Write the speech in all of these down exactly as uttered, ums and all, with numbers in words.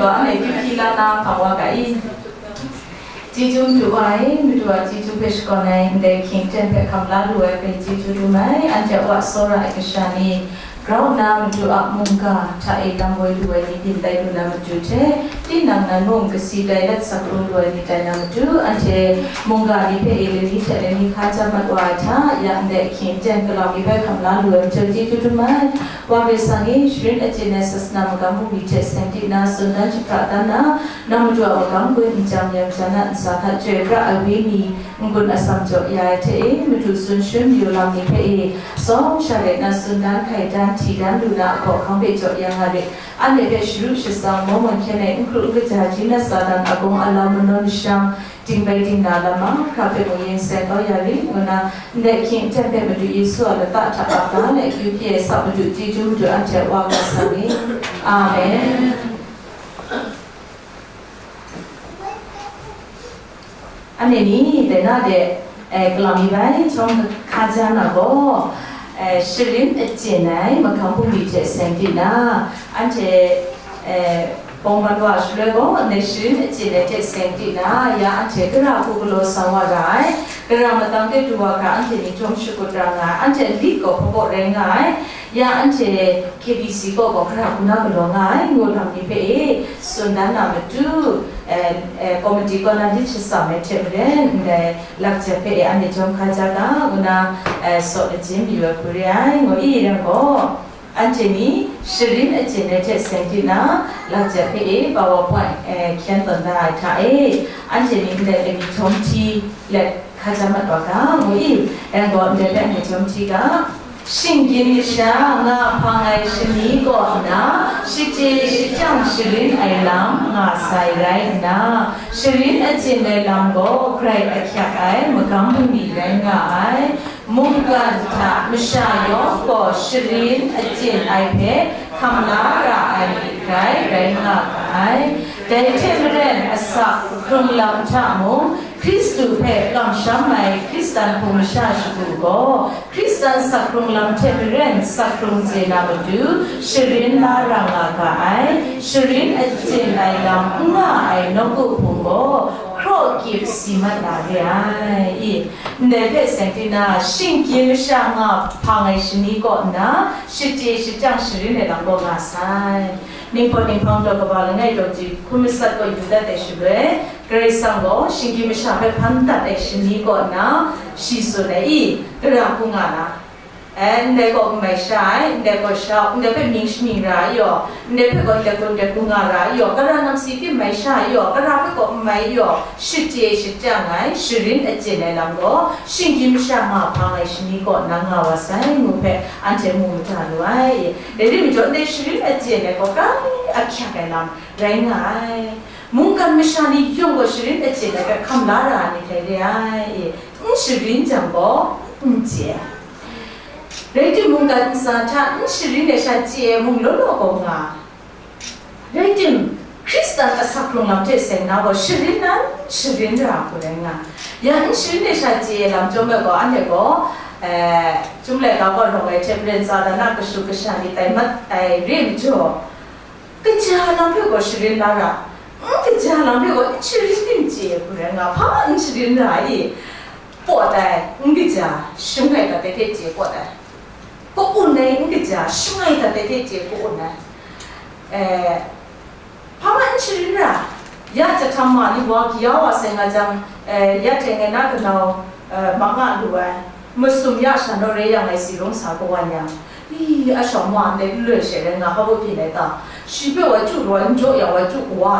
Wa anhte kyu hkyi la na hpang wa ga i. Chyeju madu wa e, Madu a chyeju hpe shakawn ai ndai hkying ten hpe hkam la lu ai hpe chyeju dum ai, anhte a wa tsawra ai kasha ni, grau nna Madu a mungga hta e dang woi lu ai ni byin tai lu na matu hte, tinang nan mung kasi tai let sak hkrung lu ai ni tai na matu, anhte mungga ni hpe e lani hte lani hka ja mat wa ai hta, ya ndai hkying ten galaw mi hpe hkam la lu ai majaw chyeju dum ai. Wa Karai Kasang e, sharin achyin ai sasana magam bungli hte seng di na, tsun dan jahpra dan na, nang Madu a magam gun n jang yang, jan a ntsa hta chyoi pra ai wenyi n-gun atsam jaw ya ai hte e, Madu tsun shun mayu lam ni hpe e, tsawm sha let na, tsun dan, hkai dan, hti dan lu na a hkawhkam hpe jaw ya nga rit. Anhte hpe sharu shatsang, maw mawn hkyen ai, n hkru n kaja, ji na sa dan, agawng alau, manawn masham, ding bai ding na lam mahkra hpe mung yin seng kau ya rit, ngu na, ndai hkying ten hpe Madu Yesu a lata hta ap ga, na akyu hpyi ai sa Madu chyeju Madu anhte a Wa Karai Kasang e. Amen. Anhte ni, dai na de, eh, galaw mi bai, chyawm hka ja na gaw, eh, sharin achyin ai, mahkam bungli hte seng di na, anhte, eh, bawng ban wa shaloi gaw, ndai sharin achyin ai hte seng di na, ya anhte gara hku galaw sa wa ra ai, gara matang de du wa hkra anhte ni chyawm shakut ra nga ai, anhte a lit gaw hpabaw rai nga ai, ya anhte K B C kaw gaw gara hku na galaw nga ai, ngu lam ni hpe e, tsun dan na matu, eh, eh, komiti kaw na lit shatsam ai hte maren, ndai lakjat hpe e anhte chyawm hka ja ga, ngu na, eh, saw lajin mayu ai hku re ai, ngu i rai gaw, anhte ni sharin achyin ai hte seng di na, lakjat hpe e PowerPoint, eh, hkyen tawn da ai hta e, anhte ni ndai lani chyawm hti let hka ja mat wa ga, ngu i, rai gaw, ndai hpe anhte chyawm hti ga. Shinggyim masha nga hpang ai shani kaw nna, shachye shajang sharin ai lam nga sai rai nna, sharin achyin ai lam gaw grai ahkyak ai magam bungli rai nga ai. Mungkan hta masha yawng gaw sharin achyin ai hpe hkam la ra ai myit grai rai nga ga ai. Dai hte maren, asak hkrung lam hta mung, Hkristu hpe kamsham ai Hkristan hpung masha shagu gaw, Hkristan sak hkrung lam hte maren sak hkrung chye na matu, sharin la ra nga ga ai, sharin achyin ai lam n nga ai nawku hpung gaw, hkraw kyip si mat na re ai. I, ndai hpe seng di na, shinggyim masha nga hpang ai shani kaw nna, shachye shajang sharin ai lam gaw nga sai. Ninghpawt ninghpang taw kaba langai taw ji hkun matsat kaw yu dat ai shaloi, Karai Kasang gaw shinggyim masha hpe hpan dat ai shani kaw nna, shi tsun ai, i, gara hku nga na, e, ndai gaw n mai sha ai, ndai gaw sha, ndai hpe mying shamying ra ai yaw, ndai hpe gaw ndai hku ndai hku nga ra ai yaw, gara namsi hte mai sha ai yaw, gara hpe gaw n mai yaw, shachye shajang ai, sharin achyin ai lam gaw, shinggyim masha nga hpang ai shani kaw nna nga wa sai, ngu hpe anhte mu mada lu ai. Dai ri majaw, ndai sharin achyin ai gaw grai ahkyak ai lam rai nga ai. Mungkan masha ni yawng gaw sharin achyin ai hpe hkam la ra ai ni hkrai re ai. N sharin jang gaw, n chye ai. Rai timung, mungkan ntsa hta n sharin ai sha chye ai mung law law gaw nga. Rai tim, Hkristan asak hkrung lam hte seng na gaw, sharin nan, sharin ra hku rai nga. Ya n sharin ai sha chye ai lam chyawm ai gaw, anhte gaw, eh, Chyum laika kaw rawng ai hte maren Satan a kashu kasha ni tai mat ai re majaw, kaja lam hpe gaw sharin la ra, n kaja lam hpe gaw n sharin tim chye ai hku rai nga, hpa n sharin ra i? Pawt ai, n kaja, shangai dat ai hte chye pawt ai. Ka-un ai, n kaja, shangai dat ai hte chye ka-un ai. Eh, hpa n sharin ra, ya jahtam ma ni wa kaya wa sai nga jang, eh, ya teng ai na kanau, eh, ma nga lu ai. Masum ya sha naw re yang ai si rung sa kawan yang, i, a shawng wa ndai n loi she rai nga, hpa baw byin ai ta? Shi hpe wa chyu rawt n jaw yang, wa chyu kawa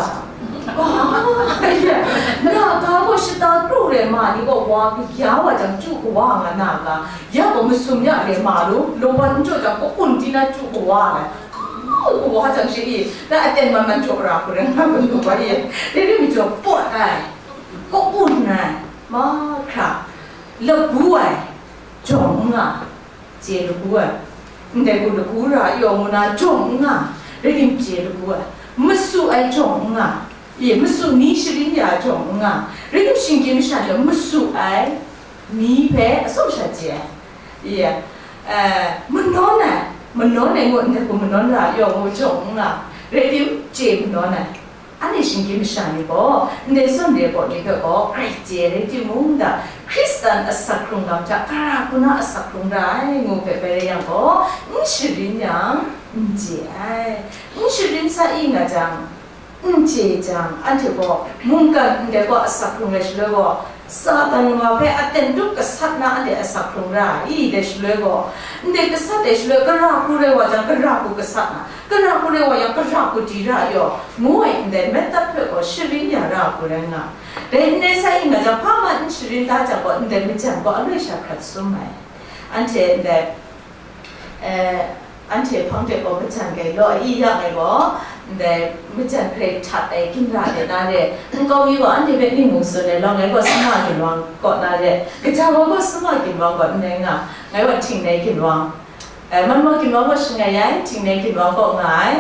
ai ta? Na ga gaw shata kru re ma ni gaw wa kaya wa jang chyu kawa nga na ga, ya gaw masum ya re ma lu, law wa n jaw jang, ka-un di na chyu kawa ai. Kawa jang shi i, na aten man man jaw ra hku rai nga, kawa i, dai ri majaw pawt ai, ka-un ai, mahkra, lagu ai, jawng n nga, chye lagu ai, ndai gaw lagu ra ai yaw ngu na jawng n nga, rai tim chye lagu ai, masu ai jawng n nga, i, masu ni sharin ya ai jawng n nga, rai tim shinggyim masha ni masu ai ni hpe atsawm sha chye ai, i, eh, manawn ai, manawn ai ngu, ndai gaw manawn ra ai yaw ngu jawng n nga, rai tim chye manawn ai. Anhte shinggyim masha ni gaw, ndai zawn re ai pawt ni hpe gaw, grai chye rai timung, da, Hkristan asak hkrung lam hta, gara hku na asak hkrung ra ai, ngu hpe bai rai yang gaw, n sharin yang, n chye ai. N sharin sa i nga jang, n chye jang, anhte gaw mungkan ndai gaw asak hkrung ai shaloi gaw, Satan wa hpe aten tup gasat na anhte asak hkrung ra ai, dai shaloi gaw, ndai gasat ai shaloi, gara hku rai wa jang, gara hku gasat na, gara hku rai wa yang, gara hku di ra ai yaw, ngu ai ndai metap hpe gaw sharin ya ra hku rai nga. Dai n rai sa i nga jang, hpa man n sharin da jang gaw, ndai majan gaw aloi sha hkrat sum ai. Anhte ndai, eh, anhte hpang de gaw majan gai law, i ya ngai gaw, ndai majan hkrai htat ai ginra de na re, nkau mi gaw anhte hpe ning mung tsun ai law, ngai gaw sama ginwang kaw na re, kaja gaw gaw sama ginwang gaw n rai nga, ngai gaw htingnai ginwang, eh, manmau ginwang gaw shangai ai, htingnai ginwang gaw nga ai,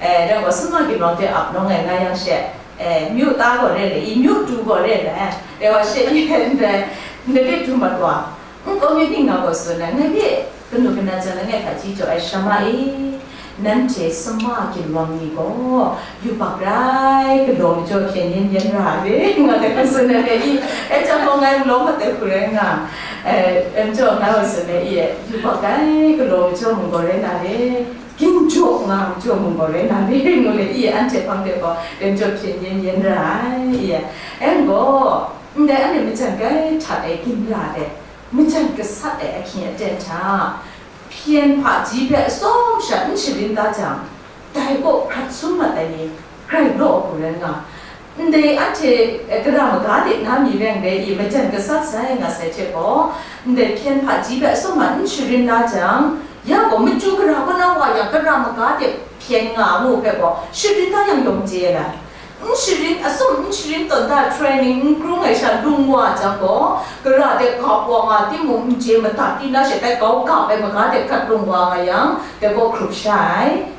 eh, dai gaw sama ginwang de ap nawng ai nga yang she, eh, myu ta gaw re le, i myu tu gaw re le, dai gaw she, i ndai, ndai de du mat wa, nkau mi ning nga gaw tsun ai, ngai hpe kanu kana jan langai hta chyeju ai shama e, nanhte sama ginwang ni gaw yubak rai galaw majaw hpyen yen yen ra ai, nga ai hpe tsun ai i, e jang gaw ngai malawm mat ai hku rai nga, eh, e majaw ngai gaw tsun ai i, yubak rai galaw majaw mung gaw rai na re, ginjaw nga majaw mung gaw rai na re, ngu le i, anhte hpang de gaw e majaw hpyen yen yen ra ai i, e gaw, ndai anhte majan gai htat ai ginra de, majan gasat ai ahkying aten hta, hpyen hpaji hpe atsawm sha n sharin da jang, dai kaw hkrat sum mat ai ni grai law hku rai nga. Ndai anhte, eh, gara maga de na mi rai n rai i, majan gasat sai nga sai hte gaw, ndai hpyen hpaji hpe atsawm sha n sharin da jang, ya gaw, machyu gara kaw na wa yang, gara maga de hpyen nga ngu hpe gaw, sharin da yang yawng chye ai lai. N sharin, atsawm n sharin tawn da training n krung ai sha lung wa jang gaw, gara de gap wa nga timung n chye, madat di na she tai, kau gap ai maga de hkrat lung wa nga yang, dai gaw hkrup sha ai.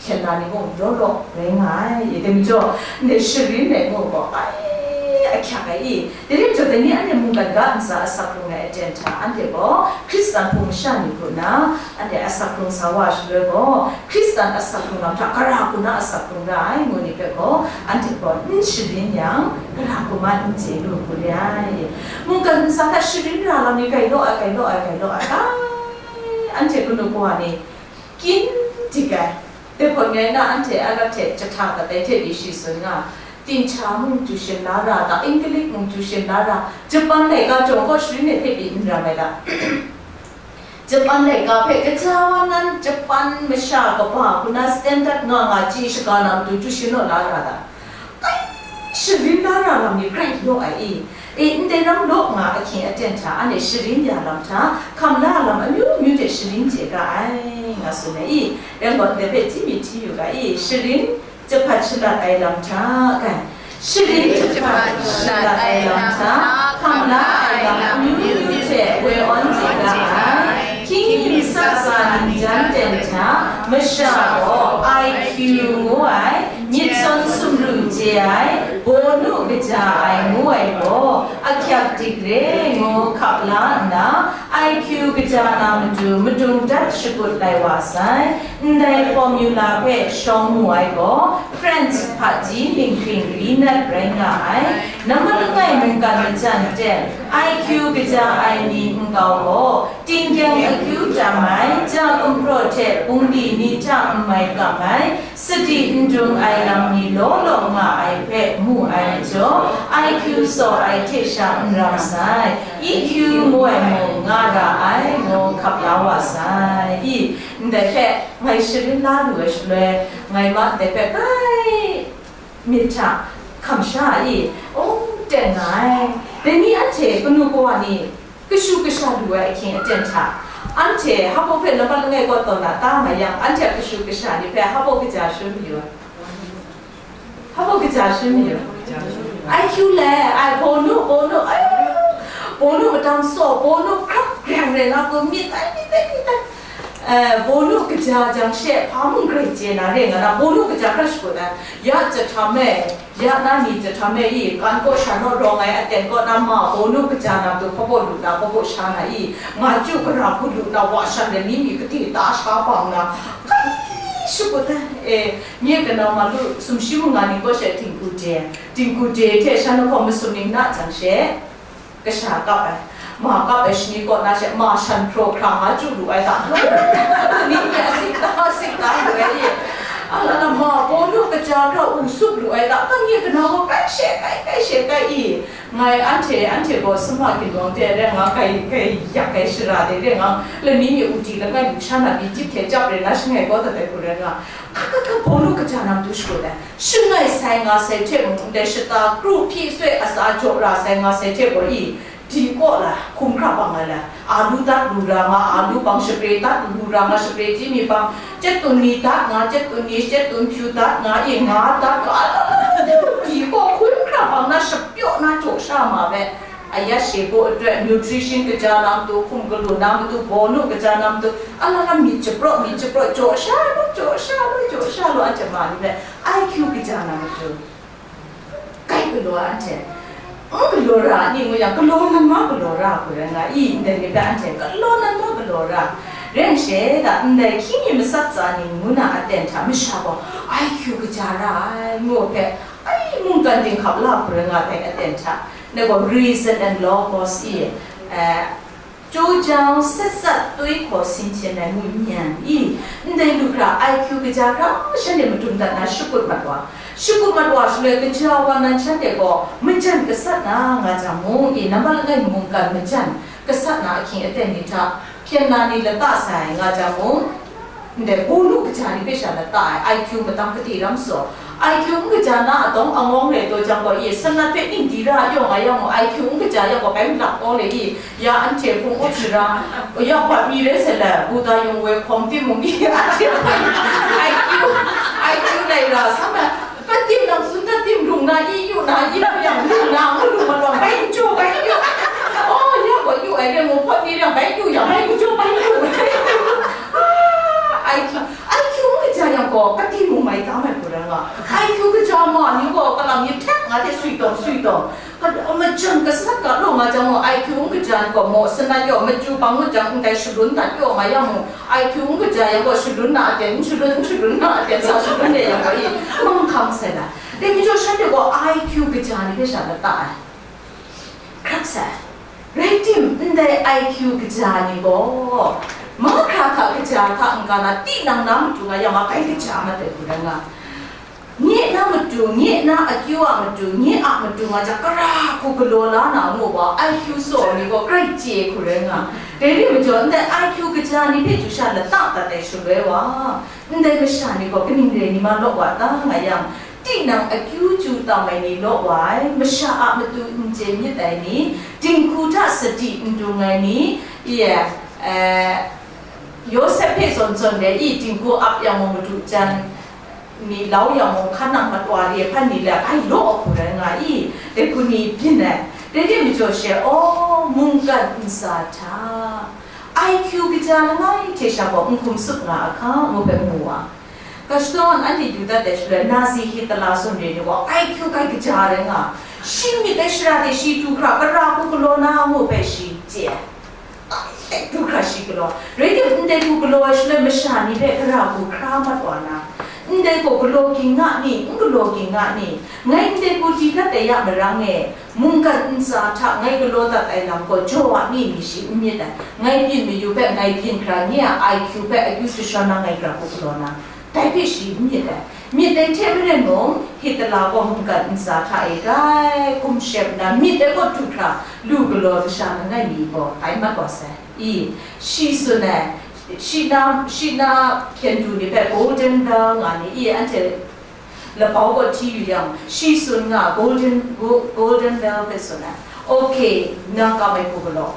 Hpyen na ni mung law law rai nga ai. Dai majaw, ndai sharin ai ngu gaw, ai, ahkyak ai i. Dai rai majaw, dai ni anhte mungkan ga ntsa asak hkrung ai aten hta, anhte gaw Hkristan hpung masha ni hku nna, anhte asak hkrung sa wa shaloi gaw, Hkristan asak hkrung lam hta, gara hku na asak hkrung ra ai, ngu ni hpe gaw, anhte gaw n sharin yang, gara hku ma n chye lu hku re ai. Mungkan ntsa hta sharin ra lam ni grai law ai, grai law ai, grai law ai, grai, anhte kanu kawa ni kyin dik ai. Dai hpawt ngai na anhte a lat hte jahta kat ai hte pyi shi tsun nga, Tincha mung chyu shin la ra ta, English mung chyu shin la ra, Japan laika jawng gaw sharin ai hte pyi n ram ai ta. Japan laika hpe kaja wa nan Japan masha kaba hku na standard nga nga chyi shaga na matu chyu shin naw la ra ta? Ai, sharin la ra lam ni grai law ai i. E, ndai lam law nga ahkying aten hta, anhte sharin ya lam hta, hkam la lam amyu myu hte sharin chye ga ai, nga tsun ai i. Rai gaw, ndai hpe hti mi hti yu ga i, sharin jahpat shalat ai lam hta, kai. Sharin jahpat shalat ai lam hta, hkam la ai lam amyu myu hte woi awn chye ga ai. Hkying nim tsat tsa ning jan ten hta, masha gaw I Q ngu ai, myit zawn sumru chye ai, bawnu kaja ai ngu ai gaw, ahkyak dik re ngu hkap la nna, I Q kaja na matu madung dat shakut lai wa sai. Ndai formula hpe shawng mu ai gaw, French hpaji ninghpring Linnet rai nga ai. Nambat langai mungkan majan ten, I Q kaja ai ni nkau gaw, tinggyang akyu tam ai, ja gumhpraw hte bungli ni hta n mai kam ai, sadi n dung ai lam ni law law nga ai hpe mu ai majaw, I Q tsaw ai hte sha n ram sai, E Q ngu ai mung nga ra ai, ngu hkap la wa sai. I, ndai hpe ngai sharin la lu ai shaloi, ngai ma ndai hpe grai myit hta hkam sha i, aw, ten nga ai. Dai ni anhte kanu kawa ni kashu kasha lu ai ahkying aten hta, anhte hpa hpe nambat langai kaw tawn na ta nga yang, anhte kashu kasha ni hpe hpa kaja shangun mayu ai? Hpa kaja shangun mayu ai? I Q le, ai, bawnu, bawnu, ai, bawnu madang saw, bawnu hkrak greng re na ku, myit ai, myit ai, myit ai. Eh, bawnu kaja jang she, hpa mung grai chye na re nga na, bawnu kaja hkra shakut ai. Ya jahtam e, ya na ni jahtam e i, kan kaw sha naw rawng ai aten kaw na ma, bawnu kaja na tu hpa kaw lu na, hpa kaw sha na i, nga chyu gara hku lu na, wa shan de ni mi kati ta sha bang na, kai Shakut ai, e, nye kanau ma lu sumshi manga ni kaw she tingku de, tingku de hte shan lahkawng masum ning na jang she, kasha kap ai, ma kap ai shani kaw na she, ma shan hpraw hkra nga chyu lu ai ta, ni nye a sik ta, sik ta lu ai e, a la la ma baw lu kaja hkra u sup lu ai ta, ka nye kanau gaw kai she kai, kai she kai i, Ngai anhte, anhte gaw sama ginwang de rai nga, kai, kai yak ai shara de rai nga, lani mi u di langai lusha na pyi jip hte jap rai na shangai kau dat ai hku rai nga, hka hka hka Pawlu kaja na matu shakut ai, shangai sai nga sai hte mung ndai shata kru hpyi soi asa jaw ra sai nga sai hte gaw i, di kaw la, hkum hkra bang ai la, a lu dat lu ra nga, a lu bang shapre dat lu ra nga, shapre ji mi bang, Chyet tun ni dat nga, chyet tun ni, chyet tun hpyu dat nga, i nga dat nga, a, a, a, a, di gaw hkum hkra bang na shapyaw na jaw sha ma me. Aya she baw atoi, nutrition kaja na matu, hkum galu na matu, bawnu kaja na matu, a la la myit japraw, myit japraw, jaw sha lu, jaw sha lu, jaw sha lu, a jama ni me, I Q kaja na matu. Kai galaw ai anhte, n galaw ra a ni ngu yang, galaw na ma galaw ra hku rai nga i, ndai ni hpe anhte galaw na ma galaw ra. Rai nme she, da ndai hkying mi matsat tsa ni ngu na aten hta masha gaw I Q kaja ra ai ngu hpe, ai mungkan dinghkap la hku rai nga ai aten hta, ndai gaw reason and logos i, eh, 周章 set set 对口 心情 ai ngu nyan i, ndai lu hkra I Q kaja hkra shanhte madun dat na shakut mat wa. Shakut mat wa shaloi kaja wa nan shanhte gaw majan gasat na nga jang mung i, nambat langai mungkan majan gasat na ahkying aten ni hta hpyen na ni lata sai nga jang mung, Ndai, bawnu kaja ni hpe sha lata ai, I Q matang kati ram saw, I Q n kaja na atawng angawng re taw jang gaw i, sanat hpe ning di ra yaw nga yang gaw, I Q n kaja yang gaw, bai malak taw le i, ya anhte hpung up shara, ya bat mi rai sai le, buda yung woi hkawm timung i, anhte hpung, I Q, I Q lai ra, sa ma, Ka tim nang tsun dat tim, lung na i yu na, i yu yang lung na, ngu lung ma lawng, bai n jaw, bai n yu. Oh, ya gaw yu ai, reng ngu hpawt ni reng, bai n yu yang, bai n jaw, bai n yu. Ah, I Q, I Q n kaja yang gaw, ka tim mung mai tam ai hku rai nga. I Q kaja ma ni gaw, kalang myit hkyak nga hte sui tawng, sui tawng. Ka, majan gasat ga law nga jang gaw, I Q n kaja gaw maw, sanat yaw, machyu bang ngut jang ndai shalun dat yaw nga yang mung, I Q n kaja yang gaw, shalun na aten, n shalun, n shalun na aten, sa shalun de yang gaw i, manghkang sai na. Dai majaw shanhte gaw I Q kaja ni hpe sha lata ai. Hkrak sai. Rai tim, ndai I Q kaja ni gaw, mahkra hta kaja hta n-ga na, tinang na matu nga yang, ma bai kaja mat ai hku rai nga. Nye na matu, nye na akyu a matu, nye a matu nga jang, kara hku galaw la na ngu wa, I Q saw ni gaw grai chye hku rai nga. Dai rai majaw, ndai I Q kaja ni hpe chyu sha lata dat ai shaloi wa, ndai masha ni gaw kaning rai ni ma law wa ta nga yang, tinang akyu chyu tam ai ni law wa ai, masha a matu n chye myit ai ni, dinghku hta sadi n dung ai ni, ye, eh, Yawsep hpe zawn zawn rai i, dinghku ap yang mung madu jan, ni lau yang mung, hkan nang matwa re hpan ni le, ai law hku rai nga i, dai hku ni byin ai. Dai ni majaw she, aw, mungkan ntsa hta, I Q kaja langai hte sha gaw n hkum tsup nga a hka, ngu hpe mu wa. Ga shadawn anhte yu dat ai shaloi, Nazi Hitler zawn re ni gaw, I Q grai kaja rai nga, shi myit ai shara de shi du hkra, kara hku galaw na, ngu hpe shi chye ai. Ndai du hkra shi galaw. Rai tim, ndai hku galaw ai shaloi masha ni hpe kara hku hkra mat wa na, ndai gaw galaw ging nga ni, n galaw ging nga ni, ngai ndai hku di dat ai ya marang e, mungkan ntsa hta ngai galaw dat ai lam gaw jaw a ni, ni shi n myit ai. Ngai byin mayu hpe ngai byin hkra, nye a I Q hpe akyu jashawn na ngai gara hku galaw na, Dai hpe shi n myit ai. Myit ai hte maren mung, Hitler gaw mungkan ntsa hta e grai hkum shem nna, myit ai gaw du hkra lu galaw kasha langai mi gaw bai mat wa sai. I, shi tsun ai, shi na, shi na hpyen du ni hpe Golden Bell nga ni, i, anhte labau gaw hti yu yang, shi tsun nga Golden, Go-, Golden Bell hpe tsun ai. Ok, nang kam ai hku galaw.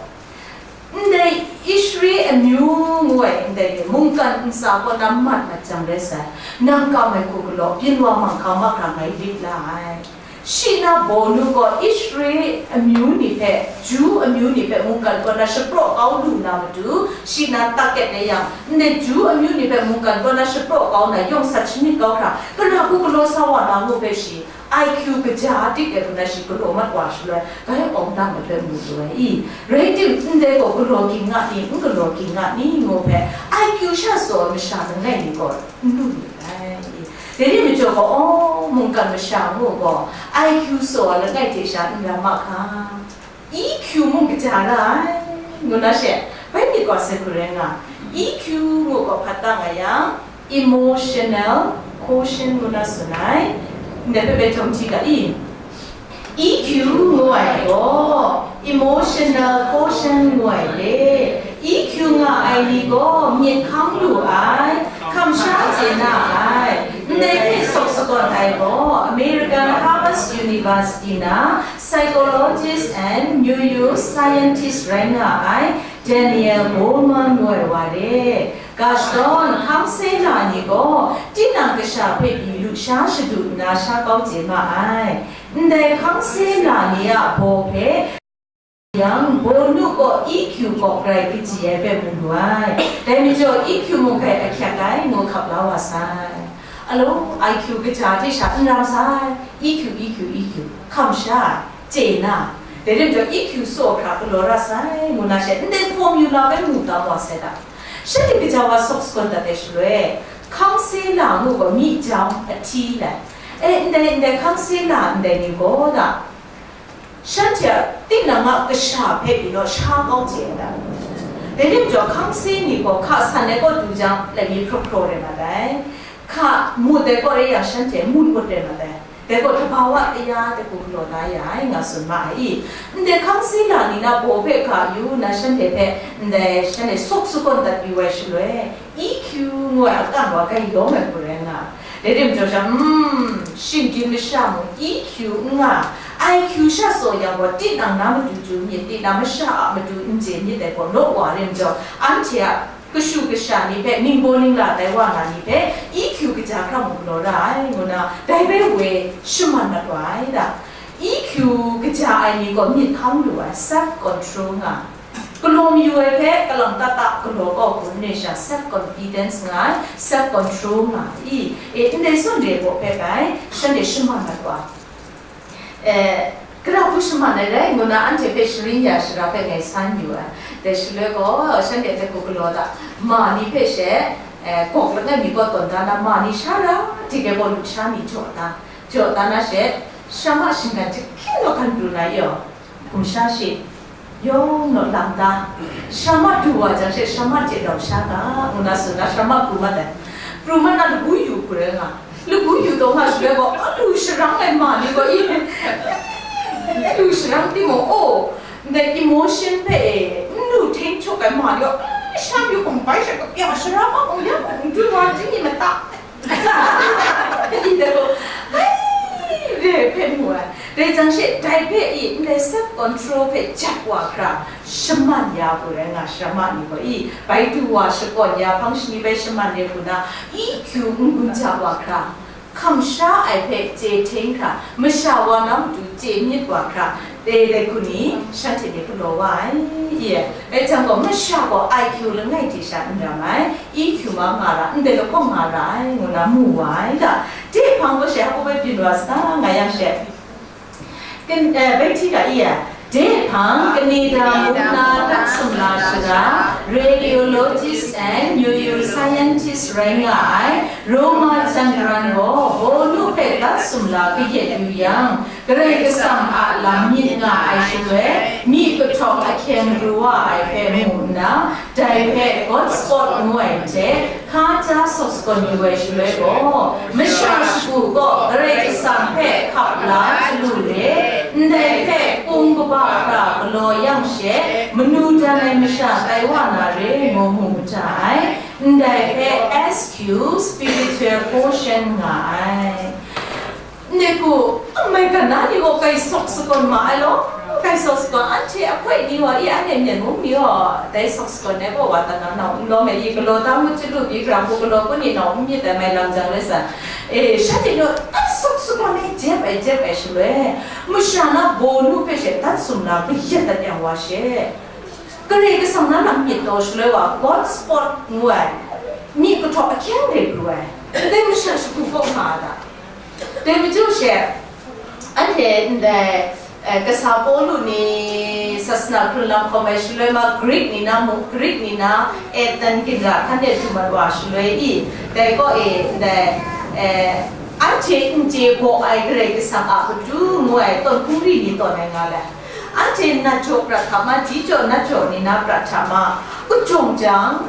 Ndai Ishri amyu ngu ai ndai ni mungkan ntsa kaw na mat mat jang rai sai, nang kam ai hku galaw, byin wa manghkang mahkra ngai lit la ai. Shi na bawnu gaw Israel amyu ni hpe, Ju amyu ni hpe mungkan kaw na shapraw kau lu na matu, shi na target ai yang, ndai Ju amyu ni hpe mungkan kaw na shapraw kau na yawng sat shanit kau hkra, kara hku galaw sa wa na ngu hpe shi, I Q kaja dik ai hku na shi galaw mat wa shaloi, gai awng dang ai hpe mu lu ai i? Rai tim, ndai gaw galaw ging nga ni, n galaw ging nga ni ngu hpe, I Q sha tsaw ai masha langai ni gaw n lu lu ai i? Dai ni majaw gaw, aw, mungkan masha ngu gaw, I Q tsaw ai langai hte sha n ram ma hka. E Q mung kaja ra ai, ngu na she, bai myit wa sai hku rai nga. E Q ngu gaw hpat ta nga yang, emotional quotient ngu na tsun ai. Ndai hpe bai jawm hti ga i? E Q ngu ai gaw emotional quotient ngu ai le. E Q nga ai ni gaw myit hkam lu ai, hkam sha chye na ai. Ndai hpe sawk sagawn ai gaw American Harvard University na psychologist and neuroscientist rai nga ai Daniel Goleman ngu ai wa le. Ga shadawn, hkangse la ni gaw tinang kasha hpe pyi lusha shadu nna sha kau chye ma ai. Ndai hkangse la ni a baw hpe yang, bawnu gaw E Q gaw grai kaji ai hpe mu lu ai. Dai majaw E Q mung hkai ahkyak ai ngu hkap la wa sai. Alo, I Q kaja hte sha n ram sai. E Q, E Q, E Q, hkam sha ai, chye na. Dai rim jaw, E Q tsaw hkra galaw ra sai, ngu na she, ndai formula hpe mu tam wa sai da. Shanhte kaja wa sawk sagawn dat ai shaloi, hkangse la ngu gaw myi jam ahti lai. E, ndai, ndai hkangse la ndai ni gaw da, shanhte a tinang a kasha hpe pyi naw sha kau chye ai da. Dai rim jaw, hkangse ni gaw hka san ai kaw du jang, laimi hpraw hpraw rai mat ai. Hka mut ai kaw rai yang, shanhte mut mut rai mat ai. Dai gaw dabawa aya dai hku galaw la ya ai, nga tsun ma ai i? Ndai hkangse la ni na baw hpe ga yu nna shanhte hpe, ndai shanhte sawk sagawn dat yu ai shaloi, E Q ngu ai akan wa gai yawng ai hku rai nga. Dai rim jaw sha, mm, shinggyim masha mung E Q n nga, I Q sha tsaw yang gaw, tinang na matu chyu myit, tinang masha a matu n chye myit dai gaw, naw wa rim jaw, anhte a kashu kasha ni hpe, ningbaw ningla tai wa na ni hpe, E Q kaja hkra mung galaw ra ai, ngu na, dai bai woi shaman mat wa ai da. E Q kaja ai ni gaw myit hkam lu ai, self control nga ai. Galaw mayu ai hpe, kalang ta ta galaw kau hku n re sha, self confidence nga ai, self control nga ai. E, ndai zawn re gaw hpe bai, shanhte shaman mat wa ai. E, gara hku shaman ai rai ngu na, anhte hpe sharin ya shara hpe ngai san yu ai. Dai shaloi gaw, shanhte hpe hku galaw da, ma ni hpe she, e, gawk langai mi kaw tawn da na, ma ni sha ra, dik ai gaw lusha ni jaw da, jaw da na she, shama shinggan jahkying naw hkan pru na yaw, hkum sha shi, yawng naw lam da, shama du wa jang she, shama hte rau sha ga, ngu na tsun na, shama pru mat ai. Pru mat na lagu yu hku rai nga. Lagu yu taw nga shaloi gaw, a lu sharang ai ma ni gaw i, a lu sharang timung, oh, ndai emotion hpe e, n lu hteng htuk ai ma ni gaw, a, sha yu hkum bai sha gaw, ya sharang a hkum ya hkum n dun wa, jing ni mata. Dai gaw, hai, re hpe mu ai. Dai jang she, dai hpe i, ndai self control hpe jat wa hkra, shaman ya hku rai nga, shama ni gaw i, bai du wa shakawn ya hpang shani bai shaman re hku na, E Q n-gun ja wa hkra, hkam sha ai hpe chye hteng hkra, masha wa na matu chye myit wa hkra, dai dai hku ni shanhte ni galaw wa ai, i, dai jang gaw masha gaw I Q langai hte sha n ram ai, E Q ma nga ra, ndai lahkawng nga ra ai, ngu na mu wa ai da. Dai hpang gaw she hpa bai byin wa sa ta nga yang she, Kan, eh, bai hti ga i a, dai hpang Canada mung na tat sumla shara, radiologist and neuroscientist rai nga ai Roma Chandran gaw, bawnu hpe tat sumla kayat yu yang, Karai Kasang a lam myit nga ai shaloi, myi kahtawng ahkyeng pru wa ai hpe mu nna, dai hpe God spot ngu ai hte, hka ja sawk sagawn yu ai shaloi gaw, masha shagu kaw Karai Kasang hpe hkap la chyalu le, ndai hpe kung kaba hkra galaw yang she, manu dan ai masha tai wa na re ngu mu mada ai. Ndai hpe S Q, spiritual quotient nga ai. Ndai hku, amai gana ni gaw kai sawk sagawn ma ai law, kai Sawk sagawn anhte ahkoi ni wa i, anhte myen mung ni wa, dai sawk sagawn ai gaw wa dan na nau n lawm ai i, galaw da ngut chyalu pyi, grang hku galaw kun ni nau n myit ai mai lam jang rai sa. E, shanhte ni wa, dai sawk sagawn ai jep ai, jep ai shaloi, masha na baw nu hpe she dat sumla kayat dat yang wa she. Karai Kasang na lam myit taw shaloi wa, God spot ngu ai, myit kahtawk ahkyeng hte pru ai, ndai masha shagu kaw nga a ta? Dai majaw she, anhte ndai, eh, kasa Pawlu ni sasana hkrun lam hkawm ai shaloi ma, Greek ni na mu, Greek ni na Athen ginra hkan de du mat wa shaloi i, dai kaw e ndai, eh, anhte n chye gaw ai Karai Kasang a matu ngu ai tawn hkungri ni tawn ai nga le. Anhte nat jaw prat hta ma, ji jaw nat jaw ni na prat hta ma, kajawng jang,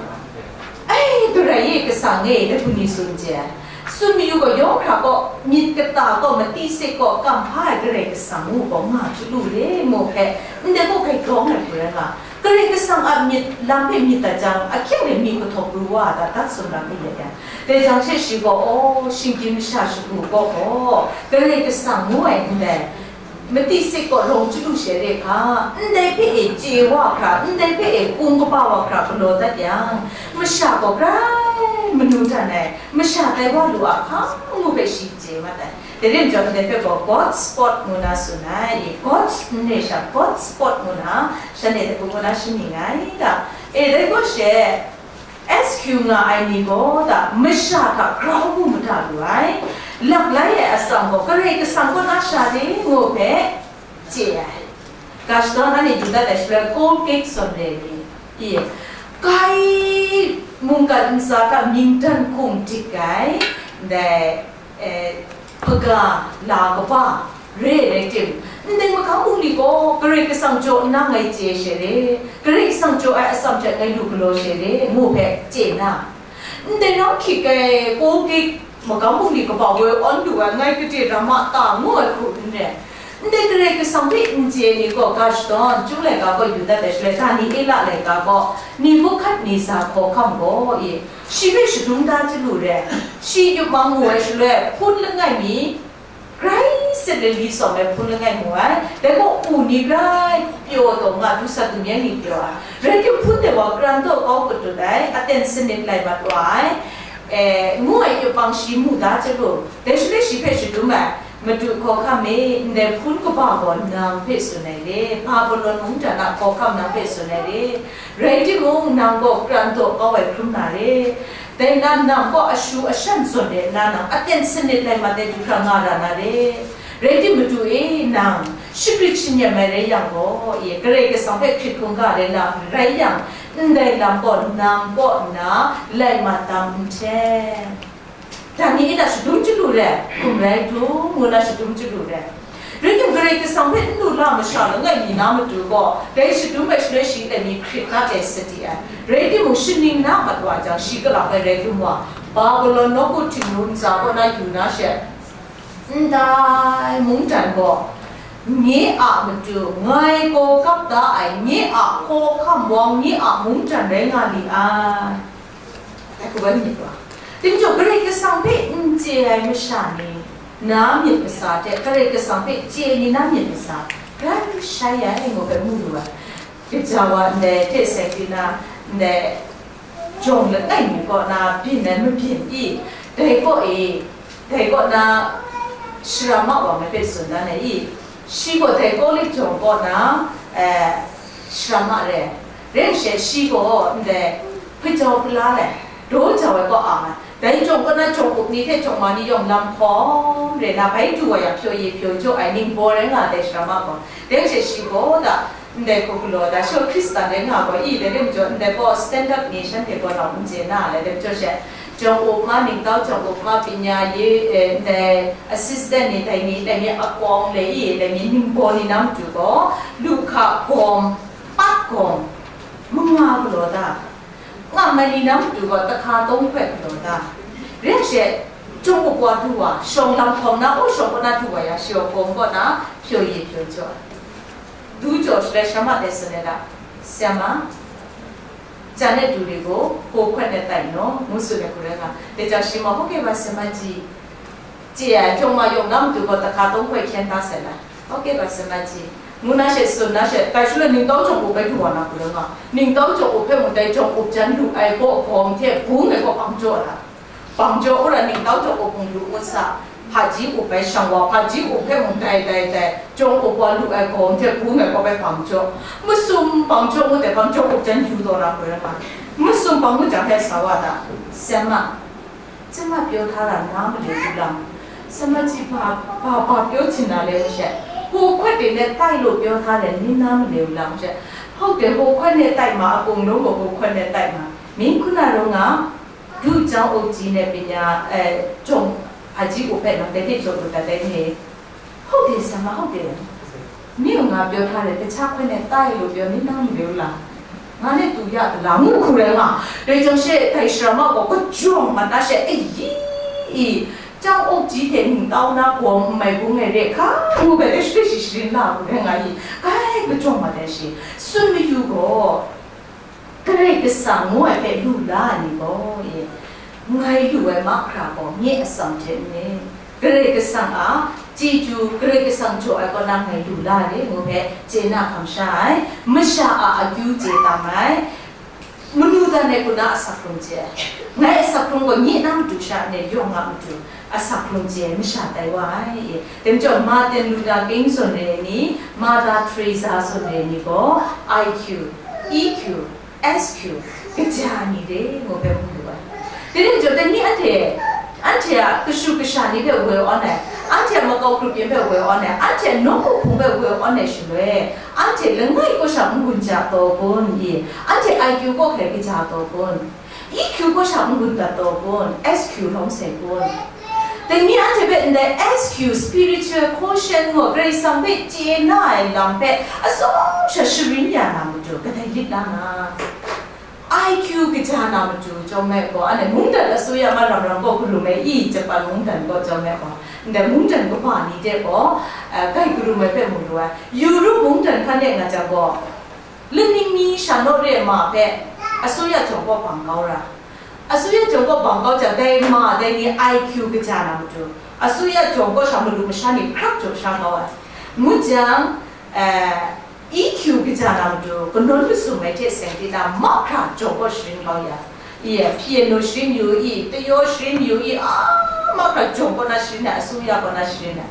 ai, Karai e, Kasang e, dai hku ni tsun chye ai. Tsun mayu gaw, yawng hkra gaw, myit kata gaw, mati sik gaw, kam hpa ai Karai Kasang ngu gaw, nga chyalu re, ngu hpe, ndai gaw hkai dawng ai hku rai nga. Karai Kasang a myit lam hpe myit dat jang, ahkyeng hte myit kahtawk pru wa ai ta, dat tsun lam myit let yang. Dai jang she shi gaw, aw, shinggyim masha shagu gaw gaw, Karai Kasang ngu ai ndai, mati sik gaw rawng chyalu she re hka, ndai hpe e chye wa hkra, ndai hpe e kung kaba wa hkra galaw dat yang, masha gaw grai manu dan ai, masha tai wa lu a hka ngu hpe shi chye mat ai. Dai rim chyawm ndai hpe gaw God's spot ngu na tsun ai, God's n re sha, God's spot ngu na, shanhte dai hku ngu na shani nga ai ta? E, dai gaw she, S Q nga ai ni gaw ta masha hta grau bu mada lu ai, lap lai ai atsam gaw Karai Kasang kaw na sha de ngu hpe chye ai. Ga shadawn anhte yu dat ai shaloi, Cold Cake zawn re ni, i, kai mungkan ntsa hta mying dan hkung dik ai, ndai, eh, hpaga la kaba re ai rai tim, ndai magam bungli gaw Karai Kasang jaw nna ngai chye she re, Karai Kasang jaw ai atsam hte ngai lu galaw she re, ngu hpe chye na, ndai ram hkyit ai Cold Cake magam bungli kaba woi awn lu ai ngai gade ram a ta ngu ai hku n rai. Ndai Karai Kasang hpe n chye ai ni gaw ga shadawn, Chyum laika gaw yu dat ai shaloi, Daniela laika gaw Nebuhkadneza hkawhkam gaw, i, shi hpe shadum da chyalu re, shi yup mang mu ai shaloi, hpun langai mi, grai sit lali tsawm ai hpun langai mu ai, dai gaw u ni grai pyaw taw nga, du sat du myen ni pyaw ai, rai tim hpun de wa kran taw kau kut dut ai, aten sanit lai mat wa ai, e, ngu ai yup mang shi mu da chyalu, dai shaloi shi hpe shadum ai, Madu hkawhkam e, ndai hpun kaba gaw nang hpe tsun ai re, Babilon mungdan a hkawhkam nang hpe tsun ai re, rai timung, nang gaw kran taw kau ai hkrum na re, dai na nang gaw ashu ashan zawn re nna nang aten sanit lai mat ai du hkra nga ra na re. Rai tim, Madu e, nang shagrit shanyem ai rai yang gaw, e, Karai Kasang hpe hkrit hkungga rai na rai yang, ndai lam gaw nang kaw nna lai mat tam n hte? Daniela shadum chyalu re, hkum rai tu, ngu na shadum chyalu re. Rai tim, Karai Kasang hpe n lu la masha langai mi na matu gaw, dai shadum ai shaloi shi dai mi hkrit hkra ai sadi ai. Rai timung, shaning na mat wa jang, shi kalak ai rai hkrum wa, Babilon nawku htingnu ntsa kaw na yu na she, ndai mungdan gaw, nye a matu, ngai gaw kap da ai, nye a hkawhkam wang, nye a mungdan rai nga li ai. Dai hku bai myit wa. Timung, Karai Kasang hpe n chye ai masha ni na myit masa hte, Karai Kasang hpe chye ai ni na myit masa, grai shai ai, ngu hpe mu lu ai. Kaja wa ndai hte seng pyi na, ndai jawng langai mi kaw na byin ai mabyin i, dai kaw e, dai kaw na shara ma wa ngai hpe tsun dan ai i, shi gaw dai Kawlik jawng kaw na, eh, shara ma re ai. Rai nme she, shi gaw ndai hpajau hpala ai, daw jau ai kaw ang ai. Dai jawng kaw na jawng up ni hte jawng ma ni yawng lam hkawm re na, bai du wa yang, pyaw ye pyaw jaw ai ningbaw rai nga ai dai shara ma gaw. Rai nme she, shi gaw da, ndai hku galaw da, shi gaw Hkristan rai nga gaw, i, dai rai majaw, ndai gaw standard ni shanhte gaw rau n chye na, dai rai majaw she, jawng up ma ningtau, jawng up ma panya ye, eh, ndai assistant ni, dai ni, dai ni akawng le i, dai ni ningbaw ni na matu gaw, lu hka gawm, pat gawm, manga galaw da, nga mai ni na matu gaw, tahka tawng hkoi galaw da, rai nme she, jawng up wa du wa, shawng lam hkawm na, aw shawng kaw na du wa yang, shi gaw gawm kaw na, pyaw ye pyaw jaw. Du jaw shaloi, shara ma dai tsun ai da, Sema, jan e du re gaw, hkaw hkawt na tai naw, ngu tsun ai hku rai nga. Dai jang shi ma, ဟုတ်ကဲ့ပါ ဆရာမကြီး, chye ai, jawng ma yawng na matu gaw, tahka tawng hkoi hkyen da sai la, ဟုတ်ကဲ့ပါ ဆရာမကြီး, Ngu na she, tsun na she, dai shaloi ningtau jawng up bai du wa na hku rai nga, ningtau jawng up hpe mung dai jawng up jan lu ai kaw gawm hte bung ai kaw bang jaw ai hta? Bang jaw, wora ningtau jawng up mung lu ngut sa, hpaji up bai shang wa, hpaji up hpe mung dai, dai, dai, jawng up wa lu ai gawm hte bung ai kaw bai bang jaw, masum bang jaw ngut ai bang jaw up jan yu taw na hku rai nga, masum bang ngut jang hpe sa wa ta? Sema, ကျမပြောထားတာနားမလည်ဘူးလား။ ဆရာမကြီးဘာဘာဘာပြောချင်တာလဲရှင့်။ ဟိုခွက်တွေနဲ့တိုက်လို့ပြောထားတယ်နင်းနားမလည်ဘူးလားရှင့်။ ဟုတ်တယ်ဟိုခွက်နဲ့တိုက်မှာအကုန်လုံးကိုဟိုခွက်နဲ့တိုက်မှာမင်းခုနတုန်းကဒုကျောင်းအုပ်ကြီးနဲ့ပညာအဲကျောင်းအကြီးကိုဖက်တော့တကယ်ကျော်လို့တတ်တယ်နေဟုတ်တယ်ဆရာမဟုတ်တယ် မင်းကငါပြောထားတယ်တခြားခွက်နဲ့တိုက်လို့ပြောမင်းနားမလည်ဘူးလားငါနဲ့တူရသလားငူခုရဲငါလေကြောင့်ရှေ့တိုင်ရှရမကိုကကြုံမနာရှေ့အယီးကျောင်းအုပ်ကြီးတဲ့နင်းတောင်းနာကိုမိုင်ဘူးငယ်တဲ့ခါငူပဲတဲ့ရှိရှိရှိနားဘူးတဲ့ငါယီးကဲကကြုံမတဲ့ရှိစွန့်မယူကို ကရိတ်ကစံငိုးဝဲဖဲလူလာနေပေါ့။ ငိုင်းလူဝဲမခရာပေါ်မြေအဆောင်တဲ့နဲ့ကရိတ်ကစံအားကြည်ကျူကရိတ်ကစံကြော်အကောနာငိုင်းလူလာတယ်ငိုးဖဲကျေနပ်ခံရှားမရှာအာအကျူးကျေတမ်းမနုဿာန်နဲ့ကုဏအစက်ဖုံးကျဲငိုင်းအစက်ဖုံးကိုမြေနမ်းတူရှာနဲ့ယွန်ငါမတူအစက်ဖုံးကျဲမရှာတိုင်ဝါရဲ့တင်ကြောင့်မာတင်လူတာကင်းစွန်တွေနီမာသာထရီဇာစွန်တွေနီကို IQ EQ SQ ကကြာနေတယ်ငိုပဲမှုလိုပါတနေ့ကျတော့တနည်းအထက်အထက်ကရှုကရှာနေပဲဝယ်အောင်းတယ်အထက်မကောက်ကြည့်ပဲဝယ်အောင်းတယ်အထက်နော်ခုခုပဲဝယ်အောင်းတယ်ရှင်ပဲအထက်လည်းငိုက်ကိုရှာမှုကြတော့ဘုန်းကြီးအထက် IQ ကိုလည်းကြတော့ဘုန်း EQ ကိုရှာမှုတတ်တော့ဘုန်း SQ လုံးစိတ်ဘုန်းတနည်းအထက်ပဲ in the SQ spiritual quotient ကို grace ဆောင်ပဲကျေနပ်လမ်းပဲအဆုံးရှာရှိရင်းရနာမတူကတဲ့ရစ်လာနာ IQ ကကြာနာမတူကျော်မဲ့ကောအဲ့နဲ့မုန်တန်အစိုးရမရံရံကောကလူမဲအီဂျပန်မုန်တန်ကောကျော်မဲ့ကောတဲ့မုန်တန်ကပါနေတဲ့ကောအဲဂိုက်ကလူမဲပဲမူလိုအဲယူရုမုန်တန်ခါနဲ့ငါကြကောလနင်းမီရှာတော့တဲ့မှာပဲအစိုးရကျော်ကောပံကောရာအစိုးရကျော်ကောပံကောကြတဲ့မှာတဲ့ဒီ IQ ကကြာနာမတူအစိုးရကျော်ကောရှာမလူမရှာနေခရပ်ကျော်ရှာကောအဲမူကြံအဲ EQ ကကြာနာမတူကနုံးကစုံမဲတဲ့စင်တေတာမခရာကျော်ကောရှင်းကောရာ Iya, piano shim yu i, tayo shim yu i, a, ma ka jong ko na shim na, asuya ko na shim na.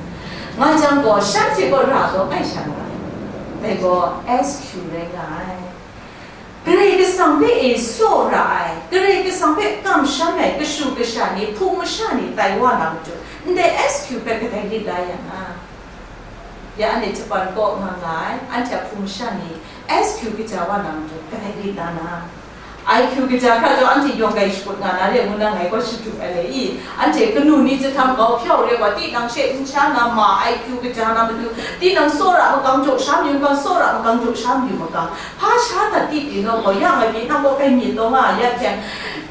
Nga jang ko, shan je ko ra do kai shan na. Dai ko, SQ rai nga ai. Karai kasang pe e so ra ai, karai kasang pe kam shan ai, kashu kasha ni, hpung masha ni, tai wa na matu, ndai SQ pe kadai lit la yang a. Ya, anhte Japan kaw nga nga ai, anhte a hpung masha ni, SQ kaja wa na matu, kadai lit la na. IQ kaja hkra jaw anhte yawng gai shakut nga na re ngu na ngai gaw shadu ai le i, anhte kanu ni jahtam gau hpyaw re wa, tinang she n sha na ma, IQ kaja na matu, tinang tsawra makang jaw sha mayu makang, tsawra makang jaw sha mayu makang, hpa sha dat ti pyi naw gaw, ya ngai pyi nang gaw kai myit taw nga, ya hpyen,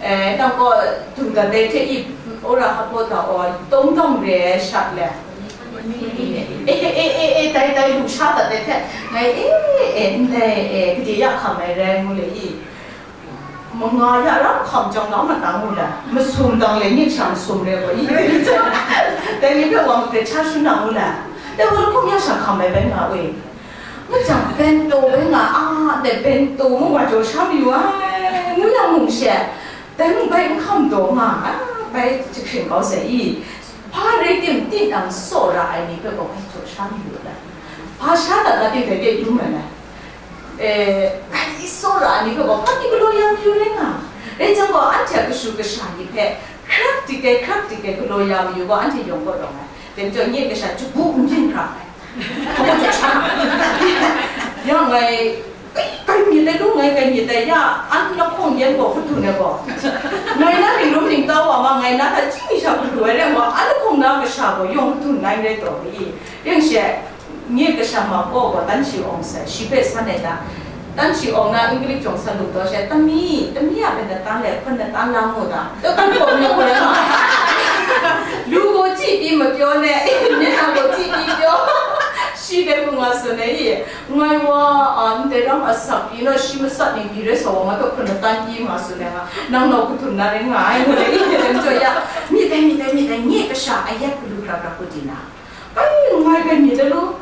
eh, nang gaw du dat dai hte i, ora hpa gaw da aw, tawng dawng re ai sha le. E, e, e, e, dai, dai, lu sha dat dai hte, ngai, e, e, ndai, e, gade ya hkam ai rai ngu le i. Manga ya ra hkam jang na ma tang ngu le, masum dang le, nik sha masum le, wa i, dai ni hpe wa muk de cha shu na ngu le, dai wa lahkawng ya sha hkam ai bai nga we. Ngu jang, bento bai nga, a, dai bento mu wa jaw sha mayu ai, ngu yang mung she, dai mung bai n hkam daw nga, a, bai jahkring kau sai i. Hpa rai tim, tinang tsawra ai ni hpe gaw hpai jaw sha mayu ai. Hpa sha dat na ting dai de dum ai lai. Eh, kai tsawra ai ni hpe gaw hpa ni galaw ya mayu rai nga. Rai jang gaw, anhte a kashu kasha ni hpe hkrak dik ai, hkrak dik ai galaw ya mayu gaw, anhte yawng gaw rawng ai. Dai majaw, nye kasha jahku n byin hkra ai. Hpa gaw jaw sha nga. Ya ngai, Kai, kai myit ai lu, ngai kai myit ai ya, an lahkawng yan gaw hpadun ai gaw. Ngai na ning rum ning tau wa ma, ngai na hta chyi mi sha hpadun ai rai wa, an lahkawng na kasha gaw yawng hpadun ngai rai taw i. Yang she, nye kasha ma gaw gaw tan shi awng sai, shi hpe san ai ta. Tan shi awng na English jawng san lu taw she, tami, tami a hpe nat tan le, hpun nat tan lang mu ta. Taw kan gaw mi hkoi ma. Lu gaw chyi pyi ma pyaw ne, nye na gaw chyi pyi pyaw. Shi dai hpung wa sun ai i. Ngai wa, a, ndai ram a sap pyi na shi matsat ning pyi rai sa wa, ngai hpe hpun latan pyi nga tsun ai nga, nang nau kahtum na rai nga ai, ngu ai, i hte dai majaw ya, myit dai, myit dai, myit dai, nye kasha a yat galu hkra hkra hku di na, kai, ngai kai myit dai lu,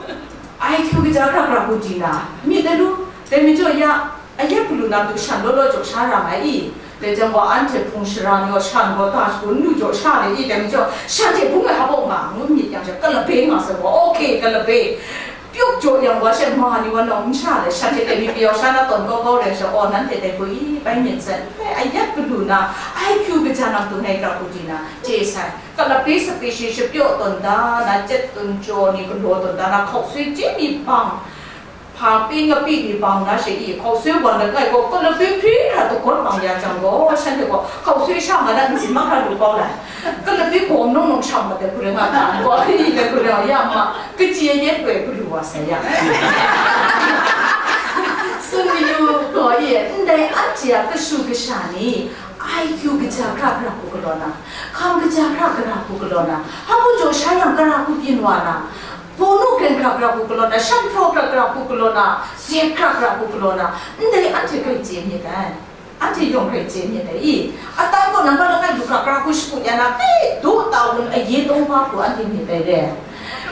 I Q kaja hkra hkra hku di na, myit ai lu, dai majaw ya, a yet galu na matu shan law law jaw sha ra nga i, dai jang gaw anhte hpung sara ni gaw shan gaw ta shagun lu jaw sha le i, dai majaw shan hte bung ai hpa baw nga, ngu myit yang sha, kalabe nga sai gaw, okay, kalabe. Pyuk jaw yang wa sha ma ni wa nawng n sha le, shan hte dai myit pyaw sha na tawn kau kau rai sha, aw, nanhte dai hku i, bai myit sai, dai a yet galu na, I Q kaja na matu ngai hkra hku di na, chye sai. Kalabe sape shi shapyaw tawn da na, chet tawn jaw ni galaw tawn da na, hkau sui chye ni bang, hpa pyi ngapi ni bang na she i, hkau sui wan langai gaw, kalabe hpri hkra dagawt bang ya jang gaw, shanhte gaw hkau sui sha nga na ntsin mahkra lu kau lai. Kalabe gaw nawng nawng sha ma dai hku rai nga ta, gaw i dai hku rai ya ma, kaji a yet rai galu wa sai ya. Sung ni lu gaw i, ndai anhte a kashu kasha ni, I Q kaja hkra hkra hku galaw na, hkam kaja hkra hkra hku galaw na, hpa jaw sha yang hkra hku byin wa na, bawnu kren hkra hkra hku galaw na, shan hpraw hkra hkra hku galaw na, zep hkra hkra hku galaw na, ndai anhte grai chye myit dai. Anhte yawng grai chye myit dai i, atai kaw nambat langai lu hkra hkra hku shagu ya na, kai daw ta wun aye tawng hpa hku anhte myit dai re.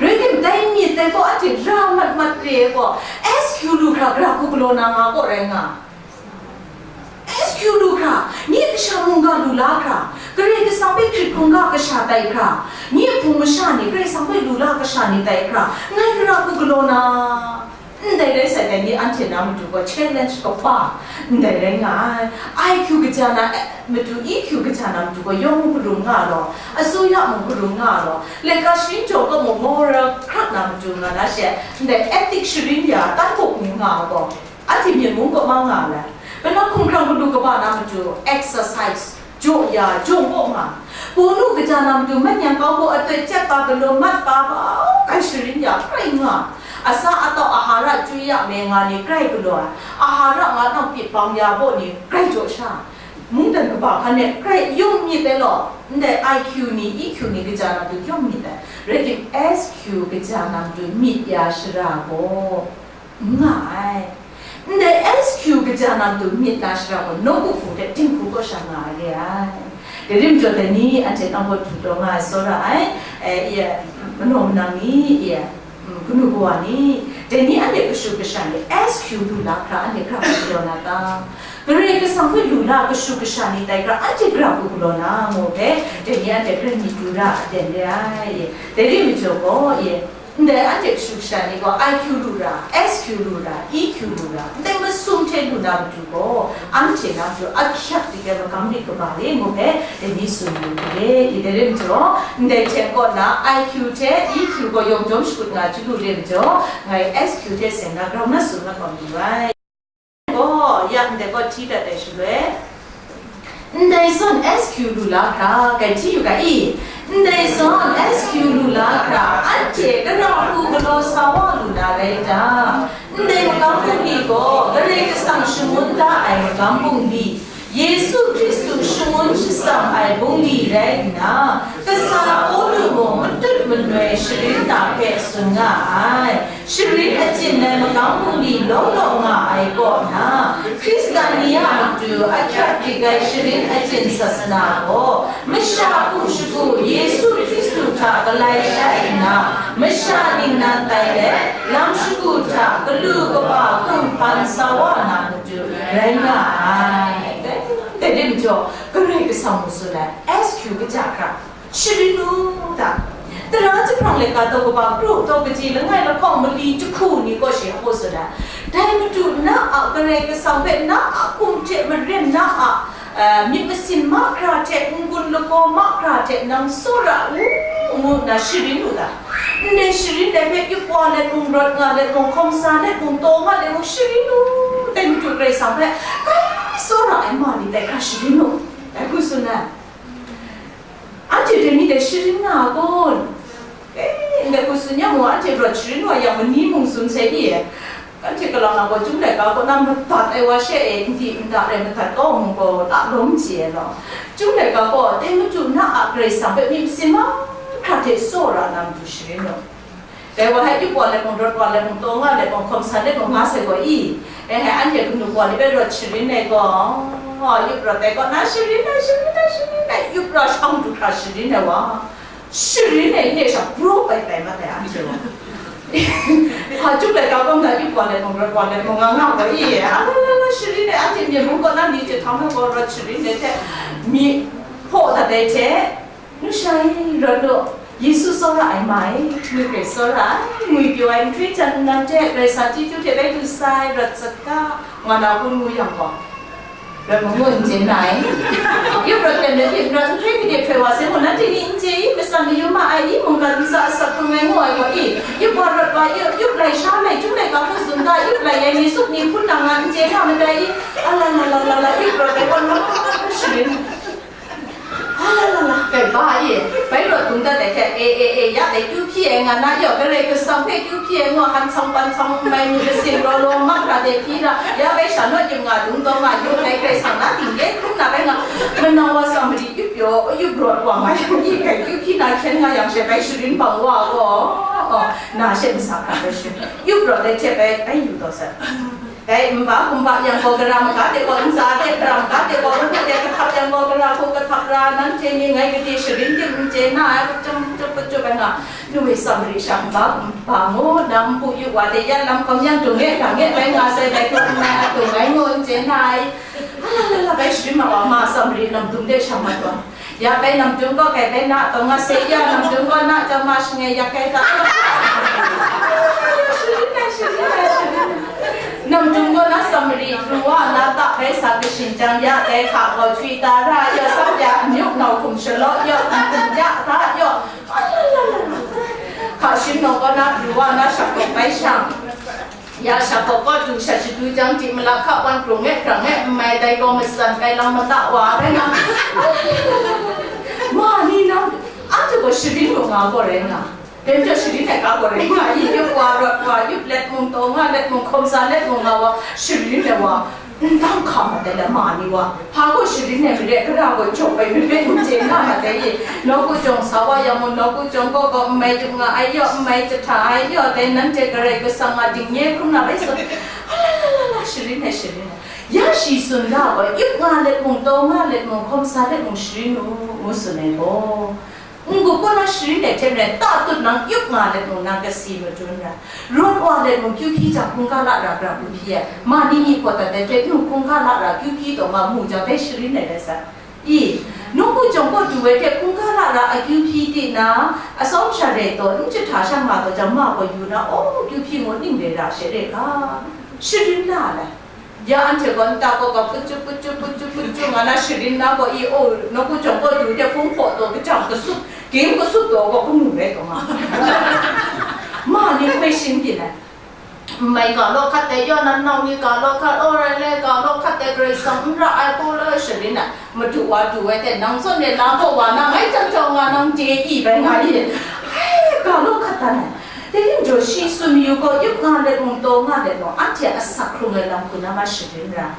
Rai tim, dai myit dai gaw anhte ra mat mat re ai gaw, S Q lu hkra hkra hku galaw na nga gaw rai nga. S Q lu hkra, nye kasha mungga lu la hkra, Karai Kasang hpe hkrit hkungga kasha tai hkra, nye hpung masha ni Karai Kasang hpe lu la kasha ni tai hkra, ngai hkra hku galaw na, ndai rai sai dai ni anhte na matu gaw challenge kaba, ndai rai nga ai. I Q kaja na, eh, matu E Q kaja na matu gaw yawng hkrum nga law, asuya mung hkrum nga law, laika sharin jaw kaw mung moral hkrak na matu nga na she, ndai ethic sharin ya tan hkuk ni nga gaw, anhte myit mung kaw ma nga ai. Pena hkumhkrang galu kaba na matu exercise, jaw ya, jaw kaw nga. Bawnu kaja na matu manyan kau gaw atoi chyat pa galaw mat pa bau kai sharin ya, hkrai nga. Asa atau ahara chyu ya me nga ni hkrai galaw ai. Ahara nga nang pyi bang ya baw ni hkrai jaw sha. Mungdan kaba hkan e hkrai yawng myit ai law, ndai I Q ni, E Q ni kaja na matu yawng myit ai. Rai tim, S Q kaja na matu myit ya shara gaw, n nga ai. Ndai S Q kaja na matu myit na shara gaw, nawku hku hte dinghku kaw sha nga ai re ai. Dai rim jaw dai ni, anhte nang gaw du taw nga ai, tsawra ai, eh, iya, manaw manang ni, iya, mm, kanu kawa ni, dai ni anhte kashu kasha ni S Q lu la hkra, anhte hkra hku galaw na ta? Karai Kasang hpe lu la kashu kasha ni tai hkra, anhte hkra hku galaw na, ngu hpe, dai ni anhte hkra myit du ra, aten re ai. Dai rim jaw gaw, iya, ndai anhte kashu kasha ni gaw I Q lu ra, S Q lu ra, E Q lu ra, ndai masum hte lu na matu gaw, anhte na matu ahkyak dik ai magam rit kaba re ngu hpe, dai ni tsun yu hte, i dai rim jaw, ndai hte kaw na I Q hte E Q gaw yawng jawm shakut nga chyu lu re majaw, ngai S Q hte seng na grau na tsun na gaw mayu ai. Gaw, ya ndai gaw hti dat ai shaloi, ndai zawn S Q lu la hkra, kai hti yu ga i? Ndai zawn S Q lu la hkra, anhte kara hku galaw sa wa lu na rai ta? Ndai magam bungli gaw, Karai Kasang shangun da ai magam bungli, Yesu Hkristu shangun shatsam ai bungli rai nna, kasa Pawlu mung matut manoi sharin na hpe tsun nga ai. Sharin achyin ai magam bungli law law nga ai kaw na, Hkristan ni a matu ahkyak dik ai sharin achyin sasana gaw, masha hku shagu Yesu Hkristu hta galai shai nna, masha ningnan tai let, lam shagu hta galu kaba hkum hpan sa wa na matu rai nga ai. Dai rim jaw, Karai Kasang mung tsun ai, S Q kaja hkra, sharin u ta? Tara jahprang laika taw kaba kru taw kaji langai lahkawng mali jahku ni kaw shi hku tsun ai. Dai Madu na a Karai Kasang hpe na a hkum hte maren na a, eh, myit masin mahkra hte, n-gun lagaw mahkra hte nang tsawra u, ngu nna sharin u ta? Ndai sharin dai hpe yup wa let mung, rawt nga let mung, hkawm sa let mung, taw nga let mung, sharin u, dai Madu Karai Kasang hpe kai tsawra ai ma ni tai hkra sharin u, dai hku tsun ai. Anhte dai ni dai sharin nga a kun? Eh, ndai hku tsun yang gaw, anhte rawt sharin wa yang, mani mung tsun sai di e. Anhte kalang na gaw, Chyum laika kaw na madat ai wa she e, n di n da rai madat kau mung gaw, ta lawm chye ai law. Chyum laika gaw, dai Madu na a Karai Kasang hpe myit masin mahkra hte tsawra na matu sharin u. Dai wa hpe yup wa let mung, rawt wa let mung, taw nga let mung, hkawm sa let mung, nga sai gaw i? E, hai anhte kanu kawa ni hpe rawt sharin ai gaw, yup rawt ai gaw, na sharin ai, sharin ai, sharin ai, yup ra shang du hkra sharin ai wa, sharin ai n re sha, braw bai bai mat ai anhte gaw. Hpa chyum laika kaw na, yu wa let mung, rawt wa let mung, nga nga gaw i, a la la la, sharin ai, anhte myen mung kaw na, ni jahtum na gaw rawt sharin ai hte, mi hpaw dat ai hte, nu sha e, rawt lu, Yesu tsawra ai ma e, ngwi hpe tsawra ai, ngwi pyaw ai nhtoi hta nnan hte, Karai Kasang chyeju hte bai du sai, rawt sat ga, nga na kun ngu yang gaw, Rawt mung ngu n chye na i? Yup rawt ten let, yup rawt nhtoi gade hpoi wa se mung, nanhte ni n chye i? Matsan mayu ma ai i? Mungkan ntsa asak hkrung ai ngu ai gaw i? Yup wa rawt wa, yup, yup lai sha lai, chyum laika hpe tsun da, yup lai ai ni sut ni hpun na nga n chye na madai i? A la la la la la, yup rawt ai gaw na, sharin. A la la la, kai ba e, bai rawt dung dat ai hte, e, e, e, ya dai kyu hpyi ai nga na yaw, Karai Kasang hpe kyu hpyi ai ngu, han chang pan chang n mai, mi kasin raw law, mak hkra de hpyi ra, ya bai sha naw dim nga, dung taw nga, yu dai Karai Kasang na ding ye hkrum na bai nga, manau wa Samari yup yaw, yup rawt wa nga yang, i kai kyu hpyi na hkyen nga yang she, bai sharin bang wa gaw, oh, na she masa hkra bai sharin, yup rawt ai hte bai, bai yu taw sai. Dai nba kumba yang gaw, gara maga de gaw, ntsa de gara maga de gaw, ngu de kahtap yang gaw, gara hku kahtap ra, nanhte ni ngai gade sharin dim n chye na ai, kachyum kachyup kachyup ai nga, nu e Samari sha nba kumba ngu na npu yu wa de, ya lam hkawm yang dung e, dang e bai nga sai, dai hku nna dung ai ngu n chye na ai. A la la la, bai sharin ma wa, ma Samari namdum de sha mat wa. Ya bai namdum gaw kai bai na taw nga se ya, namdum gaw na chyawm ma shangai yak kai ta. Namdum gaw na Samari pru wa na ta bai sa kashin jang ya dai hka gaw chui ta ra ya, sam ya amyuk nau hkum shalaw ya, hkum ya ta ya. Hka shim nau gaw na pru wa na shak bai shang. Ya shak gaw kaw du shat shadu jang, di malak hka wan krung e, hkrang e, n mai dai gaw matsan kai lam mata wa rai nga. Ma ni nang, anhte gaw sharin lu nga gaw rai nga. Dai majaw sharin ai ga gaw rai nga, i yup wa, rawt wa, yup let mung, taw nga let mung, hkawm sa let mung nga wa, sharin ai wa, n dang hka mat ai la ma ni wa. Hpa gaw sharin ai mare, gara gaw jawk ai mare, n chye na mat ai i, nawku jawng sa wa yang mung, nawku jawng gaw gaw n mai dim nga ai yaw, n mai jahta ai yaw, dai nanhte Karai Kasang a ding nye hkrum na bai sa, a la la la la, sharin ai, sharin ai. Ya shi tsun ga gaw, yup nga let mung, taw nga let mung, hkawm sa let mung, sharin u, ngu tsun ai gaw. N-gup kaw na sharin ai hte maren, ta tut nang yup nga let mung, nang kasi madun ra. Rawt wa let mung, kyu hpyi jang hkungga la ra, gara hku hpyi ai. Ma ni myi hpaw dat ai hte, nu hkungga la ra, kyu hpyi taw nga mu jang, dai sharin ai rai sa. I, nawku jawng kaw du ai hte, hkungga la ra, akyu hpyi ti na, atsawm sha re taw, n jahta sha nga taw jang, ma gaw yu na, aw, kyu hpyi ngu ning re ra she re ga, sharin la ai. Ya anhte gaw nta kaw gaw, put ju, put ju, put ju, put ju, nga na sharin na gaw i, o, nawku jawng kaw du de hpung hpaw taw, kajam kasup, tim kasup taw gaw, kanu rai taw nga. Ma ni hpe shin byin ai. N mai ga law hkat dai, yaw nan nau ni ga law hkat, o rai le, ga law hkat dai, Karai Kasang n ra ai hku la sharin ai. Madu wa du ai hte, nang zawn e la gaw wa na, ngai chyam chyam nga nang chye i bai nga i. Hai, ga law hkat dan ai. Dai ning jaw shi tsun mayu gaw, yup nga let mung, taw nga let mung, anhte asak hkrung ai lam hku na ma sharin ra.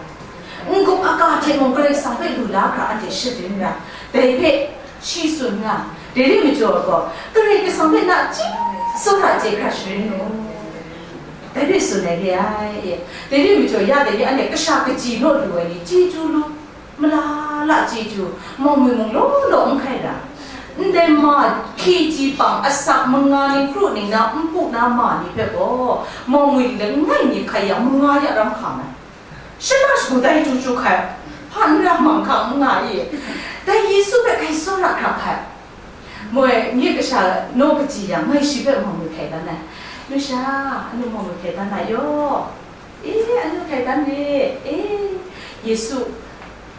N-gup aga hte mung Karai Kasang hpe lu la hkra anhte sharin ra. Dai hpe shi tsun nga, dai ring majaw gaw, Karai Kasang hpe nachying tsawra chye hkra sharin nu. Dai hpe tsun ai re ai. Dai ring majaw ya dai ni anhte kasha kaji naw lu ai ni chyeju lu. Mala la chyeju, mawng mi mung law law n hkai ra. Ndai ma K G pang asak manga ni kru ningnan n pu na ma ni hpe gaw, mawng mi langai mi hkai yang manga ya ram hkam ai. Shana shagu dai chyu chyu hkai, hpa n ra mang hkang n nga i. Dai Yesu hpe hkai tsawra hkra hkai. Moi, nye kasha naw kaji yang, ngai shi hpe mawng mi hkai dan ai. Nu sha, anu mawng mi hkai dan ai yaw. E, anu hkai dan re, e, Yesu,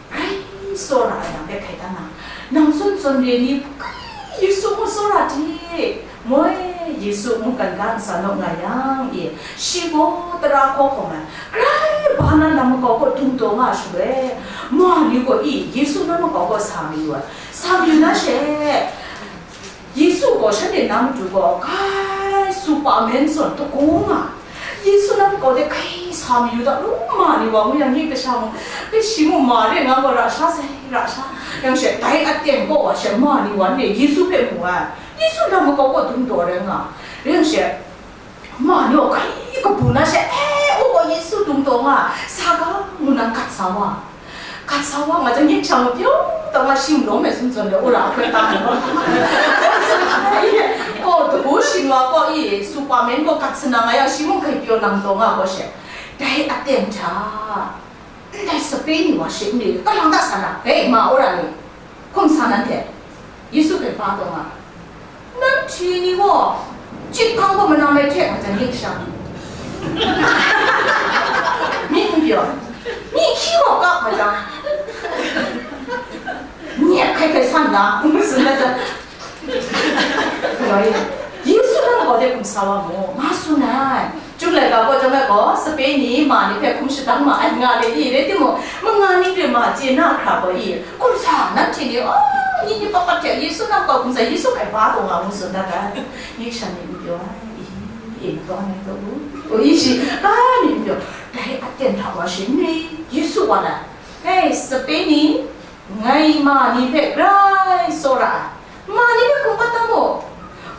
grai tsawra ai yang hpe hkai dan na, nang zawn zawn re ni, grai Yesu mung tsawra hte, moi, Yesu mungkan ga ntsa naw nga yang, e, shi gaw tara hkaw hkawm ai, grai ba na lam makau gaw dung taw nga shaloi, ma ni gaw, e, Yesu na makau gaw sa mayu ai, sa mayu na she, Yesu gaw shanhte na matu gaw, grai Superman zawn dagu nga. Yesu na makau de grai sa mayu da, lu ma ni wa ngu yang, nye kasha mung, dai shi mung ma re nga gaw, ra sha sai, ra sha. Yang she, dai aten gaw wa she, ma ni wa n re, Yesu hpe mu ai. Yesu na makau gaw dung taw rai nga. Yang she, ma ni gaw grai kabu na she, e, u gaw Yesu dung taw nga, sa ga ngu nang gat sa wa. Gat sa wa nga jang, nye kasha mung pyaw taw nga, shing lawm ai sum zawn de, u ra hkoi tam ai. O, du Gu shin wa kaw i, Superman kaw gat sanang nga yang, shi mung grai pyaw lang taw nga gaw she, dai aten hta, ndai sape ni wa she n re, kalang da sa na, hei, ma wora ni, hkum sa nanhte, Yesu hpe ba taw nga, nanhte ni gaw, chyit hkang gaw manam ai hte, nga jang, ning sha, myit n pyaw, myit hkyi gaw kap, nga jang, nyet hkai hkai san na, ngu tsun na jang, Yesu nang gaw de hkum sa wa mu, nga tsun ai. Chyum laika gaw chyawm ai gaw, sape ni ma ni hpe hkum shadang ma ai nga le i, rai timung, manga ni hte ma chye na hkra gaw i, hkum sa, nanhte ni, oh, ni ni pat pat hte Yesu nang gaw hkum sa, Yesu hpe ba taw nga mu tsun dat ai. Ning sha ni n pyaw ai, i, i, n taw ai taw u, o, i shi, ka ni n pyaw, dai aten hta wa shi n ri, Yesu wa lai, hei, sape ni, ngai ma ni hpe grai tsawra ai, ma ni hpe hkum pat da mu,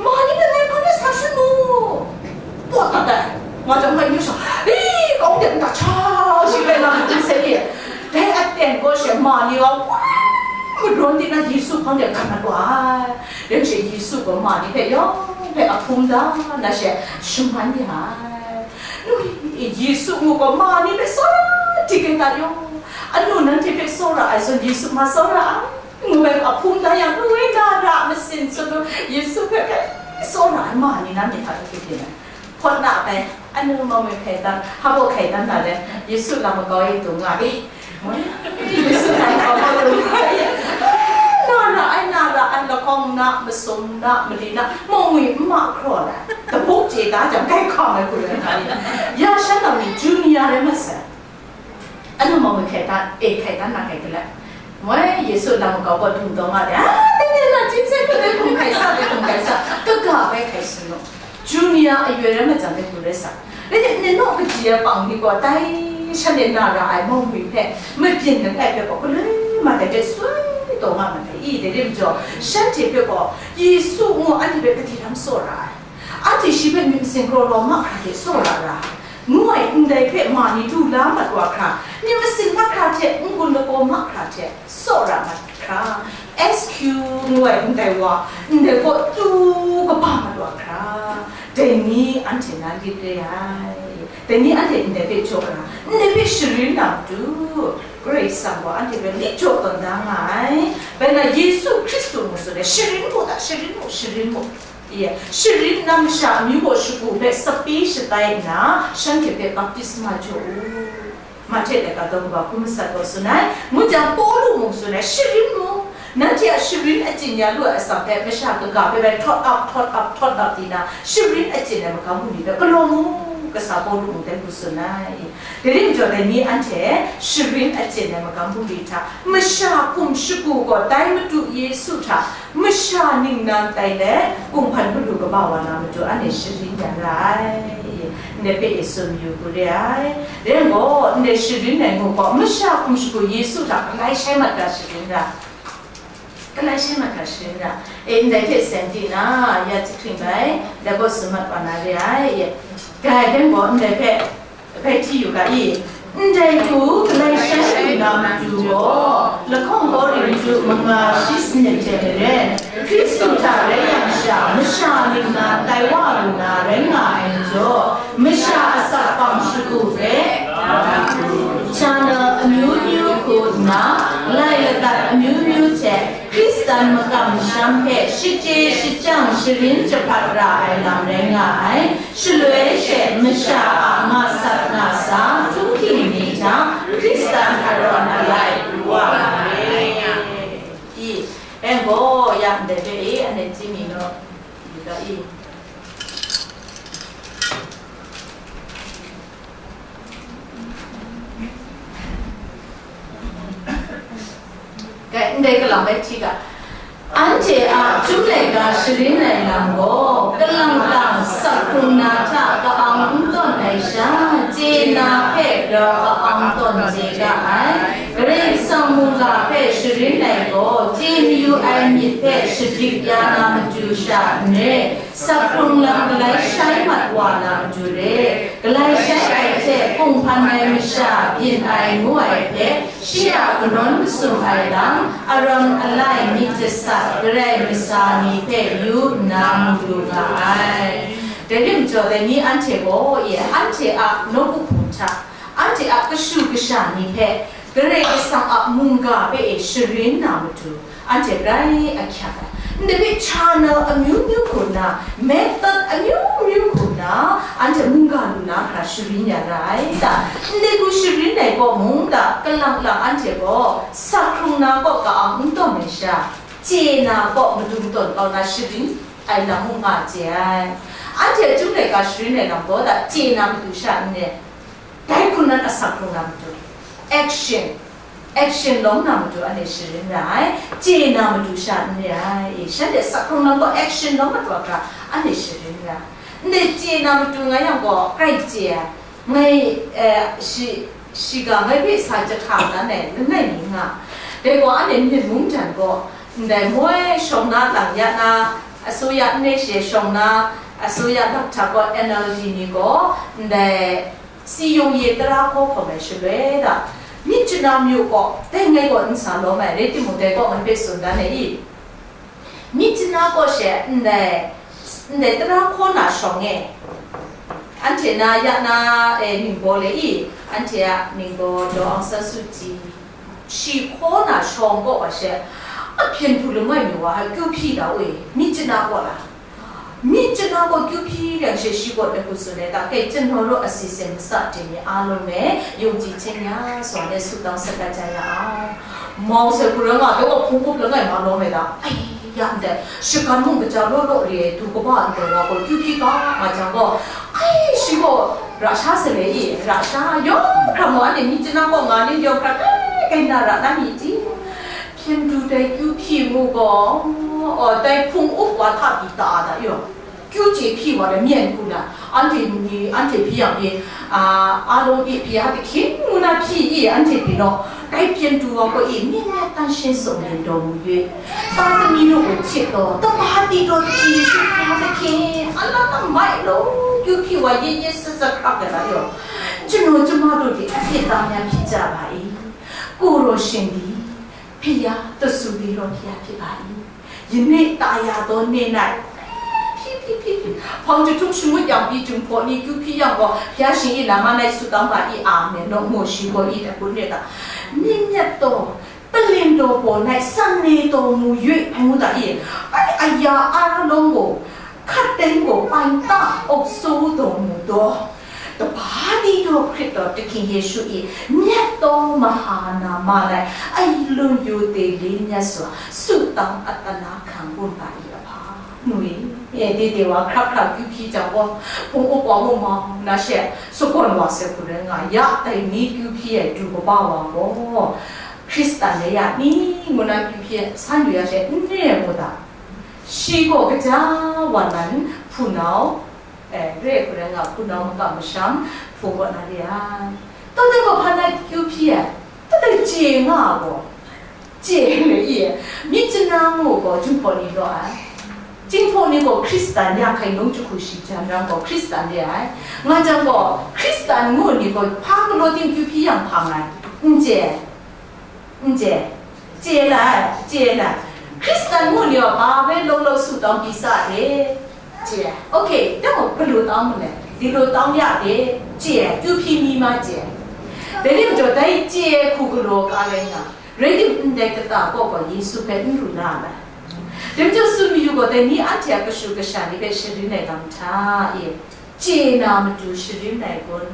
ma ni hpe ngai hpa de sa shun mu, pawt dat ai, nga jang ngai yu sha, i, kau de nta cha shi rai na hkum sai de, dai aten gaw she ma ni gaw, wa, madawn di na Yesu hpang de hkan mat wa ai, rai she Yesu gaw ma ni hpe yawng hpe a hpung da na she shaman ya ai. Nui, Yesu ngu gaw ma ni hpe tsawra di kaidat yaw, anu nanhte hpe tsawra ai zawn Yesu ma tsawra ai, ngu ai a hpung da yang, nui na ra masin tsun lu, Yesu hpe kai tsawra ai ma ni na myit hta hkrit byin ai. Hpawt na bai, anu mawng e hkai dan, hpa baw hkai dan na le, Yesu lam makau e dung nga e. Yesu lam makau dung nga e. Na ra ai, na ra ai, lahkawng na, masum na, mali na, mawng e n ma hkraw na, dabu chye da jang, kai hkam ai hku rai nga e. Ya shan lam ni, Junia rai masai. Anu mawng e hkai dan, e hkai dan na hkai galat. Moi Yesu lam makau gaw dung taw nga de, a, teng teng na, jin sai hku de hkum hkai sa, de hkum hkai sa, kaga bai hkai sanu. Junia ayoi rai majan de hku rai sa. Rai timung, naw kaji ai pang ni gaw, dai shan e na ra ai mawng e hpe, mabyin langai hpe gaw, galoi mat ai hte soi taw nga mat ai i, dai rim jaw, shanhte hpe gaw, Yesu ngu anhte hpe kadi lam tsawra ai. Anhte shi hpe myit masin kraw lawm mahkra hte tsawra ra, ngu ai ndai hpe ma ni du la mat wa hkra, myit masin mahkra hte n-gun lagaw mahkra hte tsawra mat hkra, S Q ngu ai ndai wa, ndai kaw tu kaba mat wa hkra, dai ni anhte na lit re ai. Dai ni anhte ndai hpe jaw ra, ndai hpe sharin na matu, Karai Kasang gaw anhte hpe lit jaw tawn da nga ai. Bai na Yesu Hkristu ngu tsun ai, sharin mu ta, sharin mu, sharin mu. Ye, sharin nna masha amyu baw shagu hpe sape shatai nna, shanhte hpe baptisma jaw u. Mahte laika daw kaba hkun masat gaw tsun ai, ngu jang Pawlu mung tsun ai, sharin mu, nanhte a sharin achyin ya lu ai atsam hpe masha kaga hpe bai htawt ap, htawt ap, htawt ap di na, sharin achyin ai magam bungli hpe galaw mu, kasa Pawlu mung dai hku tsun ai. Dai rim jaw dai ni anhte sharin achyin ai magam bungli hta masha hkum shagu gaw tai Madu Yesu hta masha ningnan tai let, kunghpan madu kaba wa na matu anhte sharin ya ra ai. Ndai hpe e tsun mayu hku re ai. Rai nme law, ndai sharin ai ngu gaw, masha hkum shagu Yesu hta galai shai mat ga sharin ra. Galai shai mat ga sharin ra. E, ndai hte seng di na, ya jahkring bai, ndai gaw tsun mat wa na re ai. Dai rai nme law, ndai hpe, Bai hti yu ga i, ndai hku galai shai lu na matu gaw, lahkawng Korinhtu manga shi sanit hte maren, Hkristu hta rai yang sha, masha ningnan tai wa lu na rai nga ai majaw, masha asak bang shagu hpe, channel amyu myu hku nna, lai ladat amyu myu hte, Hkristan makam masham hpe shachye shajang sharin jahpat ra ai lam rai nga ai. Shaloi she masha a nga sat nga sa htunghking ni hta Hkristan arawn alai pru wa na re. I, rai nme law, ya ndai hpe e, anhte chye mi naw, yu ga i. Gai, ndai kalang bai hti ga. Anhte a chyum laika sharin ai lam gaw, kalang tang sak hkrung na hta ka-ang n tawn ai sha, chye na hpe grau ka-ang tawn chye ga ai. Karai Kasang mungga hpe sharin ai gaw, chye mayu ai myit hpe shadik ya na matu sha n re. Sak hkrung lam galai shai mat wa na matu re, galai shai ai hte hpung hpan ai masha byin ai ngu ai hpe, shi a kanawn masum ai lam, arawn alai myit jasat, Karai masa ni hpe yu nna mu lu nga ai. Dai rim jaw, dai ni anhte gaw, e, anhte a nawku hpung hta, anhte a kashu kasha ni hpe Karai Kasang a mungga hpe e sharin na matu, anhte grai ahkyak ai. Ndai hpe channel amyu myu hku nna, method amyu myu hku nna, anhte mungga lu na hkra sharin ya ra ai ta? Ndai hku sharin ai kaw mung ta, kalang lang anhte gaw sak hkrung na kaw ka-ang n tawn ai sha, chye na kaw madu matawn kau na sharin ai lam mung nga chye ai. Anhte a chyum laika sharin ai lam gaw ta, chye na matu sha n re, dai hku nan asak hkrung na matu, action, action lawm na matu anhte sharin ra ai, chye na matu sha n re ai. Shanhte sak hkrung lam gaw action lawm mat wa hkra anhte sharin ra ai. Ndai chye na matu nga yang gaw, grai chye ai, ngai, eh, shi, shiga ngai hpe sa jahkra dan ai langai mi nga. Dai gaw, anhte myit mungdan gaw, ndai moi shawng na lang ya na, asuya n re she shawng na, asuya lakhta gaw N L D ni gaw, ndai si yawng ye tara hkaw hkawm ai shaloi da, myit chana myu gaw, dai ngai gaw n sa lawm ai, rai timung, dai gaw ngai hpe tsun dan ai i? Myit chana gaw she ndai, ndai tara hkaw na shawng e, anhte na ya na, e, ningbaw le i, anhte a ningbaw Daw Aung San Suu Kyi, shi hkaw na shawng gaw wa she, a hpyen du langai mi wa, kyu hpyi da we, myit chana gaw la. Myit chana gaw kyu hpyi yang she, shi gaw dai hku tsun ai ta, kai chanaw raw a si sen masa ting ni a lung me, yungji cheng ya sa le, sutang sadat ja ya a. Mau sai hku rai nga, dai gaw hpung up langai ma lawm ai ta. Ai ya ndai, shagan mung kaja law law re ai du kaba ntaw wa gaw kyu hpyi ga nga jang gaw, ai, shi gaw ra sha sa le i, ra sha, yawng hkra mu, anhte myit chana gaw nga ning yawng hkra kai kai na ra na mi ti? Hpyen du dai kyu hpyi mu gaw, aw, dai hpung up wa hta pyi ta da yaw. Kyu chye hpyi wa le myen hku na, anhte ni, anhte hpyi yang pyi, a, a lung e pyi, a, ahkying ngu na hpyi i, anhte pyi naw, dai hpyen du wa gaw e, myit myit tan shin sung len daw mu ye. Ta kani nu gaw hte taw, taba di daw hpyi shu hpyi ahkying, a lam lam mai law, kyu hpyi wa ye ye sat sat hkrak ai la yaw. Chanu chama lu de a pyi tam ya hpyi ja ba i, ku raw shing di, hpyi ya, tasu di raw hpyi ya hpyi ba i. Yinne ta ya daw ne nai. Hpyi, hpyi, hpyi, hpyi. Hpang jahtum shangut yang pyi, Jinghpaw ni kyu hpyi yang gaw, hpya shing i, nama nai sutang ga i, amen, nawk mu shi gaw i, dai hpun re ga. Myit myit taw, paleng daw baw nai, san ne taw mu yoi, ai ngu ta i. Ai, aya a long gaw, hkat teng gaw, pai ta, auk so daw mu daw. Taba di daw Hkrit daw Dahki Yesu i myit taw maha na ma lai, ai lung yu de le myit swa, sutang a tana hkang gun ba i a hpa nu i? E, de de wa hkrak hkrak kyu hpyi jang gaw, hpung up wa mu ma na she, sagawn wa sai hku rai nga, ya dai ni kyu hpyi ai du kaba wa gaw, Hkristan le ya ni ngu na kyu hpyi san yu ya she, n re ai mu da. Shi gaw kaja wa nan hpunau, e, re ai hku rai nga, hpunau makam masham hpung kaw na re ai. Tawdai gaw hpa na kyu hpyi ai? Tawdai chye nga gaw, chye le i, myit chana ngu gaw Jinghpaw ni law ai. Jinghpaw ni gaw Hkristan ya hkai nung jahku shi jan rang gaw Hkristan re ai. Nga jang gaw, Hkristan ngu ni gaw hpa galaw tim kyu hpyi yang hpang ai, n chye ai. N chye, chye lai, chye lai. Hkristan ngu ni gaw, hpa hpe law law sutang pyi sa de, chye. Ok, dai gaw, galu tang mu le, di lu tang ya de, chye, kyu hpyi mi ma chye. Dai ni majaw, dai chye hku galaw ka rai nga, rai tim, ndai kata kaw gaw Yesu hpe n ru na a lai. Dai majaw, tsun mayu gaw, dai ni anhte a kashu kasha ni hpe sharin ai lam hta e, chye na matu sharin ai kun?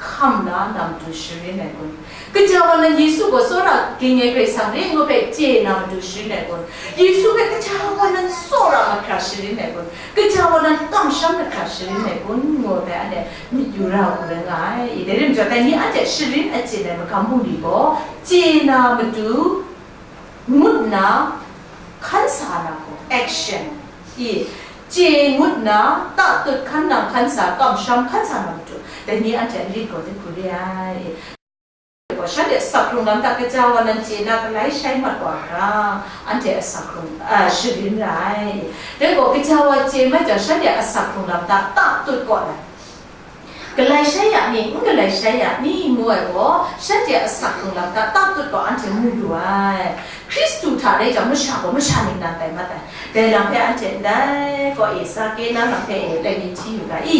Hkam la na matu sharin ai kun? Kaja wa nan Yesu gaw tsawra ging ai Karai Kasang rai ngu hpe chye na matu sharin ai kun? Yesu hpe kaja wa nan tsawra mahkra sharin ai kun? Kaja wa nan kamsham mahkra sharin ai kun? Ngu ai hpe anhte myit yu ra u rai nga ai. I, dai rim jaw, dai ni anhte sharin achyin ai magam bungli gaw chye na matu ngut nna hkan sa na gaw, action, i, chye ngut nna, tatut hkan nang hkan sa, kamsham hkan sa na matu, dai ni anhte a lit gaw dai hku re ai. Gaw, shanhte sak hkrung lam hta kaja wa nan chye na, galai shai mat wa hkra, anhte a sak hkrung, a, sharin ra ai. Dai gaw, kaja wa chye mat jang, shanhte a sak hkrung lam hta tatut kaw na, Galai shai ya ni, n galai shai ya ni, ngu ai gaw, shanhte a asak hkrung lam hta tatut gaw anhte mu lu ai. Hkristu hta rai jang, masha gaw masha ningnan tai mat ai. Dai lam hpe anhte ndai gaw e, Zake na lam hpe e, lai mi hti yu ga i.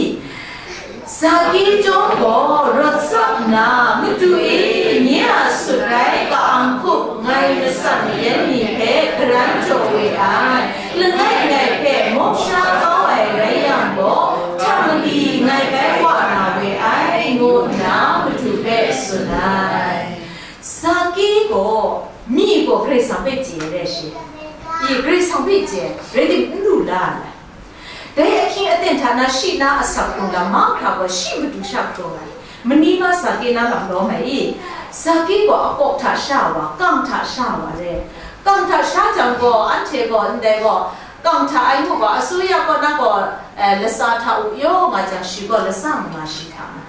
Zake chyawm gaw rawt tsap nna, "Madu e, nye a sut rai ka-ang hkup, ngai masat mayan ni hpe garan jaw we ai. Langai ngai hpe mawp sha kau ai rai yang gaw, hta mali ngai bai wa na we ai," ngu nna Madu hpe tsun ai. Zake gaw, mi gaw Karai Kasang hpe chye ai rai shi. I, Karai Kasang hpe chye ai, rai tim n lu la ai. Dai ahkying aten hta na shi na asak hkrung lam mahkra gaw shi matu sha hkrung ai. Mani ma Zake na lam lawm ai i? Zake gaw akawk hta sha wa, kang hta sha wa re. Kang hta sha jang gaw, anhte gaw ndai gaw, kang hta ai ngu gaw, asuya kaw na gaw, eh, latsa hta u yaw nga jang, shi gaw latsa manga shi hta na.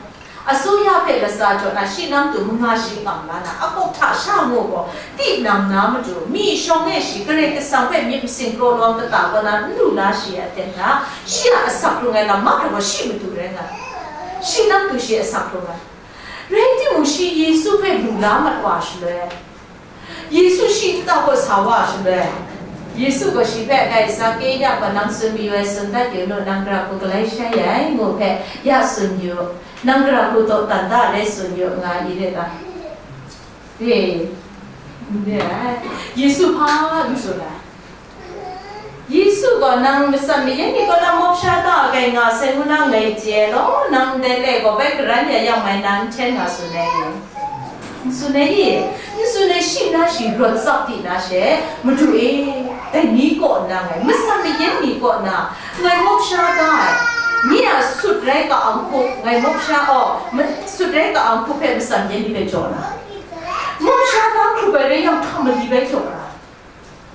Asuya hpe latsa jaw na, shi nang tu manga shi kang la na, akawk hta sha ngu gaw, tinang na matu, mi shawng e shi Karai Kasang hpe myit masin kraw lawm kata kaw na n lu la shi a aten hta, shi a asak hkrung ai lam mahkra gaw shi matu rai nga ai. Shi nang tu shi asak hkrung ai. Rai timung, shi Yesu hpe lu la mat wa shaloi, Yesu shi nta gaw sa wa shaloi, Yesu gaw shi hpe, "Dai Zake, ya gaw nang tsun mayu ai tsun dat yu nu, nang gara hku galai shai ai," ngu hpe, "Ya tsun yu, nang gara hku dawdan da rai tsun yu," nga i re ta? He, n re ai. Yesu hpa n tsun ai. Yesu gaw, "Nang masat mayan ni kaw na mawp sha da ai nga sai ngu na ngai chye ai law, nang ndai le gaw bai garan ya yang mai na n hten nga," tsun ai. N tsun ai i? N tsun ai, shi na shi rawt tsap di na she, "Madu e, dai ni kaw nna ngai, masat mayan ni kaw nna ngai mawp sha da ai, nye a sut rai ka-ang hkup ngai mawp sha, aw, ma-, sut rai ka-ang hkup hpe masat mayan ni hpe jaw na, mawp sha da hkrup ai rai yang, hta mali bai jaw na."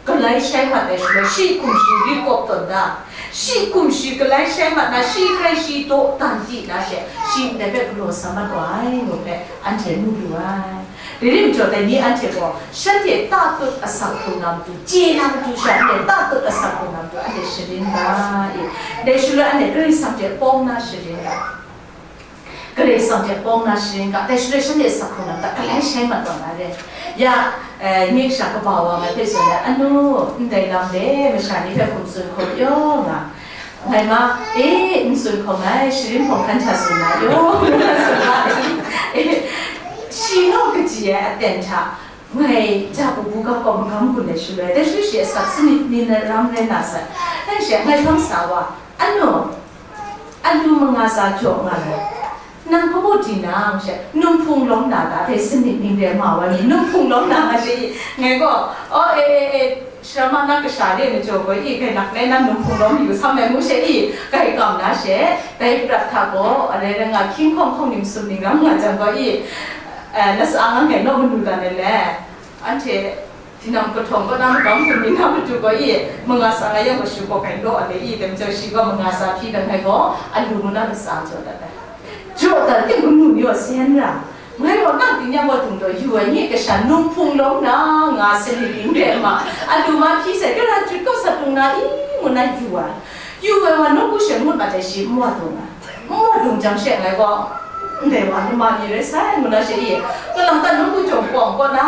Galai shai mat ai shaloi, shi hkum shi ri kawp tawn da, shi hkum shi galai shai mat na, shi hkrai shi dawdan di na she, shi ndai hpe galaw sa mat wa ai ngu hpe anhte mu lu ai. Dai rai majaw, dai ni anhte gaw shanhte tatut asak hkrung na matu, chye na matu sha, anhte tatut asak hkrung na matu anhte sharin ga i. Dai shaloi anhte Karai Kasang hte pawng na sharin ga. Karai Kasang hte pawng na sharin ga, dai shaloi shanhte asak hkrung na matu galai shai mat tawn na re. Ya, eh, nye kasha kaba wa ngai hpe tsun ai, "Anu, ndai lam le masha ni hpe hkum tsun hkawm yaw nga." Ngai ma, "E, n tsun hkawm ai, sharin hpawng hkan hta tsun na yaw," ngu na tsun ai. Eh, shi naw kaji ai aten hta, ngai ja bu bu ga kaw magam gun ai shaloi, dai shaloi shi asak sanit ni na ram rai na sai. Dai she ngai hpang sa wa, "Anu, alu manga sa jaw nga ai. Nang hpa baw di nang?" she, "Num hpung lawm na ta, dai sanit ning re ma wa mi, num hpung lawm na nga," she i. Ngai gaw, "Oh, e, e, e, sharama na kasha re majaw gaw i, kainak lai na num hpung lawm yu sam ai," ngu she i, kai kam na she, dai prat hta gaw, alai rai nga, hkying hkawng hkawng ning sum ning ram nga jang gaw i, eh, latsa nga ngai naw manu dan ai le, anhte tinang kahtawng kaw na magam hkum mi na matu gaw i, manga sa nga yang mashu gaw kai law ai le i, dai majaw shi gaw manga sa hpyi dan ai gaw, alu ngu na latsa jaw dat ai. Jaw dat tim kanu ni gaw sen ra. Ngai gaw nang tingnyang gaw dung daw yu ai, nye kasha num hpung lawm na nga sanit ning re ma, alu ma hpyi sai, gara jut kaw sat dung na i, ngu na yu ai. Yu ai wa nawku she ngut mat ai shi n wa dung ai. N wa dung jang she ngai gaw, ndai wa numa ni rai sai, ngu na she i, kalang ta nawku jawng pawng kaw na,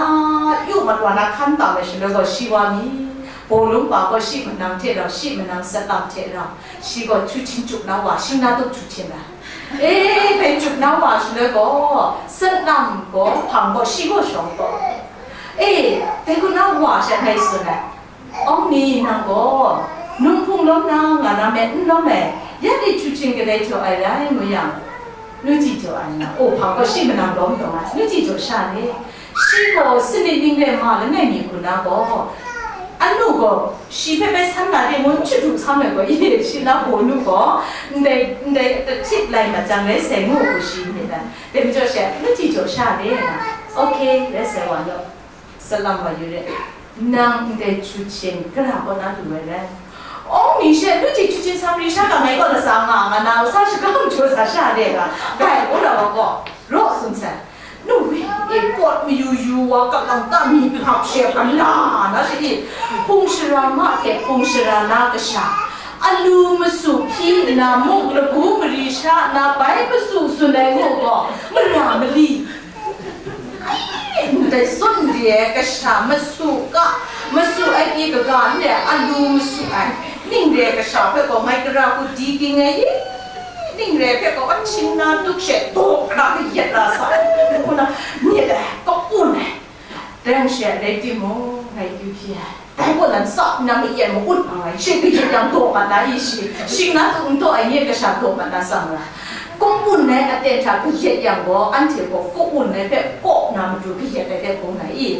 yu mat wa na hkan tam ai shaloi gaw, shi wa mi, bawlung pa gaw shi manang hte rau, shi manang satlam hte rau, shi gaw chu htin chup na wa, shing na tup chu htin ai. E, dai chup na wa shaloi gaw, satlam gaw, hpang gaw, shi gaw shawng gaw. E, dai kaw na wa sha ngai tsun ai. Awng ni nang gaw, num hpung lawm na nga na me n lawm ai, ya de chu htin kadai jaw ai rai ngu yang, nu ji jaw ai na, o, hpa gaw shi manang lawm taw ai, nu ji jaw sha re. Shi gaw sanit ning re ma langai mi hku na gaw, anu gaw shi hpe bai san na de ngu n shadu sam ai gaw, i, shi na gaw nu gaw, ndai, ndai, htit lai mat jang rai sai ngu hku shi myit ai. Dai majaw she, nu ji jaw sha re na, ok, rai sai wa law. Salam wa yu re. Nang ndai chu htin gara kaw na lu ai rai. Awng ni she, nu ji chu htin sa pri sha ga ngai gaw latsa nga nga na, sa shagam jaw sa sha re ga, gai, wora wa gaw, raw tsun sai. Nu wi e, pawt mayu yu wa, kalang ta mi hpap she hpan la na she i, hpung shara ma hte hpung shara na kasha, Alu masu hpyi nna muk lagu mari sha nna bai masu tsun ai ngu gaw, mara mali. Ai, ndai tsun re ai kasha masu ga, masu ai pyi kaga n re ai, alu masu ai. Ning re ai kasha hpe gaw ngai gara hku di ging ai i? Ning re ai hpe gaw ahkying na tuk she daw hkra kayat la sa ai, ngu na myit ai, ka-un ai. Dai hte rai timung, ngai kyu hpyi ai. Dai gaw nan tsap nna ma-yen ma-ut nga ai, she kayat yang daw mat na i shi, shing na hku n daw ai nye kasha daw mat na tsang ra. Ka-un ai aten hta kayat yang gaw, anhte gaw ka-un ai hpe kaw na matu kayat ai hpe bung na i?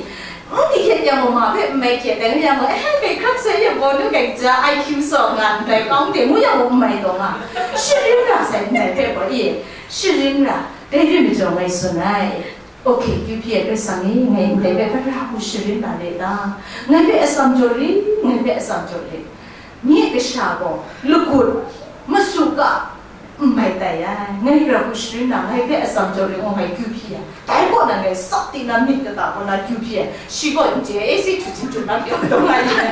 N kayat yang gaw, ma hpe n mai hkye dai, ngu yang gaw, eh, hpe hkrak sai yang gaw, nu kai kaja, I Q saw nga ndai kau de, ngu yang gaw, n mai taw nga. Sharin ra sai ndai hpe gaw i, sharin ra, dai re majaw ngai tsun ai. Ok, kyu hpyi ai Karai Kasang e, ngai ndai hpe gara hku sharin na le ta? Ngai hpe atsam jaw rit, ngai hpe atsam jaw rit. Nye kasha gaw lagut, masu ga, n mai tai ai. Ngai gara hku sharin na, ngai hpe atsam jaw rit, ngu ngai kyu hpyi ai. Dai kaw na ngai tsap di na myit kata kaw na kyu hpyi ai. Shi gaw n chye ai, si htu htin htu na pyaw taw nga yin ai.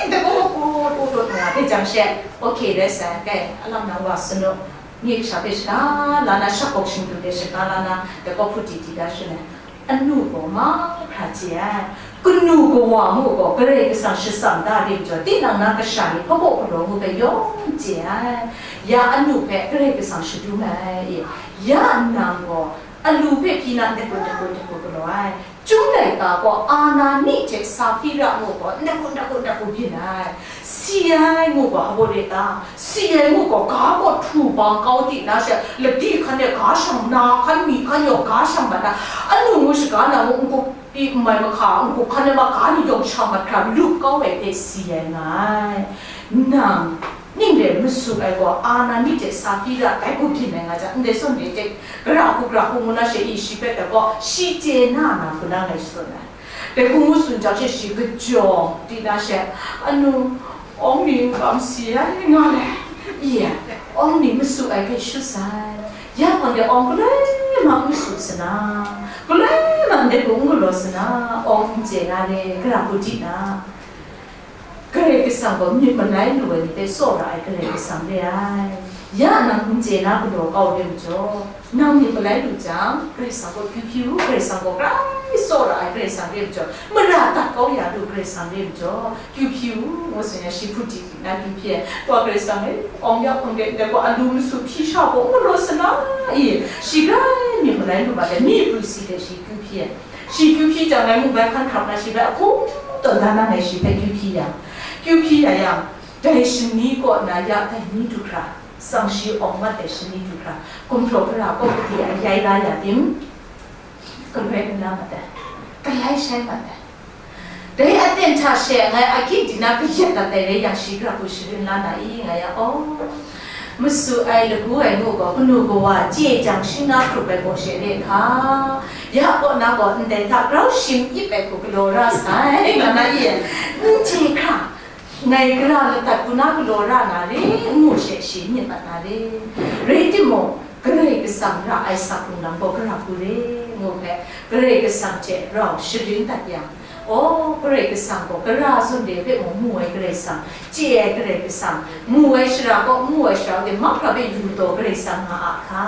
Ai, dai gaw kut kut kut nga, dai jang she, ok rai sai, kai, alam nang wa sanu. Nye kasha hpe shaga la na, shakawk shingdu de shaga la na, dai gaw hput di di da shangai. Anu gaw mahkra chye ai. Kanu kawa mung gaw Karai Kasang shatsam da re majaw, tinang na kasha ni hpabaw galaw ngu hpe yawng chye ai. Ya anu hpe Karai Kasang shadum ai. Ya nang gaw alu hpe hpyi na, dagu dagu dagu galaw ai. Chyum laika gaw Anani hte Safira ngu gaw, ndaku, ndaku, ndaku byin ai. Si ai ngu gaw, habo re ta? Si ai ngu gaw, ga gaw htu bang kau di na she, ladi hkan e ga shang, na hkan, mi hkan yaw ga shang mat na, anu ngu shaga na ngu, n-gup pyi n mai mahka, n-gup hkan e ma ga ni yawng shang mat hkra, lup kau ai hpe si ai nga ai. Nang, ning re masu ai gaw, Anani hte Safira dai hku byin ai nga jang, ndai zawn re hte, gara hku, gara hku ngu na she i shi hpe dai gaw, shi chye na na hku na ngai tsun ai. Dai hku ngu tsun jang she shi kajawng di na she, anu, awng ni n kam si ai nga le, i, awng ni masu ai hpe shut sai, ya hpang de awng galoi ma n masu sa na, galoi ma ndai hku n galaw sa na, awng n chye na le, gara hku di na. Karai Kasang gaw myit malai lu ai ni hpe tsawra ai Karai Kasang re ai. Ya nang n chye na galaw kau re majaw, nang myit malai lu jang, Karai Kasang gaw kyu hpyi u, Karai Kasang gaw grai tsawra ai Karai Kasang re majaw, mara dat kau ya lu Karai Kasang re majaw, kyu hpyi u, ngu tsun yang shi hput di na kyu hpyi ai. Wa Karai Kasang e, awng ya hpang de ndai gaw alu masu hpyi sha gaw n galaw sa na i? Shi grai myit malai lu ma ai, mi pru si hte shi kyu hpyi ai. Shi kyu hpyi jang, ngai mung bai hkan hkrap na shi hpe ahkum tawn da na ngai shi hpe kyu hpyi yang, kyu hpyi ya yang, dai shani kaw na ya dai ni du hkra, tsang shi awng mat ai shani du hkra, gumhpraw gara kaw kadi a yai la ya tim, galoi n la mat ai, galai shai mat ai. Dai aten hta she ngai akyu di na kayat dat ai rai yang, shi gara hku sharin la na i, nga yang, aw, masu ai lagu ai ngu gaw, kanu kawa chye jang shing na hkrup ai gaw she re hka, ya kaw na gaw ndai hta grau shim ip ai hku galaw ra sai, nga na i, n chye hkra, ngai gara ladat hku na galaw ra na re, ngu she shi myit mat na re. Rai timung, Karai Kasang ra ai sakrung lam gaw gara hku re, ngu hpe, Karai Kasang hte rau sharin dat yang, aw, Karai Kasang gaw gara zawn de hpe mung mu ai Karai Kasang, chye ai Karai Kasang, mu ai shara kaw mu ai shara de mahkra hpe yu taw Karai Kasang nga a hka?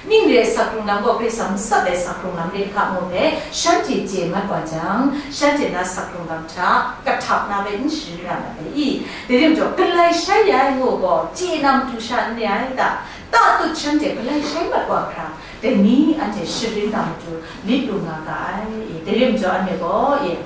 Ning re ai sakrung lam gaw Karai Kasang matsat ai sakrung lam re hka ngu hpe shanhte chye mat wa jang, shanhte na sakrung lam hta kahtap na hpe n sharin ra mat ai i? Dai re majaw, galai shai ya ai ngu gaw, chye na matu sha n re ai ta? Tatut shanhte galai shai mat wa hkra, dai ni anhte sharin na matu lit lu nga ga ai. Dai re majaw, anhte gaw, e,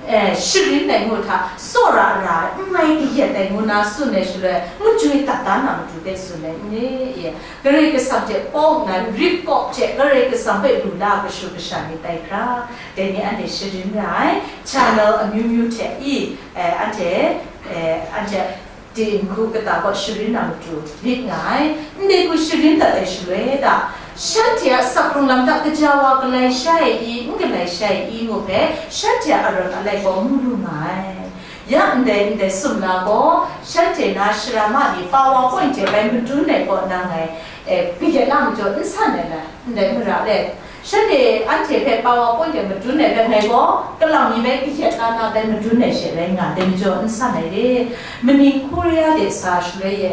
e, sharin ai ngu hta, tsawra ra ai, n mai kayat ai ngu na tsun ai shaloi, majoi dat da na matu hpe tsun ai n re? E, Karai Kasang hte paw nna, rip kawp hte Karai Kasang hpe lu la kashu kasha ni tai hkra, dai ni anhte sharin ra ai, channel amyu myu hte i, e, anhte, e, anhte, Dinghku kata kaw sharin na matu lit nga ai. Ndai hku sharin dat ai shaloi hta, shanhte a sakrung lam hta kaja wa galai shai ai i, n galai shai ai i ngu hpe, shanhte a arawn alai gaw mu lu nga ai. Ya ndai, ndai sumla gaw, shanhte na sharama ni PowerPoint hte bai madun ai kaw na ngai, e, kayat la majaw n san ai lai, ndai mara le, Shanhte anhte hpe PowerPoint de madun ai hpe ngai gaw, kalang mi bai kayat la na bai madun ai she rai nga, dai majaw n san ai re. Maning Korea de sa shaloi e,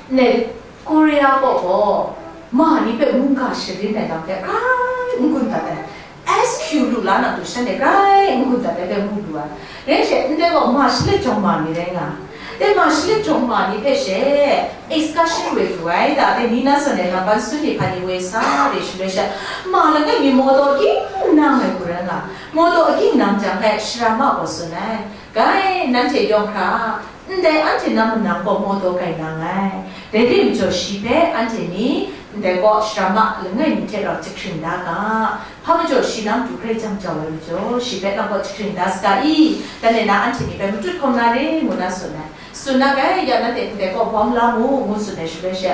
ne, Korea kaw gaw, ma ni hpe mungga sharin ai lam hpe grai n gun dat ai. S Q lu la na tu shanhte grai n gun dat ai hpe mu lu ai. Rai she, ndai gaw ma shalet jawng ma ni rai nga. Dai ma shalet jawng ma ni hpe she, excursion woi lu ai, da, dai ni na zawn e, nampan sun ni hpa ni woi sa re shaloi she, ma langai mi mawtaw ging nang ai hku rai nga. Mawtaw ging nang jang hpe, shara ma gaw tsun ai. Gai, nanhte yawng hkra, ndai anhte na manang gaw mawtaw gai nang ai. Dai re majaw shi hpe anhte ni, ndai gaw shara ma langai mi hte rau jahkring da ga. Hpa majaw shi na matu grai jang jau ai majaw, shi hpe nang gaw jahkring da saga i, dan e na anhte ni hpe matut hkawm na re, ngu na tsun ai. Tsun na gai ya, nanhte ndai gaw bawm la mu, ngu tsun ai shaloi she,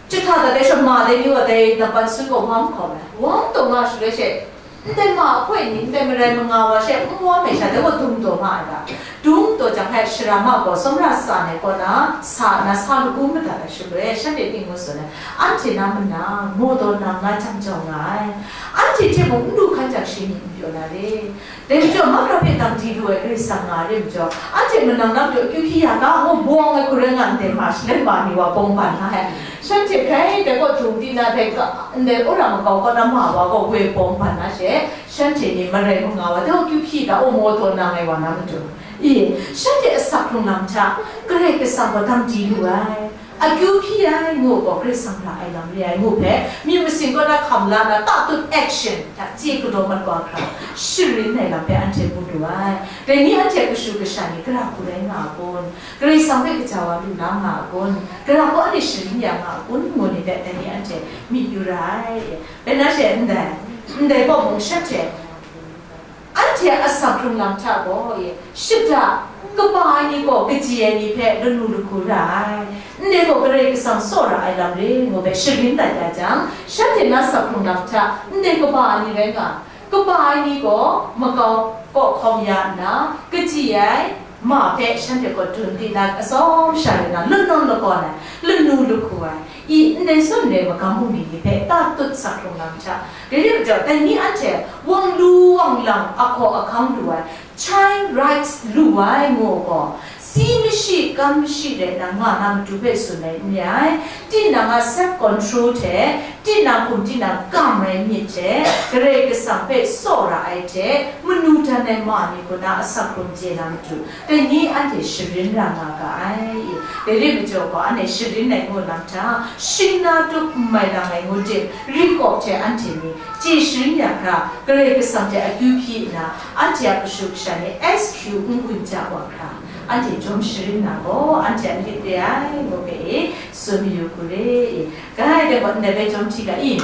jahta dat ai sha ma dai ni gaw dai nampan sun gaw wam hkawm ai. Wam taw nga shaloi she, ndai ma ahkoi ni, ndai marai manga wa she n wam ai sha, dai gaw dung taw nga ai ga. Dung taw jang hpe, shara ma gaw tsawmra sa ai kaw na, sa na, sa lagu madat ai shaloi, shanhte ning ngu tsun ai, anhte na manang, mawtaw nang nga jang jau nga ai. Anhte hte mung n du hkan jang shi ni n pyaw na re. Dai majaw, mahkra hpe dang di lu ai Karai Kasang nga re majaw, anhte manang na majaw akyu hpyi ya ga, ngu bawng ai hku rai nga ndai ma shalet ma ni wa bawng ban na ai. Shanhte hkrai dai kaw htung di na dai ga, ndai wora makau kaw na ma wa gaw woi bawng ban na she, shanhte ni marai manga wa dai akyu hpyi ga, o mawtaw nang ai wa na matu. I, shanhte asak hkrung lam hta, Karai Kasang gaw dang di lu ai. Akyu hpyi ai ngu gaw, Karai Kasang ra ai lam re ai ngu hpe, myit masin kaw na hkam la na, tatut action hta chye kadaw mat wa hkra, sharin ai lam hpe anhte mu lu ai. Dai ni anhte kashu kasha ni gara hku rai nga a kun? Karai Kasang hpe kaja wa lu la nga a kun? Gara hku anhte sharin ya nga a kun? Ngu ni hpe dai ni anhte myit yu ra ai. Bai na she ndai, ndai gaw mung shanhte, anhte a asak hkrung lam hta gaw, e, shada, kaba ai ni gaw kaji ai ni hpe lanu lahku ra ai, ndai gaw Karai Kasang tsaw ra ai lam re, ngu hpe sharin dat ya jang, shanhte na asak hkrung lam hta ndai kaba ai ni rai nga, kaba ai ni gaw makau kaw hkawm ya nna, kaji ai, ma hpe shanhte gaw dun di na, atsawm sha rai na, lanawn lakawn ai, lanu lahku ai, i ndai tsun ndai magam bungli ni hpe tatut asak hkrung lam hta, dai re majaw, dai ni anhte wang lu wang lang ahkaw ahkang lu ai, child rights lu ai ngu gaw, si mashi kam mashi rai na nga na matu hpe tsun ai n re ai, tinang a self control hte, tinang hkum tinang kam ai myit hte, Karai Kasang hpe tsaw ra ai hte, manu dan ai ma ni kaw na asak hkrung chye na matu, dai ni anhte sharin ra nga ga ai. Dai re majaw gaw, anhte sharin ai ngu lam hta, shing na tup n mai lang ai ngu tim, ri kawp hte anhte ni chye sharin ya hkra, Karai Kasang hte akyu hpyi nna, anhte a kashu kasha ni S Q n gun ja wa hkra, anhte jawm sharin na gaw, anhte a myit re ai, ngu hpe e, tsun mayu hku re. Gai dai gaw, ndai bai jawm hti ga i?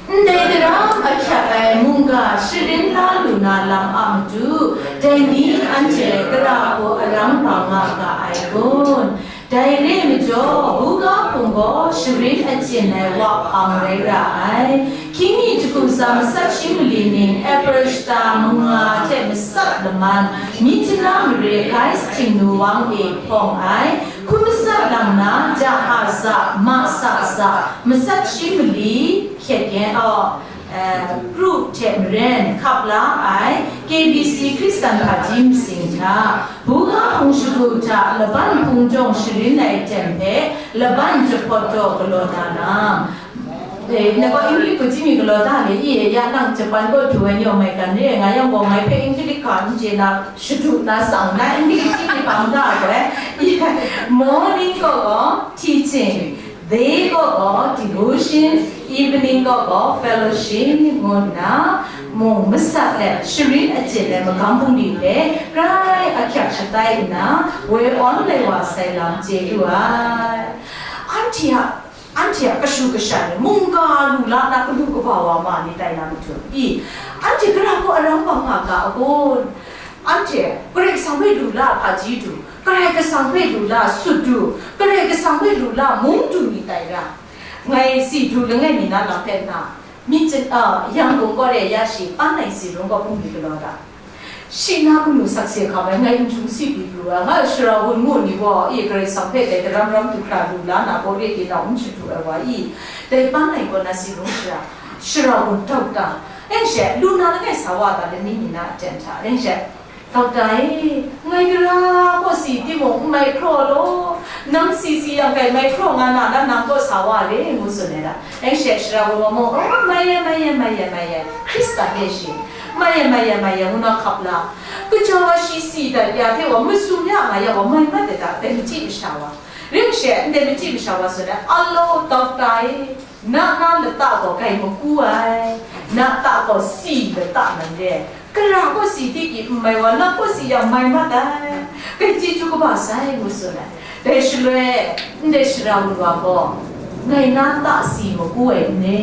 Ndai daram ahkyak ai mungga sharin la lu na lam a matu, dai ni anhte gara hku arang bang nga ga ai kun? Dai re majaw, buga hpung gaw sharin achyin ai wa hpang rai ra ai. Hkying mi jahku tsa matsat shi mali ning, April shata manga hte matsat laman, Myitkyina mare Gais htingnu wang e hpawng ai, hkun matsat lang na, ja a za, ma sa za, matsat shi mali, hkyet gen aw, eh, kru hte maren hkap la ai, K B C Hkristan hpaji masing hta, buga hpung shagu hta laban hpung jawng sharin ai aten hpe, laban jahpawt daw galaw na lam. Eh, na gaw English hku chyi mi galaw da le, i, ya nang Japan kaw du ai ni yawng mai gan re, nga yang gaw ngai hpe English hka n chye na, shadu na tsang na, English chyi mi hpa n da ai, morning kaw gaw teaching, day kaw gaw devotion, evening kaw gaw fellowship ngu nna, mung masat let, sharin achyin let magam bungli hpe grai ahkyak shatai nna, woi awn lai wa sai lam chye lu ai. Anhte a, anhte a kashu kasha ni mungga lu la na, galu kaba wa ma ni tai na matu i, anhte gara hku arang bang nga ga a kun? Anhte Karai Kasang hpe lu la hpaji du, Karai Kasang hpe lu la sut du, Karai Kasang hpe lu la mung du ni tai ra? Ngai si du langai mi na lam hpe na, mi chyen, a, Yangon kaw re ya shi, Pangnai Si Rung kaw hpung mi galaw da. Shi na kanu sakse hkam ai, ngai n htung si pyi pru ai, nga shara gun ngu ni gaw, i Karai Kasang hpe dai daram ram du hkra lu la na gaw, re tinau n shadu ai wa i, dai ban ai gaw na si ru shara, shara gun dauta, ren she, lu na langai sa wa ta lani mi na aten hta, ren she, dauta e, ngai gara kaw si timung n mai hkraw law, nang si si yang kai mai hkraw nga na, na nang kaw sa wa re, ngu tsun ai da. Ren she, shara gun wa mung, oh, mai e, mai e, mai e, mai e, Hkristan e shi, mai e, mai e, mai e, ngu na hkap la, Kaja wa shi si dat ya hte wa masum ya nga ya wa mai mat dat dai machyi masha wa. Ring she ndai machyi masha wa tsun ai, alo dauta e, na na lata gaw kai maku ai, na ta gaw si lata nan re, kara gaw si di pyi n mai wa, na gaw si yang mai mat ai, kai chyeju kaba sai ngu tsun ai. Dai shaloi, ndai shara wunwa gaw, ngai na ta si maku ai n ne?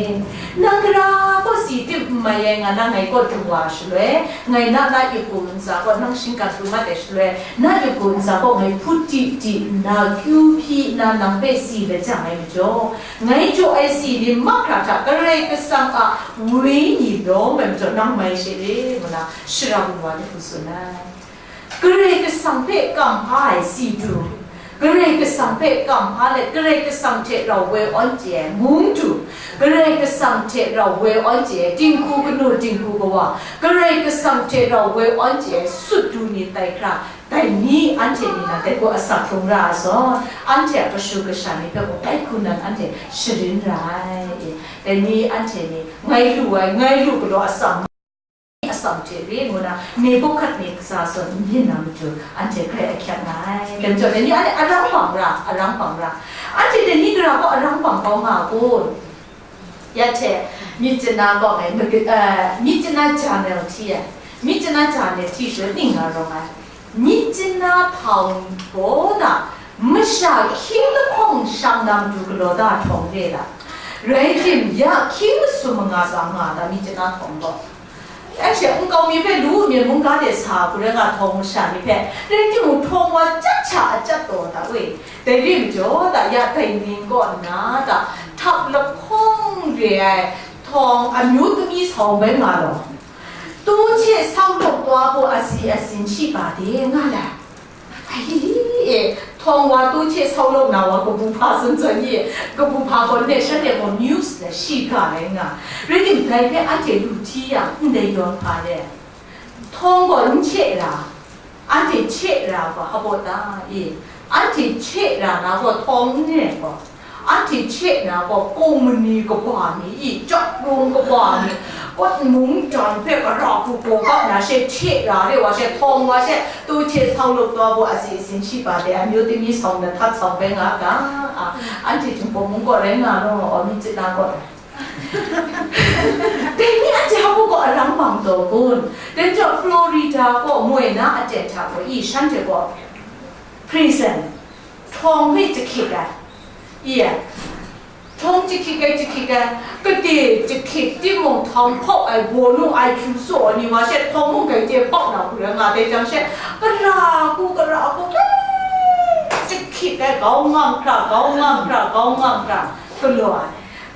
Nang gara kaw si tim n mai ai nga na ngai kaw du wa shaloi, ngai na na yupku ntsa kaw nang shingkang du mat ai shaloi, na yupku ntsa kaw ngai hput di di nna, kyu hpyi nna nang hpe si lajang ai majaw, ngai jaw ai si ni mahkra hta Karai Kasang a Wenyi lawm ai majaw nang mai she re, ngu na shara wunwa ni hku tsun ai. Karai Kasang hpe kam hpa ai si du, Karai Kasang hpe kam hpa let, Karai Kasang hte rau woi awn chye ai mung du, Karai Kasang hte rau woi awn chye ai dinghku kanu dinghku kawa, Karai Kasang hte rau woi awn chye ai sut du ni tai hkra, dai ni anhte ni na dai gaw asak hkrung ra ai zawn, anhte a kashu kasha ni hpe gaw dai hku nan anhte sharin ra ai. Dai ni anhte ni ngai lu ai, ngai lu galaw atsam, atsam hte re ngu na, Nebuhkadneza zawn n byin na matu, anhte grai ahkyak nga ai. Dai majaw, dai ni anhte arang bang ra, arang bang ra. Anhte dai ni gara gaw arang bang kau nga a kun? Ya hte, myit chana gaw ngai, magi-, eh, myit chana janel hti ai. Myit chana janel hti shaloi ning nga rawng ai. Myit chana hpang gaw na, masha hkying lahkawng shang na matu galaw da htawng re la. Rai tim, ya hkying masum manga tsa nga da myit chana hpang gaw. Anhte nkau mi hpe lu u myit mungga de sa hku rai nga htawng masha ni hpe, rai timung htawng wa chyat sha a chyat taw da we. Dai re majaw da, ya dai ning kaw nna da, htap lahkawng re ai htawng amyu tumi sau bai nga law, 多谢 sau lawk taw bu a si a sin shi ba de nga lai. Ai, e, htawng wa 多谢 sau lawk na wa kabu hpa tsun tsun ye, kabu hpa gaw net shanhte gaw news la shi ga rai nga. Rai tim, dai hpe anhte lu hti yang, ndai yawn hpa de, htawng gaw n hte ra, anhte hte ra gaw, hpa baw ta e, anhte hte ra na gaw htawng n re gaw, anhte hte na gaw, kawmani kaba ni i, chyap rung kaba ni, kawt mungdan hpe kara hku gaw kap na she hte ra re wa she, htawng wa she, 多谢 sau lawk taw bu a si a sin shi ba de, amyu tumi sau na htat sau bai nga ga, a, anhte Jinghpaw mung gaw rai nga law, myit chana gaw rai. Dai ni anhte hpa gaw arang bang taw kun? Dai majaw Florida gaw moi na aten hta gaw i, shanhte gaw prison, htawng hpe jahkyit ai, i, htawng jahkyit ai, jahkyit ai, kade jahkyit timung htawng hpawk ai, bawnu I Q tsaw ai ni wa she htawng mung grai chye hpawk na hku rai nga dai jang she, kara hku, kara hku, jahkyit ai, gau ngam hkra, gau ngam hkra, gau ngam hkra, galaw ai.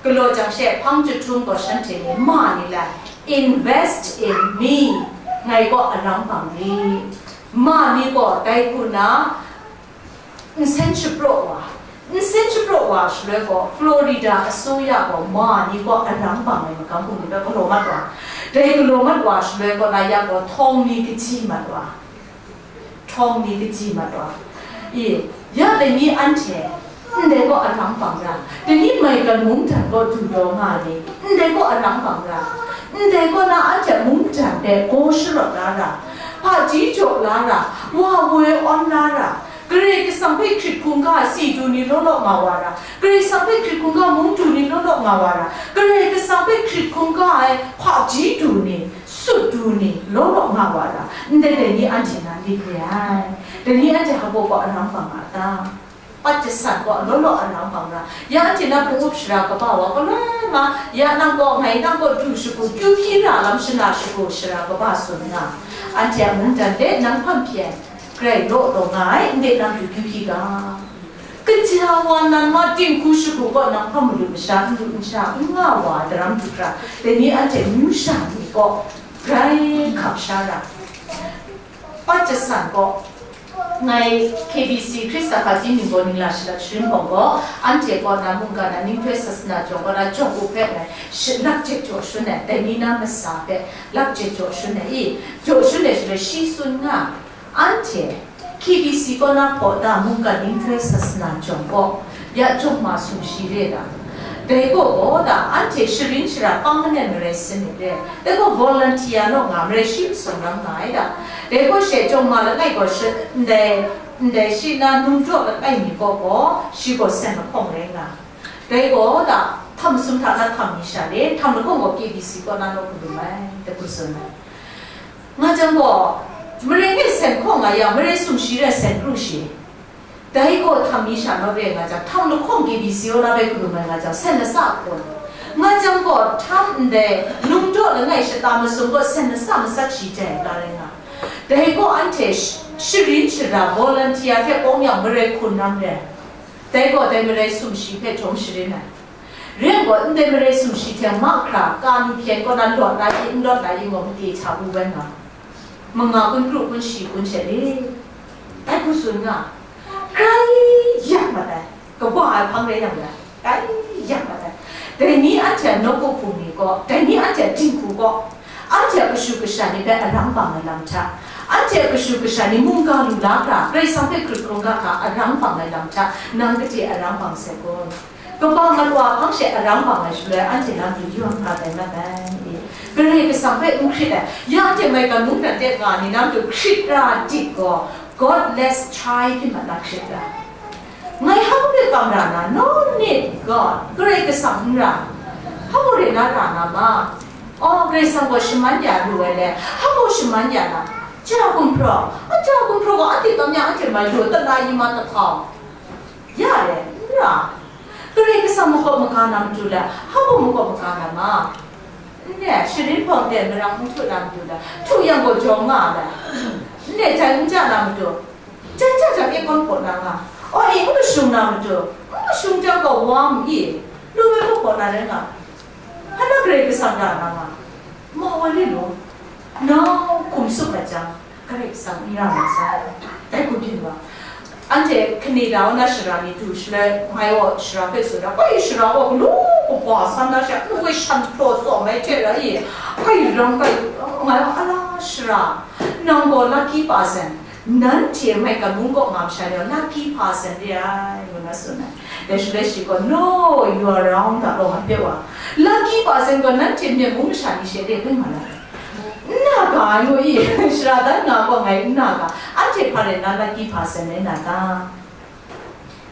Galaw jang she, hpang jahtum gaw shanhte ni, ma ni lai, invest in me, ngai gaw arang bang ri. Ma ni gaw dai hku na nsen shapraw wa, nsen shapraw wa shaloi gaw, Florida asuya gaw ma ni gaw arang bang ai magam hkum ni hpe galaw mat wa, dai galaw mat wa shaloi gaw, la ya gaw htawng ni kaji mat wa. Htawng ni kaji mat wa. I, ya dai ni anhte, ndai gaw arang bang ra, dai ni maigan mungdan gaw du taw nga ni, ndai gaw arang bang ra, ndai gaw na anhte mungdan de gaw sharawt la ra, hpaji jaw la ra, wa woi awn la ra, Karai Kasang hpe hkrit hkungga si du ni law law nga wa ra, Karai Kasang hpe hkrit hkungga mung du ni law law nga wa ra, Karai Kasang hpe hkrit hkungga ai hpaji du ni, sut du ni law law nga wa ra, ndai dai ni anhte na lit re ai. Dai ni anhte hpa gaw arang bang a ta? Pat jasan gaw law law arang bang ra. Ya anhte na hpung up shara kaba wa galoi nga, ya nang gaw ngai nang gaw du shagu, kyu hpyi ra lam shana shagu shara kaba tsun nga, anhte a mungdan de nang hpang hpyi ai, grai law taw nga ai, ndai nang du kyu hpyi ga. Kaja wa nan ma dinghku shagu gaw nang hpa malu masha, n lu n sha, n nga wa daram du hkra, dai ni anhte amyu sha ni gaw grai hkap sha ra. Pat Jasan gaw, ngai K B C Hkristu a hpaji ningbaw ningla shalat sharin hpawng gaw, anhte kaw na mungkan a ninghtoi sasana jawng kaw na jawng u hpe ngai shi-, lak jet jaw shangun ai, dai ni na masa hpe lak jet jaw shangun ai i, jaw shangun ai shaloi shi tsun nga, anhte K B C kaw na hpaw da mungkan ninghtoi sasana jawng gaw, ya jawng ma sumshi re da. Dai gaw gaw da, anhte sharin shara pang manen marai sanit re. Dai gaw volunteer naw nga, marai shi masum ram nga ai da. Dai gaw she jawng ma langai gaw shi, ndai, ndai shi na num jaw langai mi gaw gaw, shi gaw sen lahkawng rai nga. Dai gaw da, htam masum hta na htam mi sha le, htam lahkawng gaw K B C kaw na naw hkrum ai, dai hku tsun ai. Nga jang gaw, marai ngai sen hkawng nga yang, marai sumshi re sen pru shi. Dai gaw htam mi sha naw re nga jang, htam lahkawng K B C O na bai hkrum ai nga jang, sen lasa hkawn. Nga jang gaw, htam ndai, num daw langai shata masum gaw sen lasa masat shi jai ai ta rai nga. Dai gaw anhte sh-, sharin shara, volunteer hte pawng yang marai hkun ram re. Dai gaw dai marai sumshi hpe jawm sharin ai. Rai gaw, ndai marai sumshi hte mahkra, ka mi hpyen kaw na lawt na i, n lawt na i, ngaw made hta bu bai nga. Manga kun kru kun shi kun she le. Dai hku tsun nga. Grai yak mat ai. Kaba ai hpang rai yang gaw, grai yak mat ai. Dai ni anhte a nawku hpung ni gaw, dai ni anhte a dinghku gaw, anhte a kashu kasha ni hpe arang bang ai lam hta, anhte a kashu kasha ni mungga lu la hkra, Karai Kasang hpe hkrut hkungga hkra arang bang ai lam hta, nang gade arang bang sai kun? Kabang mat wa hpang she arang bang ai shaloi, anhte nang pyi yawn hkra tai mat ai. Karai Kasang hpe n hkrit ai, ya anhte maigan mungdan de nga ni nang hpe hkrit ra dik gaw, God lets try hpyi mat na hkrit ra. Ngai hpa hpe kam ra na, no need God, Karai Kasang n ra. Hpa mung re na ra na ma. Oh, Karai Kasang gaw shaman ya lu ai le, hpa mung shaman ya na. Ja gumhpraw, a ja gumhpraw gaw anhte tam ya anhte mai lu, tala yi ma tahkau. Ya le, n ra. Karai Kasang makawp maga na matu le, hpa mung makawp maga na ma. N re, sharin hpawng de marang n htu na matu le, htu yang gaw jaw nga le. N re, jan n ja na matu, jan ja jang e kawn hpaw na nga. Aw e, n kashung na matu, n kashung jang gaw wa mi, lu ai hpaw hpaw na rai nga. Hpa na Karai Kasang ra na nga. Ma wa le law, nau hkum tsup ai jang, Karai Kasang n ra mat sai, dai hku byin wa. Anhte Canada wa na shara ni du shaloi, ngai gaw shara hpe tsun ra, koi shara gaw galu kaba san na sha, nu woi shan hpraw tsawm ai hte rai, kai rang kai, ngai gaw ala shara, nang gaw lucky person, nanhte maigan mung kaw nga masha ni gaw lucky person re ai, ngu na tsun ai. Dai shaloi shi gaw, no, you are wrong, da gaw ngai hpe wa, lucky person gaw nanhte myen mung masha ni she re hpe nga na. N na ga ai ngu i, shara dan nga gaw ngai n na ga, anhte hpa rai na lucky person rai na ta?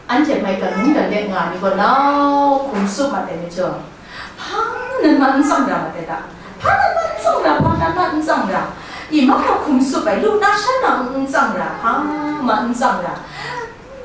Anhte maigan mungdan de nga ni gaw nau hkum tsup mat ai majaw, hpa nan ma n tsang ra mat ai ta? Hpa nan ma n tsang ra, hpa nan ma n tsang ra? I, mahkra hkum tsup ai, lu na shan na n tsang ra, hpa ma n tsang ra.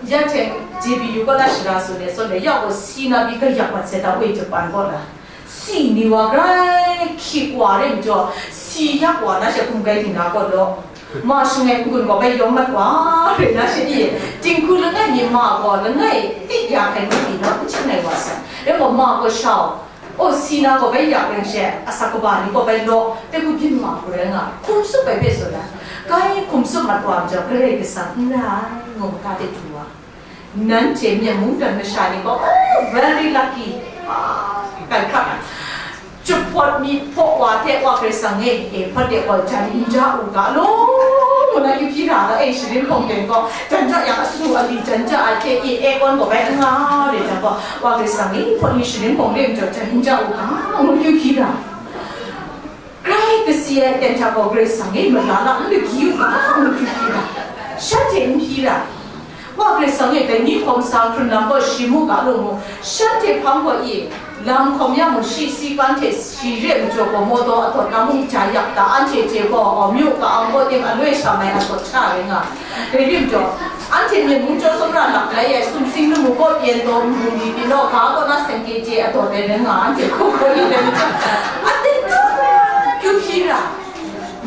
Ya hte J B U kaw na shara tsun le, tsun le, ya gaw si na pyi gayak mat sai ta, woi Japan kaw na. Si ni wa grai hkyik wa re majaw, si yak wa na she hkum gai ting na kaw law, ma shangai n-gun gaw bai yawm mat wa re na she i, dinghku langai mi ma gaw langai tit ya hkai ngu pyi naw n chyangai wa sai. Rai gaw ma gaw shau, o, si na gaw bai yak ring she, asak kaba ni gaw bai law, dai hku byin wa hku rai nga, hkum tsup ai hpe tsun ai. Kai hkum tsup mat wa majaw, Karai Kasang n ra ai, ngu maka de du wa. Nanhte myen mungdan masha ni gaw, oh, very lucky. Ah, kai hkrak ai. Jahpawt mi hpaw wa hte wa Karai Kasang e, e, hpawt de gaw jan n ja u ga law, ngu na kyu hpyi ra ga, e, sharin hpawng ten gaw, jan ja yang asu ali jan ja ai hte, e, aircon gaw bai n nga re jang gaw, wa Karai Kasang e, hpawt ni sharin hpawng de majaw jan n ja u ga, ngu kyu hpyi ra. Grai kasi ai ten hta gaw Karai Kasang e mara la n lagyi u ga, n lagyu hpyi ra, shanhte n hpyi ra. Wa Karai Kasang e dai ni hkawm sa hkrun lam gaw shi mu ga lu mu, shanhte hpang gaw i, lam hkawm ya mu, shi si kan hte shi re majaw gaw, mawtaw adat na mung ja yak ta, anhte hte gaw, aw, myu ka-ang gaw tim aloi sham ai adat sha rai nga. Dai rim jaw, anhte myen mung jaw sumra lak lai ai sumsing lamu kaw pyen taw nbung ni pyi naw, ga kaw na seng kye chye adat ai rai nga, anhte hkaw hkaw yu ai myit jang, aten kyu hpyi ra.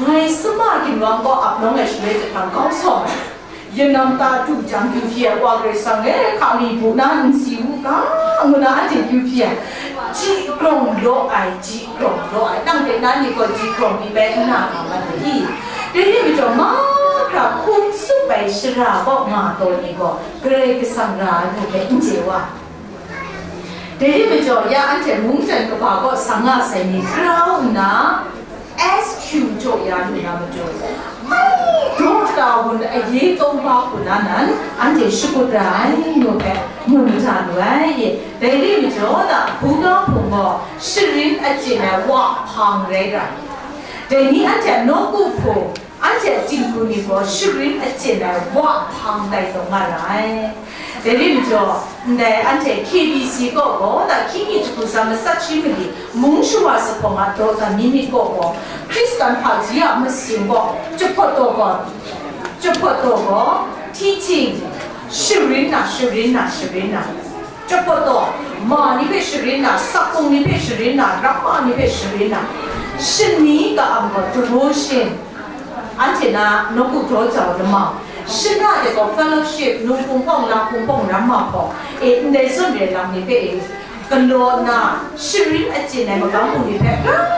Ngai sama ginwang kaw ap nawng ai shaloi jahprang kau sawng ai. Yanam ta du jang kyu hpyi ai, Wa Karai Kasang e, hka mi bu na n si u ga, ngu na anhte kyu hpyi ai. Ji grawng law ai, ji grawng law ai. Nang de na ni gaw ji grawng pyi bai n na nga mat ai i? Dai ni majaw, ma Hkum tsup ai shara kaw nga taw ni gaw Karai Kasang ra ai hpe n chye wa. Dai rai majaw, ya anhte mungdan kaba kaw sa nga sai ni grau nna, S Q jaw ya lu na matu, mai daw ta wun aye tawng ba hku na nan, anhte shakut ra ai ngu hpe mu mada lu ai. Dai rai majaw, da hpung na hpung gaw sharin achyin ai wa hpang rai ra. Dai ni anhte a nawku hpung, anhte a jinghku ni gaw sharin achyin ai wa hpang tai taw nga ra ai. Dai rai majaw, ndai anhte K B C kaw gaw, da hkying hkying jahku tsa matsat shi mali, mung shawa zuphpawng a dawdan mi myit kaw gaw, Hkristan hpaji a masin gaw, jahpawt taw gaw, jahpawt taw gaw, teaching, sharin na, sharin na, sharin na, jahpawt taw, ma ni hpe sharin na, sakpung ni hpe sharin na, ramma ni hpe sharin na, shani ka-am gaw, devotion, anhte na nawku daw jau lamang, shana de gaw fellowship, nu hpung hpawng, la hpung hpawng, ramma hpawng, e, ndai zawn re lam ni hpe, e, galaw nna, sharin achyin ai magam hpung ni hpe grai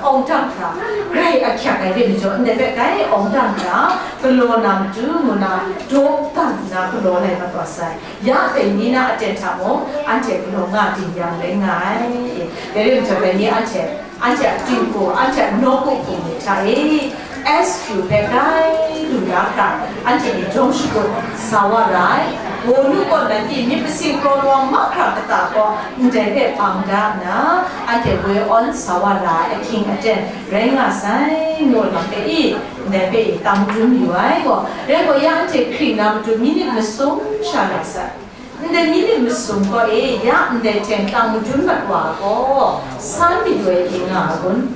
awng dang hkra, grai ahkyak ai re majaw, ndai hpe grai awng dang hkra, galaw na matu ngu na, daw dan nna galaw lai mat wa sai. Ya dai ni na aten hta mung, anhte galaw nga ding yang rai nga ai. Dai re majaw, dai ni anhte, anhte a tingku, anhte a nawku hpung ni hta e, S Q hpe grai lu la hkra, anhte ni jawm shakut sa wa ra ai. Wonu gaw nanti myit masin kraw lawang mahkra kata gaw ndai hpe bang da nna, anhte woi awn sa wa ra ai ahkying aten rai nga sai, ngu lam hpe i, ndai hpe i tam madun yu ai gaw, rai gaw ya anhte hkring na matu minit masum sha la sai. Ndai minit masum gaw e, ya ndai hte tang madun mat wa gaw, san mayu ai nga a kun?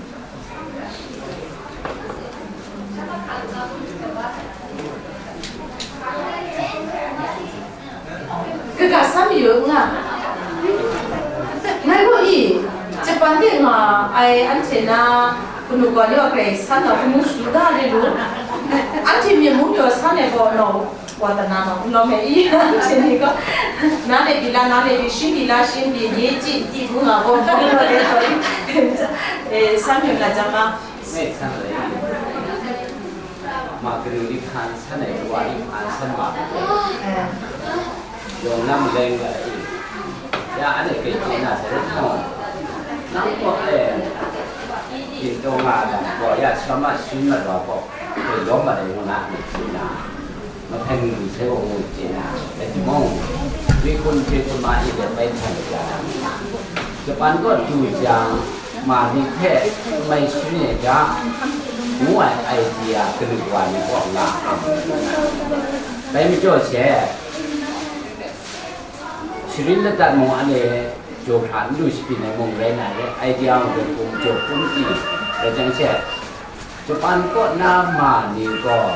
Kaga san mayu n nga. Ngai gaw i, Japan de nga ai anhte na kanu kaw ni wa grai san na hkungnu shagu da re lu. Anhte myen mung yaw san ai gaw nau, wa ta na nau, n lawm ai i, anhte ni gaw, na le bi la, na le bi, shin bi la, shin bi, ye ji, di bu nga gaw, gaw, gaw, gaw, gaw, eh, san mayu na jang ma. Ngai san le. Ma kanu ni hkan san ai, wa ni hkan san ma. Eh. Yawng na maleng ga i, ya anhte hkrit chye na sai rai nna, nang kaw e, gintaw nga ai lam gaw, ya sa ma sharin mat wa gaw, hkoi lawm mat ai ngu na myit chye na, mahpyen lu sai gaw ngu chye na, rai timung, wi hkun hpye hkun ma i let bai htan lu ya na, Japan kaw du jang, ma ni hpe mai sharin ai ga, ngu ai idea kanu wa ni kaw nga ai. Dai majaw she, sharin ladat mung anhte jaw hkra n lu shabyin ai mung rai na re, idea mung hpe hkum jaw hkum pyi, rai jang she, Japan kaw na ma ni gaw,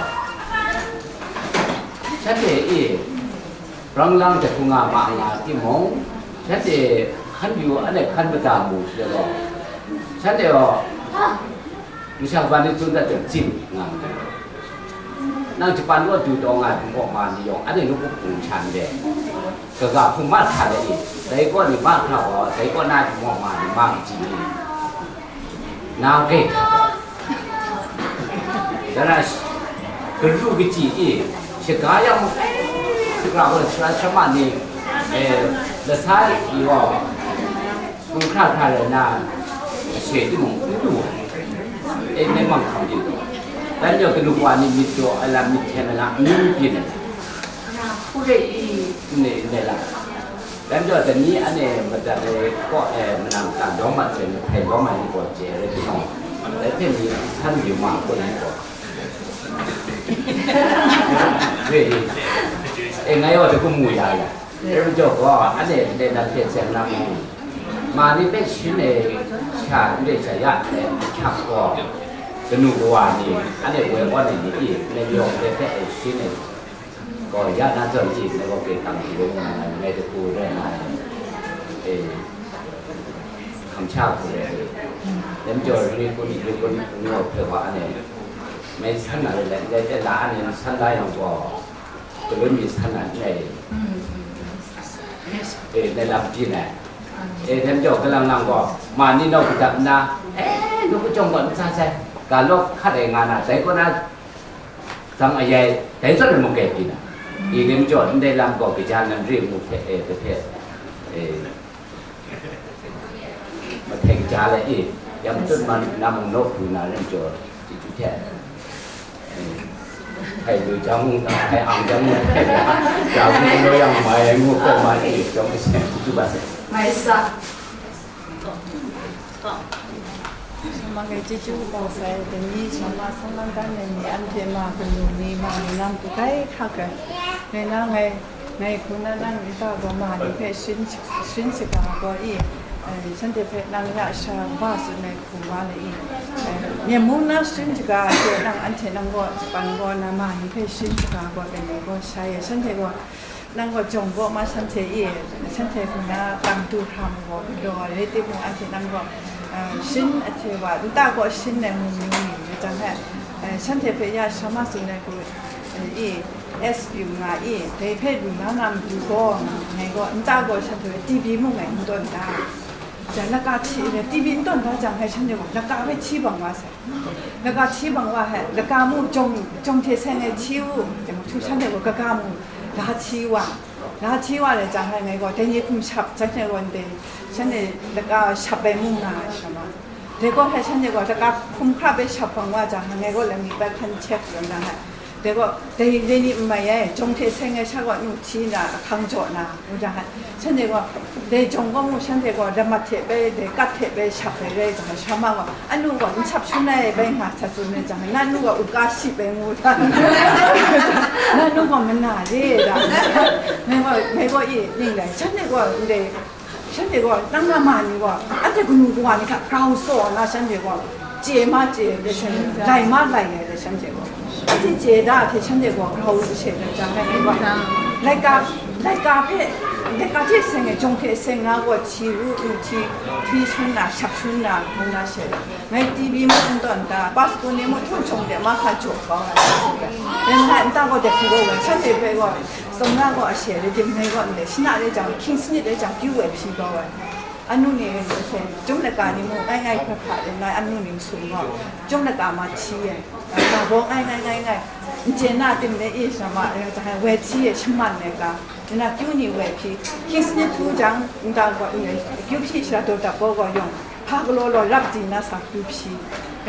shanhte e, brang lang hte hkungga ma nga timung, shanhte hkan yu, anhte hkan mada mu shaloi gaw, shanhte gaw, masha kaban ni tsun dat jang, chyin nga nngai. Nang Japan kaw du taw nga ai hpung kaw ma ni yawng, anhte nawku hpung sha n le, kaga hpung mahkra de i, dai kaw ni mahkra gaw, dai kaw na hpung kaw ma ni ma kaji ni, na grai hkra de. Dan na, garu kachyi i, shaga yang mung, eh, hkra gaw, sara sara ma ni, eh, lasa i gaw, Hkung hkra hkra rai nna, ashe timung n lu ai, e, ngai mang hkam di gaw, dan yawng kanu wa ni myit daw ai lam, myit hten ai lam, amyu byin ai lam, hku rai i, n re, n rai la. Dan yawng dai ni anhte madat ai kaw, e, manang hta lawm mat sai, mahpyen lawm ai ni gaw chye rai timung, dai hte ni san yu ma, hku rai gaw. Re i, e, ngai gaw dai hku mu ya ya. Dai majaw gaw, anhte ndai lam hte seng na mung, ma ni hpe sharin ai sha n re sha ya ai ahkyak gaw, kanu kawa ni, anhte woi awn ai ni, ndai yawng hpe hpe e sharin ai gaw, ya na zawn chye, ngai gaw grai tang hti rai nga ai, ngai dai hku rai nga ai, e, hkam sha hku rai ai. Dai majaw, ri kun, ri kun, ngu ai hpe wa anhte mai san na rai let, ndai hte la anhte san la yang gaw, Galun mi san na n rai. E, nai lam byin ai. E, dai majaw, galang lang gaw, ma ni nau kadat nna, e, nu kachyawm gaw n sa sai, ga lawk hkat ai nga na, dai kaw na, Tsang ayai, dai zawn mung kai pyi na. I rim jaw, ndai lam gaw kaja nan re mu hte, e, hte, e, mahtai kaja le, e, yang tut man na mung naw pru na rim jaw, chyeju hte, e, htai lu jang mung, htai ang jang mung, htai ya, ya mung lo yang mai, ngu ko ma, e, jawng e seng, chyeju ba se. Mai sa. Shama ngai chyeju kaba sai, dai ni shama sung lang dan ai ni anhte ma kanu ni ma ni nang ku kai hkrak ai. Ngai na ngai, ngai hku na nang nta gaw ma ni hpe sharin, sharin shaga gaw i, eh, shanhte hpe nang ya sha wa tsun ai hku wa le i, eh, myen mung na sharin shaga hte nang anhte nang gaw pan gaw na ma ni hpe sharin shaga gaw dai ni gaw shai ai, shanhte gaw Nang gaw jawng gaw ma shanhte e, shanhte hku na tang du hkra mu gaw galaw ai rai timung, anhte nang gaw, eh, shin ahte wa, nta gaw shin ai mu myu ni, rai jang hte, eh, shanhte hpe ya sha ma tsun ai hku, eh, i, S U nga i, dai hpe lu na na matu gaw, ngai gaw nta gaw shanhte hpe T B mung ngai n tawn da. Jan laka hti, T B n tawn da jang hte shanhte gaw laka hpe hti bang wa sai. Laka hti bang wa hte, laka mu jawng, jawng hte seng ai hti u, jang htu shanhte gaw kaga mu la hti wa. La hti wa le jang hte ngai gaw, dai ni hkum shap, shanhte gaw ndai, shanhte laka shap ai mu nga ai sha ma. Dai gaw hte shanhte gaw laka hkum hkra bai shap bang wa jang hte, ngai gaw lami bai hkan hte hkrum na hte. Dai gaw, dai, dai ni n mai ai, jawng hte seng ai sha gaw nu hti na, ahkang jaw na, ngu jang hte. Shanhte gaw, dai jawng gaw mu, shanhte gaw, damat hte bai, dai kat hte bai shap ai rai jang hte, sha ma gaw, anu gaw n shap shun ai bai nga sa tsun ai jang hte, na nu gaw u ka ship ai ngu jang hte, na nu gaw mana re jang hte, ngai gaw, ngai gaw i ning rai, shanhte gaw ndai, shanhte gaw, nang na ma ni gaw, anhte kanu kawa ni hta grau tsaw na, shanhte gaw, chye ma chye ai, shanhte, lai ma lai ai, shanhte gaw. Anhte chye da hte shanhte gaw grau shaten ai jang, ngai gaw, laika, laika hpe, laika hte seng ai, jawng hte seng na gaw, hti ru, hti, hti shun na, shap shun na, ngu na she, ngai T B mung n tawn da, passport ni mung htung shawng de, mahkra jaw kau na, shanhte hpe. Ngai nta gaw de hku gaw, shanhte hpe gaw, tsawmra gaw a she rai tim, ngai gaw ndai, shana rai jang, King Smith rai jang, kyu woi hpyi kau ai. Anu ni rin hte, chyum laka ni mung ngai ngai hkra hkra rin ngai, anu ni masum gaw, chyum laka ma hti ai, ga bawng ai ngai ngai ngai, n chye na tim de i sha ma, rai jang woi hti ai, shaman ai ga, nna kyu ni woi hpyi, King Smith htu jang, nta gaw, kyu hpyi shara daw dap gaw gaw yawng, hpa galaw law rap di na sa kyu hpyi.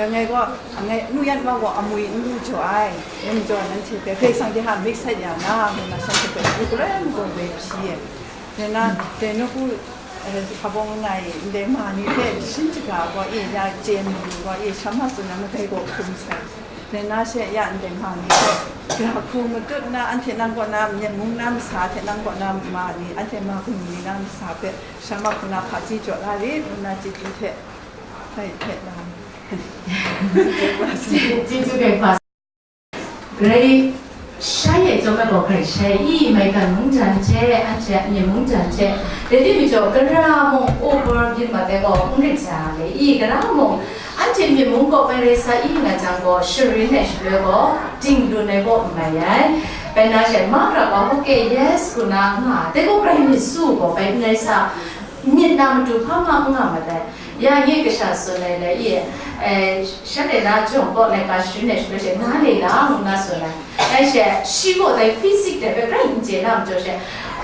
Ngai gaw, ngai nu yan wa gaw amwi n lu jaw ai, n jaw nanhte hpe, Karai Kasang de hta myit sat ya na, ngu na shanhte hpe, kyu galoi magaw woi hpyi ai. Nna, dai nawku, eh, hpa bawng nna e, ndai ma ni hpe shin shaga gaw e ya chye mu gaw e, sha ma tsun na madai gaw hkum sai. Dai na she ya ndai ma ni hpe, gara hku matut na, anhte nang kaw na myen mung na masa hte nang kaw na ma ni, anhte ma kanu ni na masa hpe, sha ma hku na hpaji jaw la rit ngu na chyeju hte, hpai hpe la. Chyeju hpe hpa. Grai shai e chyawm ai gaw grai shai i, maigan mungdan hte, anhte a myen mungdan hte, dai di majaw, gara mung over yin mat ai gaw n rit sa le i, gara mung anhte myen mung kaw mai rai sa i nga jang gaw, sharin ai shaloi gaw, ding dun ai gaw n mai ai. Bai na she, Mark ra gaw, okay, yes, ngu na nga, dai gaw grai myit su gaw, bai n rai sa, myit na matu hpa nga n nga mat ai. Ya nye kasha tsun ai le, i, eh, shanhte na jawng kaw laika sharin ai shaloi she, na le la ngu na tsun ai. Dai she, shi gaw dai physics dai hpe grai n chye na majaw she,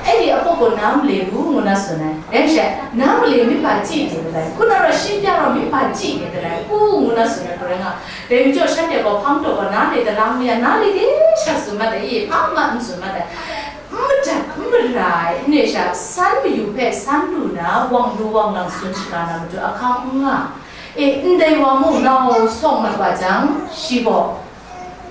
e ni a pawgaw na male lu ngu na tsun ai. Dai she, na male myit hpa chyi ni kadai, hku na rau shi pya rau myit hpa chyi ni kadai, u ngu na tsun ai hku rai nga. Dai majaw shanhte gaw hpang taw gaw na le talang mi a, na le de sha tsun mat ai, i, hpa ma n tsun mat ai. N madat, n mara ai, n e sha, san mayu hpe san lu na, wang lu wang lang tsun shaga na matu ahkang n nga. E, ndai wa mung nau sawng mat wa jang, shi gaw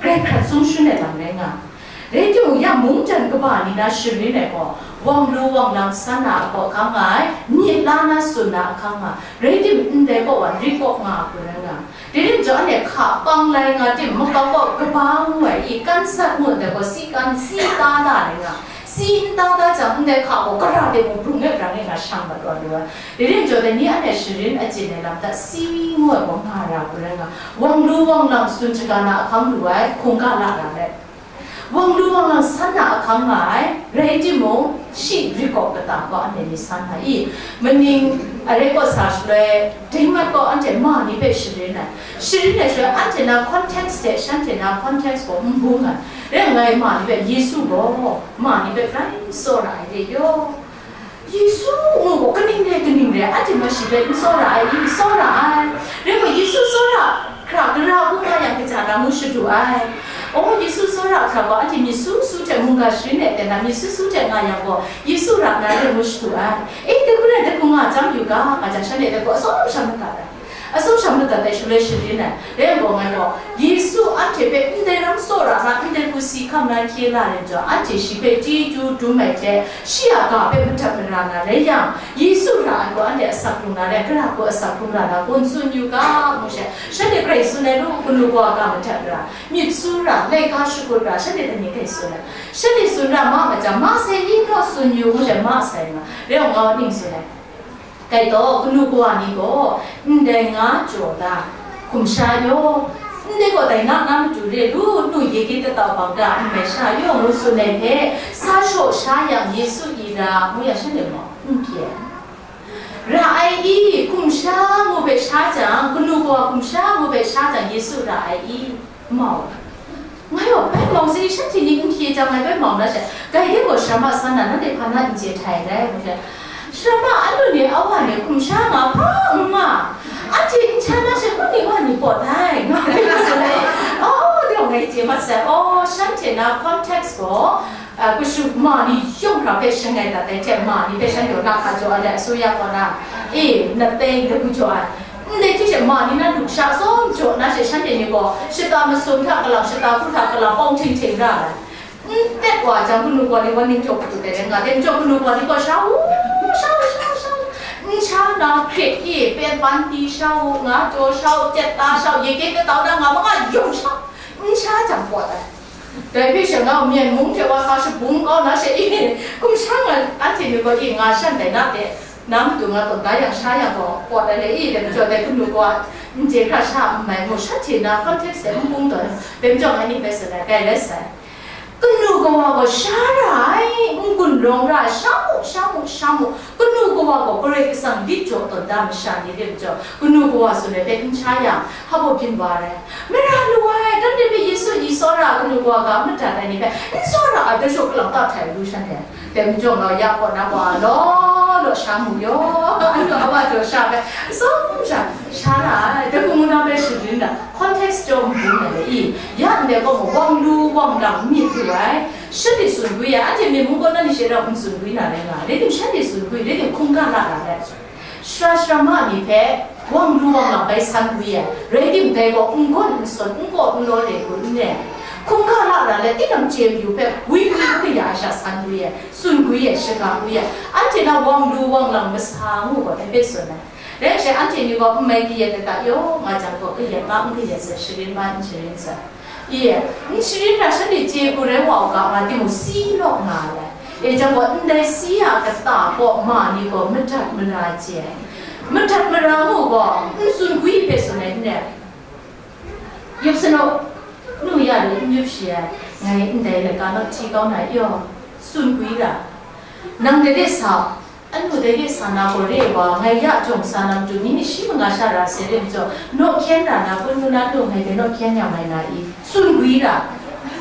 grai hkrat sung shun ai lam rai nga. Rai timung, ya mungdan kaba ni na sharin ai gaw, wang lu wang lang san na a kaw ahkang nga ai, myit la na tsun na ahkang nga, rai tim, ndai kaw wa ri kaw nga a hku rai nga. Dai rim jaw, anhte hka pang lai nga tim, makau kaw kaba ngu ai i, kan sat ngu ai gaw, si kan, si ta ta ai nga, si n ta ta jang, ndai hka gaw, kara de mung brung e brang e nga shang mat wa lu ai. Dai rim jaw, dai ni anhte sharin achyin ai lam hta, si ngu ai gaw nga ra hku rai nga, wang lu wang lang tsun shaga na ahkang lu ai, hkungga la ra let. Wang lu wang lang san na ahkang nga ai, rai timung, shi ri kaw kata gaw anhte ni san ai i, maning are kaw sa shaloi, dingmat gaw anhte ma ni hpe sharin ai. Sharin ai shaloi, anhte na context hte shanhte na context gaw n bung ai. Rai ngai ma ni hpe Yesu gaw, ma ni hpe grai tsawra ai de yaw. Yesu ngu gaw kaning re, kaning re, anhte ma shi hpe n tsawra ai i? Tsawra ai. Rai gaw, Yesu tsawra hkra, gara hku nga yang, kaja na ngu shadu ai. O, Yesu tsawra hkra gaw, anhte myit su su hte mungga sharin ai, teng na myit su su hte nga yang gaw, Yesu ra na re ngu shadu ai. E, dai hku rai, dai hku nga chyam yu ga, nga jang, shanhte dai hku atsawm sha madat ai. Atsawm sha madat ai shaloi sharin ai. Rai yang gaw, ngai gaw, Yesu anhte hpe ndai ram tsawra na, ndai hku si hkam na hkye la ai majaw, anhte shi hpe chyeju dum ai hte, shi a ga hpe madat mara na rai yang, Yesu ra ai gaw anhte asak hkrung na rai, gara hku asak hkrung ra na kun tsun yu ga, ngu she, shanhte grai tsun ai lu, kanu kawa ga madat ra, myit su ra, laika shakut ra, shanhte dai ni grai tsun ai. Shanhte tsun ra ma majaw, ma sai i naw tsun yu, ngu she, ma sai nga, rai yang gaw ning tsun ai. Kai taw, kanu kawa ni gaw ndai nga jaw da, hkum sha yaw, ndai gaw dai nga na matu re lu, nu yeke datau bang da, n mai sha yaw, ngu tsun ai hpe, sa shaw sha yang, Yesu i ra, ngu ya shanhte maw? N hkye ai. Ra ai i? Hkum sha ngu hpe sha jang, kanu kawa hkum sha ngu hpe sha jang, Yesu ra ai i? Mau. Ngai gaw, bai mau sai, shanhte ni n hkye jang, ngai bai mau na she, grai de gaw, sharama san na, nanhte hpa na n chye htai ai dai, ngu she. Sharama anu ni, awa ni, hkum sha nga hpa n nga, anhte n htan na she, hkun ni wa ni pawt ai, nga ai, ngu tsun ai. Oh, de gaw ngai chye mat sai, oh, shanhte na context gaw, a, kashu ma ni yawng hkra hpe shangai dat ai hte, ma ni hpe shanhte na hka jaw ai, asu ya kaw na, e, na teng de hku jaw ai. Ndai hte she ma ni na lusha tsawm jaw na she, shanhte ni gaw shata masum hta kalang, shata hku hta kalang, pawng hting hting ra ai. N tet wa jang, kanu kawa ni wan ning jaw hku dai rai nga, dai majaw kanu kawa ni gaw sha u, sha u, sha u, sha u, n sha na hkrit i, pet ban pyi sha u, nga jaw sha u, jet ta sha u, yeke datau na nga ma nga yawng sha u, n sha jang pawt ai. Dai hpe she nga u, Myen mung hte wa sa shabung kau na she i, hkum sha nga, anhte ni gaw i, nga shan dai na de, na matu nga tawn da yang sha yang gaw, pawt ai le i, dai majaw dai kanu kawa n je hkra sha n mai mu, shanhte na context de n bung tawn, dai majaw ngai ni hpe tsun ai, grai rai sai. Kanu kawa gaw sha ra ai, n-gun rawng ra ai, sha mu, sha mu, sha mu. Kanu kawa gaw Karai Kasang lit jaw tawn da masha ni re majaw, kanu kawa tsun ai hpe n sha yang, hpa byin wa ai. Mara lu ai, dan de hpe Yesu ni tsawra ai, kanu kawa ga madat ai ni hpe n tsawra ai, dai jaw kalang ta htai lu shanhte. Dai majaw, ngai ya kaw na wa law law sha mu yaw, anu awa jaw sha ai, tsawm sha, sha ra ai, dai hku ngu na hpe sharin ai, context jaw n bung ai le i, ya ndai gaw gaw, wang lu wang lang myit lu ai, shanhte tsun gwi ai, anhte myit mung kaw na ni she rau n tsun gwi na rai nga ai, rai tim shanhte tsun gwi, rai tim hkungga la ra ai. Sara sara ma ni hpe wang lu wang lang bai san gwi ai, rai tim dai gaw n gawn n sawn, n kaw n law le gun n re ai. Hkungga la ra le, tinang chye mayu hpe gwi gwi n kaya ai sha san gwi ai, tsun gwi ai, shaga gwi ai. Anhte na wang lu wang lang masa ngu gaw dai hpe tsun ai. Rai sha, anhte ni gaw n mai kayat ai ta yaw nga jang gaw, kayat ma n kayat sai, sharin ma n sharin sai. I, n sharin ra shanhte chye hku rai wa u ga, nga timung, si naw nga ai. E jang gaw, ndai si a kata kaw ma ni gaw madat mara chye ai. Madat mara ngu gaw, n tsun gwi hpe tsun ai n re. Yup sa nu, nu ya lu n yup shi ai, ngai ndai laika nawt hti kau na yaw, tsun gwi ra. Nang de de sa, anu dai de sa na gaw re ai wa, ngai ya jawng sa na matu, ni shi manga sha ra sai re majaw, naw hkyen ra na, kun nu na nu ngai dai naw hkyen ya mai na i? Tsun gwi ra.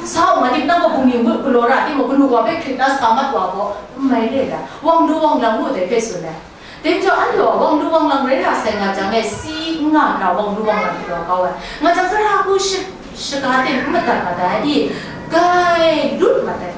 Sa u, nga dip nang gaw bungli ngut galaw ra, timung kanu wa hpe hkrit na sa mat wa gaw, n mai re ai. Wang lu wang lang ngu dai hpe tsun ai. Dai majaw, anhte gaw wang lu wang lang rai ra sai nga jang e, si n nga hkra wang lu wang lang galaw kau ai. Nga jang, tara hku shi-, shaga de n madat mat ai i, gai lut mat ai.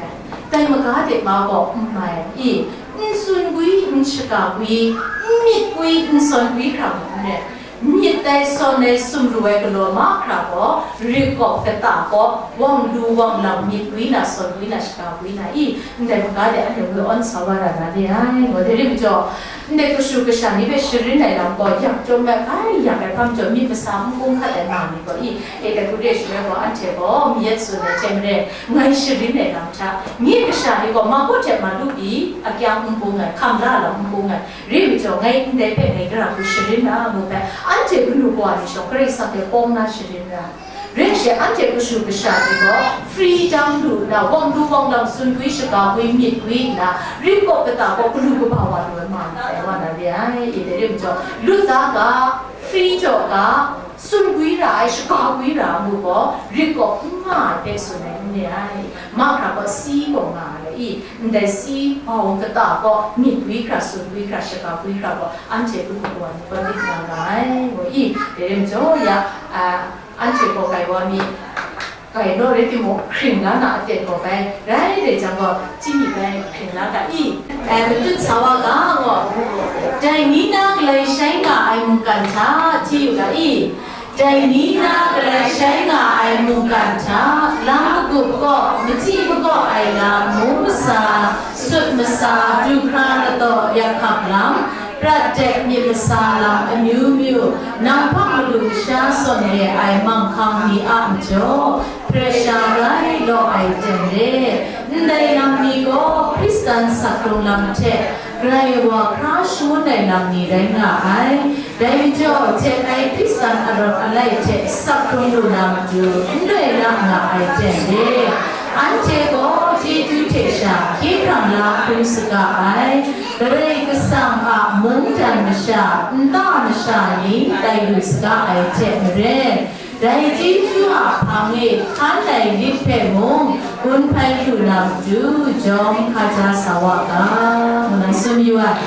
Dai maga de ma gaw n mai i, n tsun gwi, n shaga gwi, n myit gwi, n sawn gwi hkra mung n re. Myit dai sawn ai sumru ai galaw mahkra gaw, rit kawp kata gaw, wang lu wang lang myit gwi na, sawn gwi na, shaga gwi na i, ndai maga de anhte woi awn sa wa ra na re ai, ngu dai rim jaw, ndai kashu kasha ni hpe sharin ai lam gaw, yak chyawm ai, hkai yak ai hkam jaw, myit masa n hkung hkat ai ma ni gaw i, e, dai hku re shaloi gaw, anhte gaw mayat tsun ai hte maren, ngai sharin ai lam hta, myit kasha ni gaw, ma kaw hte ma lu pyi, akyang n bung ai, hkam la lam n bung ai, Re majaw, ngai ndai hpe ngai gara hku sharin na ngu hpe, anhte kanu kawa ni shawng Karai Kasang hte pawng na sharin ra. Rai she, anhte kashu kasha ni gaw freedom lu nna, wang lu wang lam, sun gwi shaga gwi myit gwi nna, rit kaw kata kaw galu kaba wa lu ai ma ndai wa na re ai. I dai rim jaw, lut da ga, free jaw ga, sun gwi ra ai, shaga gwi ra ai mu gaw, rit kaw n nga ai hpe tsun ai n re ai. Mahkra gaw si kaw nga ai i, ndai si bau kata kaw myit gwi hkra, sun gwi hkra, shaga gwi hkra gaw, anhte lu kaba wa ni gaw lit nga nga ai, ngu i, dai rim jaw ya, a, anhte gaw gai wa mi, gai naw rai timung, hkring la na aten gaw bai, rai rai jang gaw, chyi mi bai, hkring la ga i, e, matut sa wa ga, ngu. Dai ni na galai shai nga ai mungkan hta, chyi yu ga i, dai ni na galai shai nga ai mungkan hta, lam magup kaw, machyi makaw ai lam, mung masa, sut masa, du hkra ladaw yak hkap lam, prat dek myit masa lam amyu myu, nang hpang madu masha sawn re ai manghkang ni a majaw, pret sha rai law ai ten re. Ndai lam ni gaw Hkristan sakrung lam hte grai wa hkra shangun ai lam ni rai nga ai. Dai majaw, htet ai Hkristan arawt alai hte sakrung lu na matu n rai la nga ai ten re. Anhte gaw chyeju hte sha hkye hkrang la hkrum saga ai, Karai Kasang a mungdan masha, nta masha ni tai lu saga ai hte maren, dai chyeju a hpang e hkan ai lit hpe mung gun hpai lu na matu jawm hkaja sa wa ga, ngu na tsun yu ai.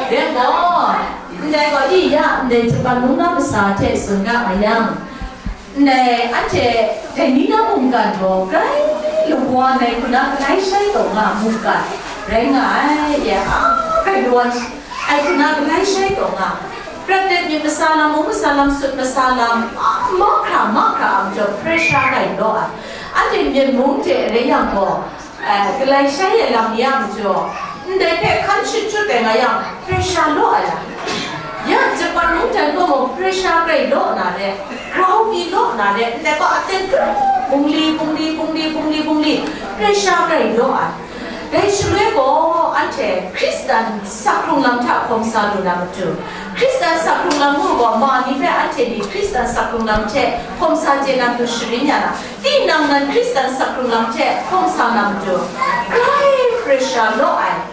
Rai gaw, ndai gaw i ya, ndai Japan mung na kasa hte tsun ga ma yang, ndai anhte dai ni na mungkan gaw grai lungwa ndai hku na galai shai taw nga mungkan rai nga ai, ya, a, grai lungwa ai hku na galai shai taw nga, prat dek myit masa lam, mung masa lam, sut masa lam, a, mahkra mahkra a majaw pressure rai law ai. Anhte Myen mung hte rai yang gaw, eh, galai shai ai lam ni a majaw, ndai hpe hkan shut shut ai nga yang, pressure law ai la. Ya, Japan mung hte gaw pressure grai law na re, grau mi law na re, ndai gaw aten bungli, bungli, bungli, bungli, bungli, pressure grai law ai. Dai shaloi gaw, anhte Hkristan sakrung lam hta hkawm sa lu na matu, Hkristan sakrung lam mung gaw, ma ni hpe anhte ni Hkristan sakrung lam hte hkawm sa chye na matu sharin ya na, tinang nan Hkristan sakrung lam hte hkawm sa na matu, grai pressure law ai,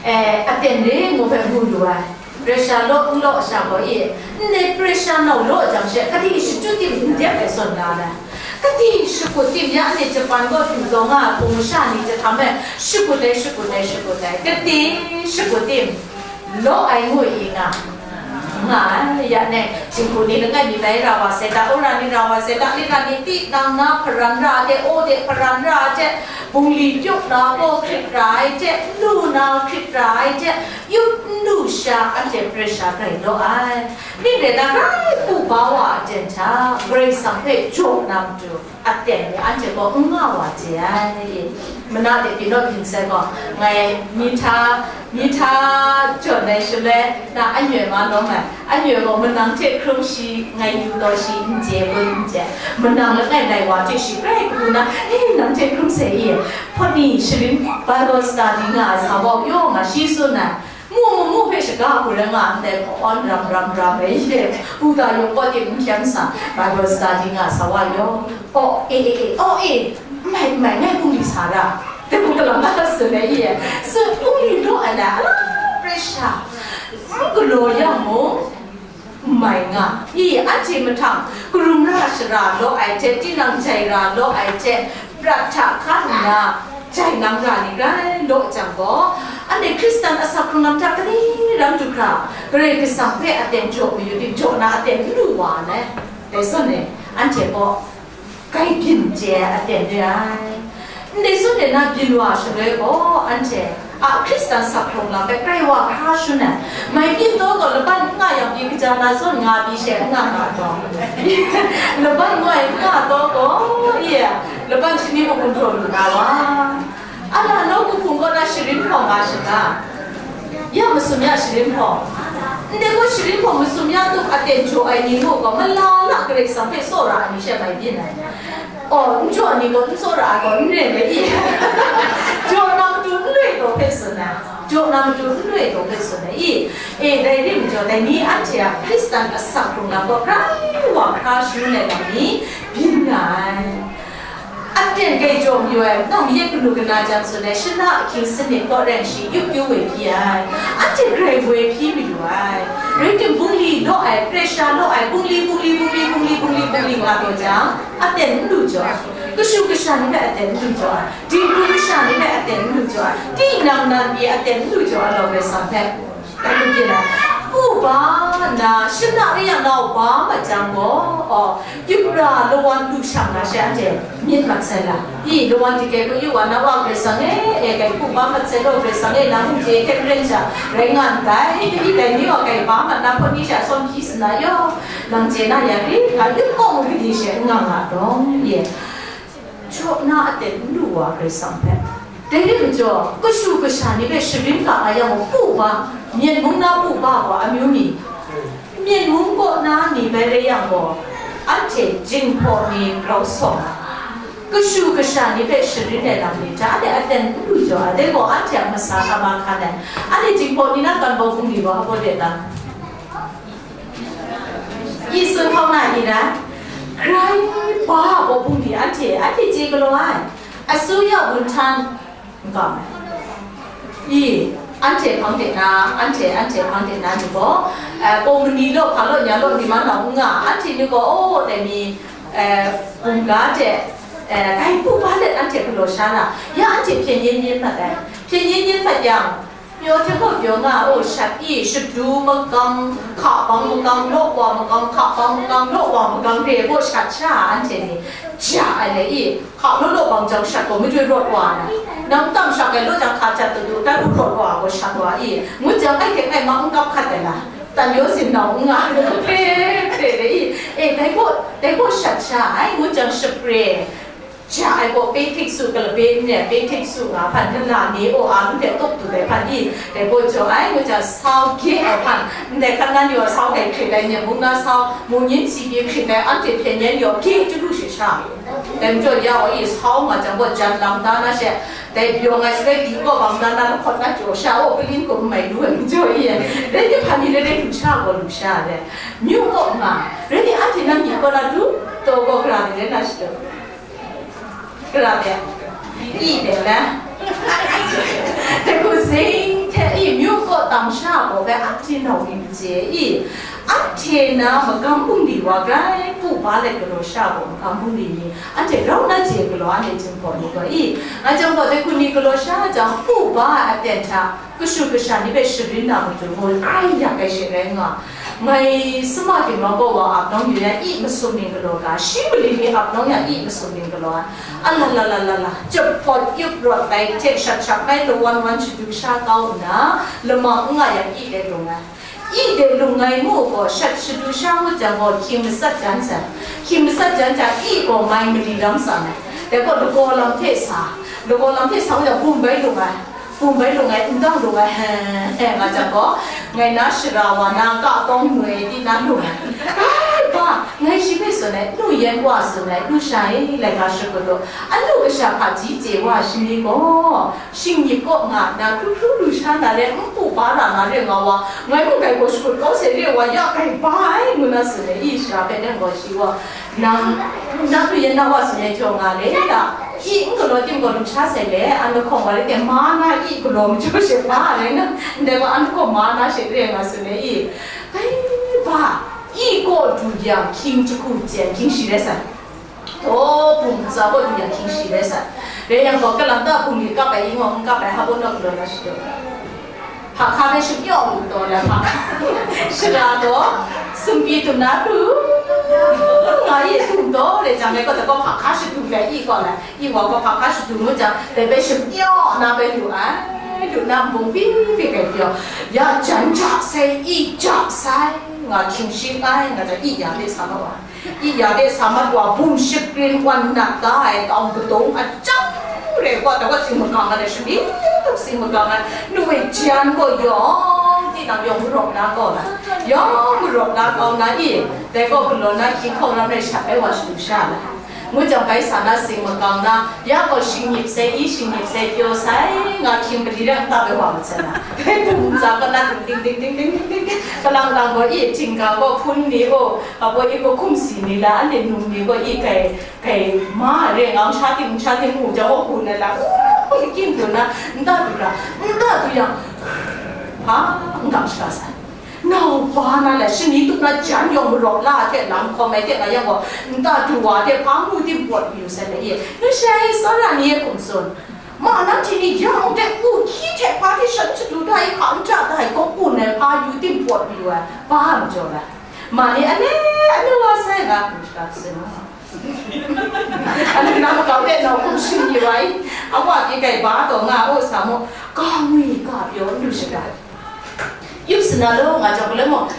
eh, aten re ngu hpe mu lu ai. Pressure law n law sha gaw e, ndai pressure nau law jang she, kadi shachyu tim n dep ai zawn la ai. Kadi shakut tim ya, anhte Japan gaw du taw nga ai hpung masha ni jahtam e, shakut ai, shakut ai, shakut ai, kadi shakut tim law ai ngu i nga, nga ai, ya ne, jinghku ni langai mi bai ra wa sai ta, ura ni ra wa sai ta, lira ni tinang na hparan ra ai hte, aw de hparan ra ai hte, bungli pyuk na gaw hkrit ra ai hte, n lu na hkrit ra ai hte, yup n lu sha, anhte pressure grai law ai. Ning rai na, grai hpu ba wa a ten hta, Karai Kasang hpe jaw na matu, aten ni anhte gaw n nga wa chye ai. Mana de pyi naw byin sai gaw, ngai mi hta, mi hta jawn ai shaloi, na anyoi ma lawm ai, anyoi gaw manang hte hkrum shi, ngai yu taw shi, n chye bun n chye, manang langai lai wa hte shi grai kabu na, e, nang hte hkrum sai i, hpawt ni sharin Bible study nga ai sa gaw, yaw nga shi tsun ai. Mu mu mu hpe shaga hku rai nga ndai, hkawn ram ram ram ai ye, Buddha yawng kaw tim n hkyem sa, Bible study nga sa wa yaw, aw, e, e, e, aw, e, n mai, n mai, ngai bungli sa ra, dai mung kalang na tsun ai ye, tsun bungli law ai na, a la, pressure, n galaw yang mung, n mai nga, i, anhte mahtang, karum ra shara law ai hte, tinang jai ra law ai hte, prat hta hkan nna, jai nang ra ni grai law jang gaw, anhte Hkristan asak hkrung lam hta kani ram du hkra, Karai Kasang hpe aten jaw mayu tim, jaw na aten n lu wa ai, dai zawn e, anhte gaw, grai byin chye ai aten re ai. Ndai zawn e na byin wa shaloi gaw, anhte a Hkristan sak hkrung lam hpe grai wa hkra shun ai. Mai byin taw gaw, laban n nga yang pyi kaja na zawn nga pyi she n nga nga taw. Laban ngoi n nga taw gaw, iya, laban shani mung gumhpraw lu na wa. Ala nawku hpung kaw na sharin hpawng nga shana? Ya masum ya sharin hpawng. Ndai gaw sharin hpawng masum ya tup aten jaw ai ni mung gaw, malala Karai Kasang hpe tsawra ai ni she mai byin ai. Oh, n jaw ni gaw, n tsawra ai gaw, n ren ai i. Jaw na matu n loi taw hpe tsun ai. Jaw Madu n re taw hpe tsun ai i? E, dai rim jaw, dai ni anhte a Hkristan asak hkrung lam gaw grai wa hkra shangun ai lam ni byin nga ai. Aten grai jaw mayu ai, nang ye kanu kana jang tsun ai, shana ahkying sanit kaw reng shi, yup kyu woi hpyi ai. Anhte grai woi hpyi mayu ai. Rai tim, bungli law ai, pressure law ai, bungli, bungli, bungli, bungli, bungli, bungli nga taw jang, aten n lu jaw ai. Kashu kasha ni hpe aten n lu jaw ai. Dinghku kasha ni hpe aten n lu jaw ai, tinang nan pyi aten n lu jaw ai, Karai Kasang hpe. Pu ba na, shana re yang nau ba mat jang gaw, aw, yupra lawan lu shang na she anhte myit mat sai la. I, lawan dike hku yu wa na wa, Karai Kasang e, e, kai pu ba mat sai law, Karai Kasang e, nang hte hte maren sha rai nga ndai, i, dai ni gaw kai ba mat na hpawt ni sha sawm hpyi sa na yaw, nang chye na ya ri, nga yup kaw mu gade she n nga nga dawng, ye. Jaw na aten n lu wa Karai Kasang hpe. Dai rai majaw, kashu kasha ni hpe sharin ga ai yang gaw, pu ba, Myen mung na pu ba gaw amyu mi? Myen mung kaw na ni bai rai yang gaw, anhte jinghpaw ni grau sawng ai. Kashu kasha ni hpe sharin ai lam ni hta, anhte aten n lu jaw ai, dai gaw anhte a masa hkam a hkan ai. Anhte jinghpaw ni na kan bau bungli wa hpa de ta? Yesu hkau na i rai? Grai ba a bawbung ni anhte, anhte chye galaw ai. Asuya wunhtan n kam ai. I, anhte hpang de na, anhte, anhte hpang de na ni gaw, eh, pawng mani law, hpa law, nya law, ni ma nau n nga, anhte ni gaw, oh, dai mi, eh, bungga hte, eh, grai pu ba let anhte galaw sha na, ya anhte hpyen yen yen mat ai. Hpyen yen yen mat yang, Pyaw hte gaw pyaw nga, oh, shat i, shadu makang, hka bang makang, law wa makang, hka bang makang, law wa makang, re gaw shat sha, anhte ni, ja ai le i, hka law law bang jang shat gaw majoi rawt wa na, nang tam shak ai law jang hka jat dadu, tai hku rawt wa gaw shat wa i, ngut jang ai hte ai ma n kap hkat ai la, tan yaw sin nau n nga, hpe, hpe, re i, e, dai gaw, dai gaw shat sha ai, ngut jang shapre, Ja ai gaw, pe htik su, kalabe n re, pe htik su nga hpan, nla ni o a, n hte tup tu ai hpan i, dai gaw jaw ai, ngu jang, sau gye ai hpan, ndai hkan na ni gaw sau hkai hkrit ai, nyam bung na sau, mung yin si pyi hkrit ai, anhte hpyen yen yaw, gye chyalu shi sha. Dai majaw ya gaw i, sau nga jang gaw, jan lam da na she, dai byaw nga shi rai, di gaw bang da na, lahkawt na jaw sha, o, kaling kum mai lu ai majaw i, rai ni hpan ni rai rai lu sha gaw lu sha ai, myu gaw nga, rai ni anhte nang ni gaw na du, taw gaw gara ni rai na shi. Gara de, i de le. Dai hku zing hte i, myu kaw tam sha gaw bai, anhte nau ni n chye i, anhte na magam bungli wa grai pu ba let galaw sha gaw, magam bungli ni anhte grau na chye galaw, anhte Jinghpaw ni gaw i, nga jang gaw, dai hku ni galaw sha jang, pu ba ai aten hta, Kashu kasha ni hpe sharin na matu gaw, grai yak ai she rai nga. Ngai sama ginwang gaw wa ap nawng yu yang, i masum ning galaw ga, shi mali ni ap nawng yang, i masum ning galaw ai. A la la la la la, jahpawt yup rawt ai hte shat shat mai lawan wan shadu sha kau nna, lamang n nga yang, i de lung ai. I de lung ai mu gaw, shat shadu sha ngut jang gaw, hkying matsat jan sai. Hkying matsat jan jang, i gaw mai mali lam sa ai. Dai gaw lagaw lam hte sa, lagaw lam hte sa ngut jang, bum bai lung ai. Hpung bai lung ai, n dang lung ai, he, he, nga jang gaw, ngai na shara wa na, ka tawng noi di na lung ai. Ai, ba, ngai shi hpe tsun ai, nu yan wa tsun ai, nu sha e, laika shakut lu, anu kasha hpaji chye wa shi ni gaw, shingnyip kaw nga nna, hkru hkru lu sha na re, n pu pa ra na re nga wa, ngai mung dai gaw shakut kau se re wa, ya kai ba ai, ngu na tsun ai, i shara hpe dan gaw shi gaw, Nang, nang hku yen na wa tsun ai jaw nga le, la, i n galaw tim gaw lu sha sai le, an lahkawng wa le, ma na i galaw majaw she ma rai na, ndai gaw an lahkawng ma na she re nga tsun ai i, kai ba, i kaw du yang hkying jahku jen hkying shi rai sai. Taw, bum ntsa kaw du yang hkying shi rai sai. Rai yang gaw, kalang ta bum li kap ai i ngaw n kap ai, hpa baw naw galaw na shadaw. Hpa hka hpe shapyaw lu taw na hpa hka. Shara gaw, sumpi tum na hku, nga i tum taw, re jang, ngai gaw, dai gaw hpa hka shadu ai, i gaw lai, i wa gaw hpa hka shadu ngut jang, dai hpe shapyaw na bai lu ai, lu na nbung hpyi hpyi gai pyaw, ya jan ja sai, i ja sai, nga hkying shi ai, nga jang, i ya hpe sa mat wa. I ya de sa mat wa, bum ship rin wan nat da ai kau kadung a chyang re gaw, dai gaw sing magang ai, shani tup sing magang ai, nu e jan gaw yawng tinang yawng marawp na kau na, yawng marawp na kau na i, dai gaw galaw na hkying hkau ram rai shat ai wa shadu sha na. Ngut jang bai sa na sing makang na, ya gaw shingnip sai i, shingnip sai pyaw sai, nga hkying pali rai nta bai wa mat sai na. Dum za pa na ting ting ting ting ting ting ting ting, palang lang gaw i, htingga gaw hpun ni gaw, abaw i gaw hkum si ni la, anhte num ni gaw i, kai, kai ma re ngang sha ting, sha ting mu jang gaw hku na la, u, i king hku na, nta du ra, nta du yang, ha, n gang sha sai. Nau ba na le, shani tup na jan yawng marawk la hte lam hkawm ai hte nga yang gaw, nta du wa hte hpa mu tim pawt mayu sai le ye. Nu sha e, tsawra ni e hkum tsun. Ma nanhte ni ya mung de, u hkyi hte hpa hte shan shadu da ai hka n ja da ai, kawk kun ai hpa yu tim pawt mayu ai, ba majaw ai. Ma ni ale, anu wa sai nga hkum shaka tsun. Anu na makau de nau hkum shing yu ai. Awa pyi kai ba taw nga o sa mu, ka ngwi ka pyaw n lu shada. Yup sana lo nga jang, gulai mo.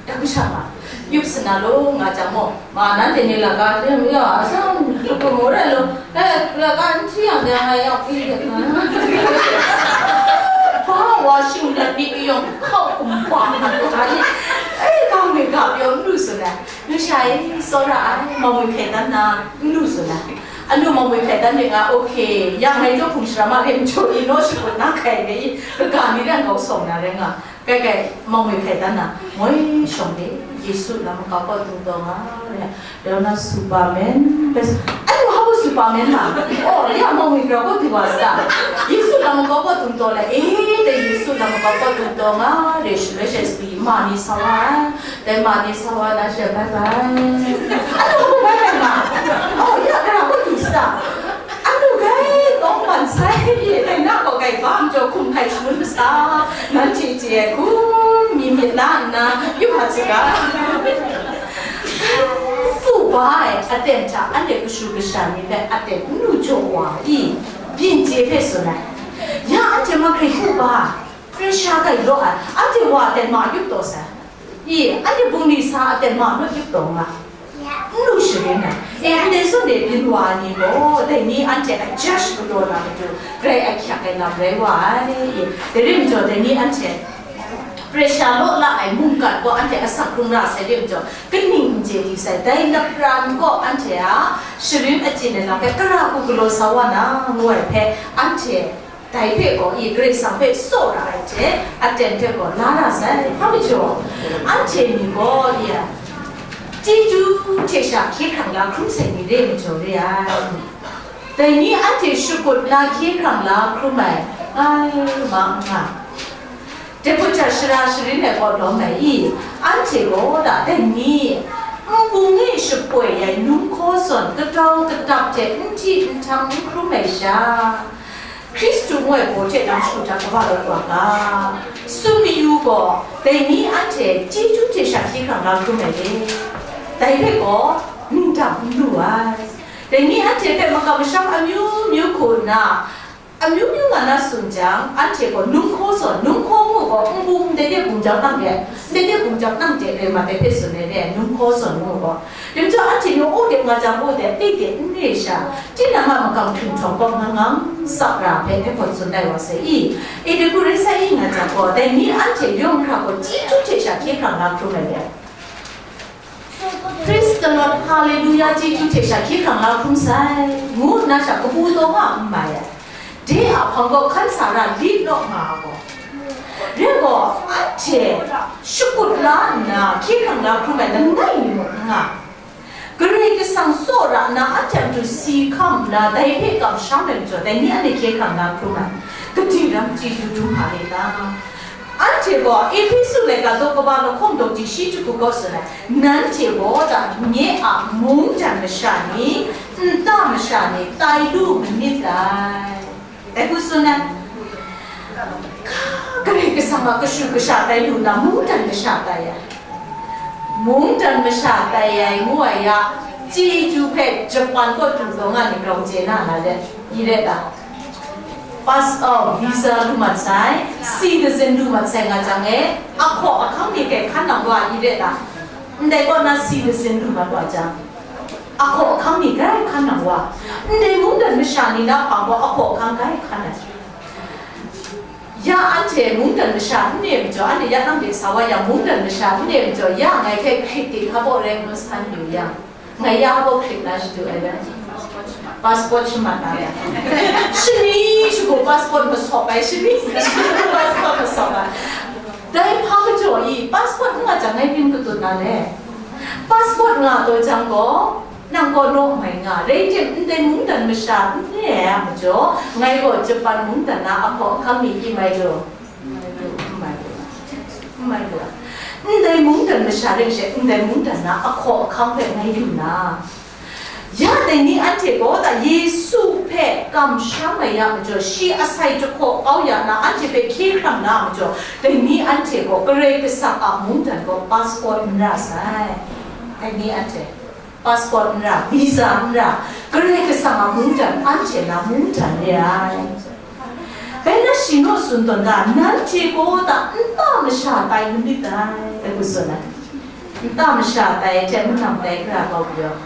Dakusha ma. Yup sana lo nga jang mo. Ma, nanhte ni laga, ya, ya, asa, lupu mo rai lo. Eh, laga n hti yang de, nga ya, pi de. Ba wa shing la bi yong, kau kum pa na ka ni. Eh, ka ngwi ka pyaw n lu sana. Nu sha e, tsawra ai, mawngwi hpe dan na, n lu sana. Anu mawngwi hpe dan ring nga, okay. Yang ngai jaw hpung shara ma rim jaw i, naw shakut na hkai re i, kaga ni ran kau sawng na rai nga. Kai kai, mawngwi hpe dan na, moi shawng de, Yesu lam makau kaw dung taw nga, re. Rau na Superman, bes, anu hau Superman ma. Oh, ya mawngwi grau kaw du wa sa. Yesu lam makau kaw dung taw la, eh, de Yesu lam makau kaw dung taw nga, re, shaloi shai spi, ma ni sa wa, Dai ma ni sa wa na she bye bye. Anu hku bye bye ma. Oh, ya gara hku du sa. Anu gai tawng ban sai ye, dai na gaw gai bam jaw hkum hkai shangun masa. Nanhte chye ai hkum mi myit la nna, yu hpa saga. Pu ba ai aten hta anhte kashu kasha ni hpe aten n lu jaw wa i, byin chye hpe tsun ai. Ya anhte mahkri pu ba, pressure gai law ai, anhte wa aten ma yup taw sai. I, anhte bungli sa a ten ma nu yup taw nga. N lu sharin ai. E, ndai zawn e byin wa ai ni gaw, dai ni anhte a judge galaw na matu, grai ahkyak ai lam rai wa ai. I, dai rai majaw, dai ni anhte pressure law la ai mungkan gaw anhte asak hkrung ra sai re majaw, kaning n chye di sai, dai lapran gaw anhte a sharin achyin ai lam hpe kara hku galaw sa wa na, ngu ai hpe, anhte Dai hpe gaw, i Karai Kasang hpe tsawra ai hte, aten hte gaw la ra sai, hpa majaw, anhte ni gaw, i a, chyeju hte sha hkye hkrang la hkrum sai ni re majaw re ai. Dai ni anhte shakut na hkye hkrang la hkrum ai, ai, ma n nga. Dai hput hta shara sharin ai gaw lawm ai i, anhte gaw da dai ni, nbung e shapoi ai num hkaw zawn katau katap hte n hti n htang n hkrum ai sha, Hkristu ngu ai baw hte nang shut hta kaba rawt wa ga, tsun mayu gaw, dai ni anhte chyeju hte sha hkye hkrang la hkrum ai re. Dai hpe gaw, ningdang n lu ai. Dai ni anhte hpe makam masham amyu myu hku nna, amyu myu nga na tsun jang, anhte gaw num hkaw zawn, num hkaw ngu gaw, nbung ndai de bungjan nang de, ndai de bungjan nang de rai mat ai hpe tsun ai re, num hkaw zawn ngu gaw. Dai majaw anhte ni o de nga jang o de, dik de n re sha, tinang a makam hkrung htawng gaw ngang ngang tsap ra hpe dai gaw tsun ai wa sai i? E, dai hku rai sai i nga jang gaw, dai ni anhte yawng hkra gaw chyeju hte sha hkye hkrang la hkrum ai re. Praise the Lord, Hallelujah, chyeju hte sha hkye hkrang la hkrum sai, ngu nna sha kabu taw nga n mai ai. De a hpang gaw hkan sa ra lit naw nga ai gaw, rai gaw, anhte shakut la nna hkye hkrang la hkrum ai langai mi mung n nga. Karai Kasang tsawra nna anhte a matu si hkam nna dai hpe kamsham ai majaw, dai ni anhte hkye hkrang la hkrum ai. Kaji ram chyeju dum hpa re ta? Anhte gaw Ehpesu laika daw kaba lahkawng daw di shi jahku gaw tsun ai, nanhte gaw da, nye a mungdan masha ni, nta masha ni, tai lu manit dai. Dai hku tsun ai. Karai Kasang a kashu kasha tai lu na, mungdan masha tai ai. Mungdan masha tai ai ngu ai ya, chyeju hpe Japan kaw du taw nga ni grau chye na nga let, i ret ta? Pass, oh, visa lu mat sai, citizen lu mat sai nga jang e, ahkaw ahkang ni hpe hkan nang wa i ret ta? Ndai kaw na citizen lu mat wa jang, ahkaw ahkang ni grai hkan nang wa. Ndai mungdan masha ni na hpang gaw ahkaw ahkang grai hkan ai. Ya anhte mungdan masha n re majaw, anhte ya nang de sa wa yang mungdan masha n re majaw, ya ngai hpe Hkrit de hpa baw rai ngu san yu yang, Ngai ya bo hkrit na shadu ai da. Passport shamat na ya. Shani shagu passport masawp ai, shani shagu passport masawp ai. Dai hpa majaw i, passport n nga jang ngai byin katut na le. Passport nga taw jang gaw, nang gaw naw mai nga, rai tim ndai mungdan masha n re ai a majaw, ngai gaw Japan mungdan na ahkaw ahkang mi i mai jaw. N mai lu, n mai lu. Ndai mungdan masha ring she, ndai mungdan na ahkaw ahkang hpe ngai lu na, ya dai ni anhte gaw ta Yesu hpe kamsham ai ya majaw, shi asai jahkaw kau ya na, anhte hpe hkye hkrang na majaw, dai ni anhte gaw Karai Kasang a mungdan gaw passport n ra sai. Dai ni anhte. Passport n ra, visa n ra, Karai Kasang a mungdan, anhte na mungdan re ai. Bai na shi naw tsun tawn da, nanhte gaw ta nta masha tai manit dai, ngu tsun ai. Nta masha tai hte manam tai gara kau pyaw.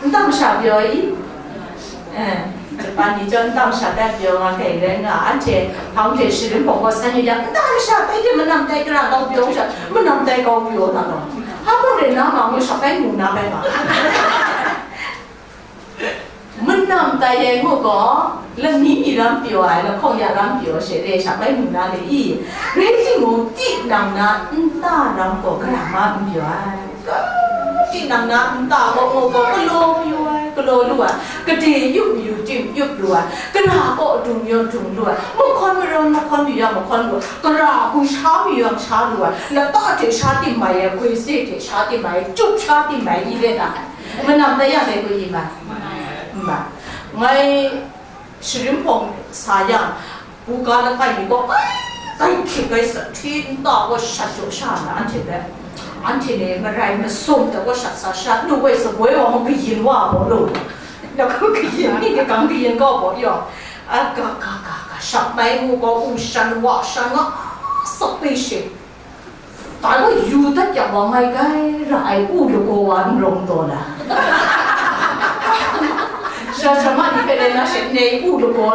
Nta masha pyaw i? Eh, Japan ni chyawm nta masha tai pyaw nga hkai rai nga, anhte hpang hte sharin hpawng gaw san yu yang, nta masha tai hte manam tai gara kau pyaw sha, manam tai kau pyaw na gaw. Hpa mung rai na ma ngu shak ai mu na bai ma. Manam tai ai ngu gaw, lami mi ram pyaw ai, lahkawng ya ram pyaw she re shak ai mu na le i? Rai timung, tinang na nta ram gaw gara ma n pyaw ai. Tinang na nta gaw ngu gaw galaw mayu ai, galaw lu ai, gade yup mayu tim yup lu ai, gara gaw dung yaw dung lu ai, mahkawn marawn mahkawn mayu ya mahkawn lu ai, gara hku sha mayu yang sha lu ai, lata hte sha tim mai ai, goi se hte sha tim mai ai, chup sha tim mai ai, i re ta ai. Manam tai yang dai hku i mai? N mai. Ngai sharin hpawng sa yang, buga langai mi gaw kai, kai hkying kai sa, hti nta gaw shat jaw sha na, anhte hpe, anhte ni marai masum hta gaw shat sa sha, nu woi sa woi wa mu kayin wa baw lu, na gaw kayin ni, ka gang kayin gaw baw yaw, a, ga, ga, ga, ga, shap mai mu gaw, u shan, wa shan, nga, a, sak pe she. Dai gaw yu dat yang wa ngai kai ra ai u lagaw wa n rawng taw na. Sha sha ma ni hpe rai na she, nei u lagaw.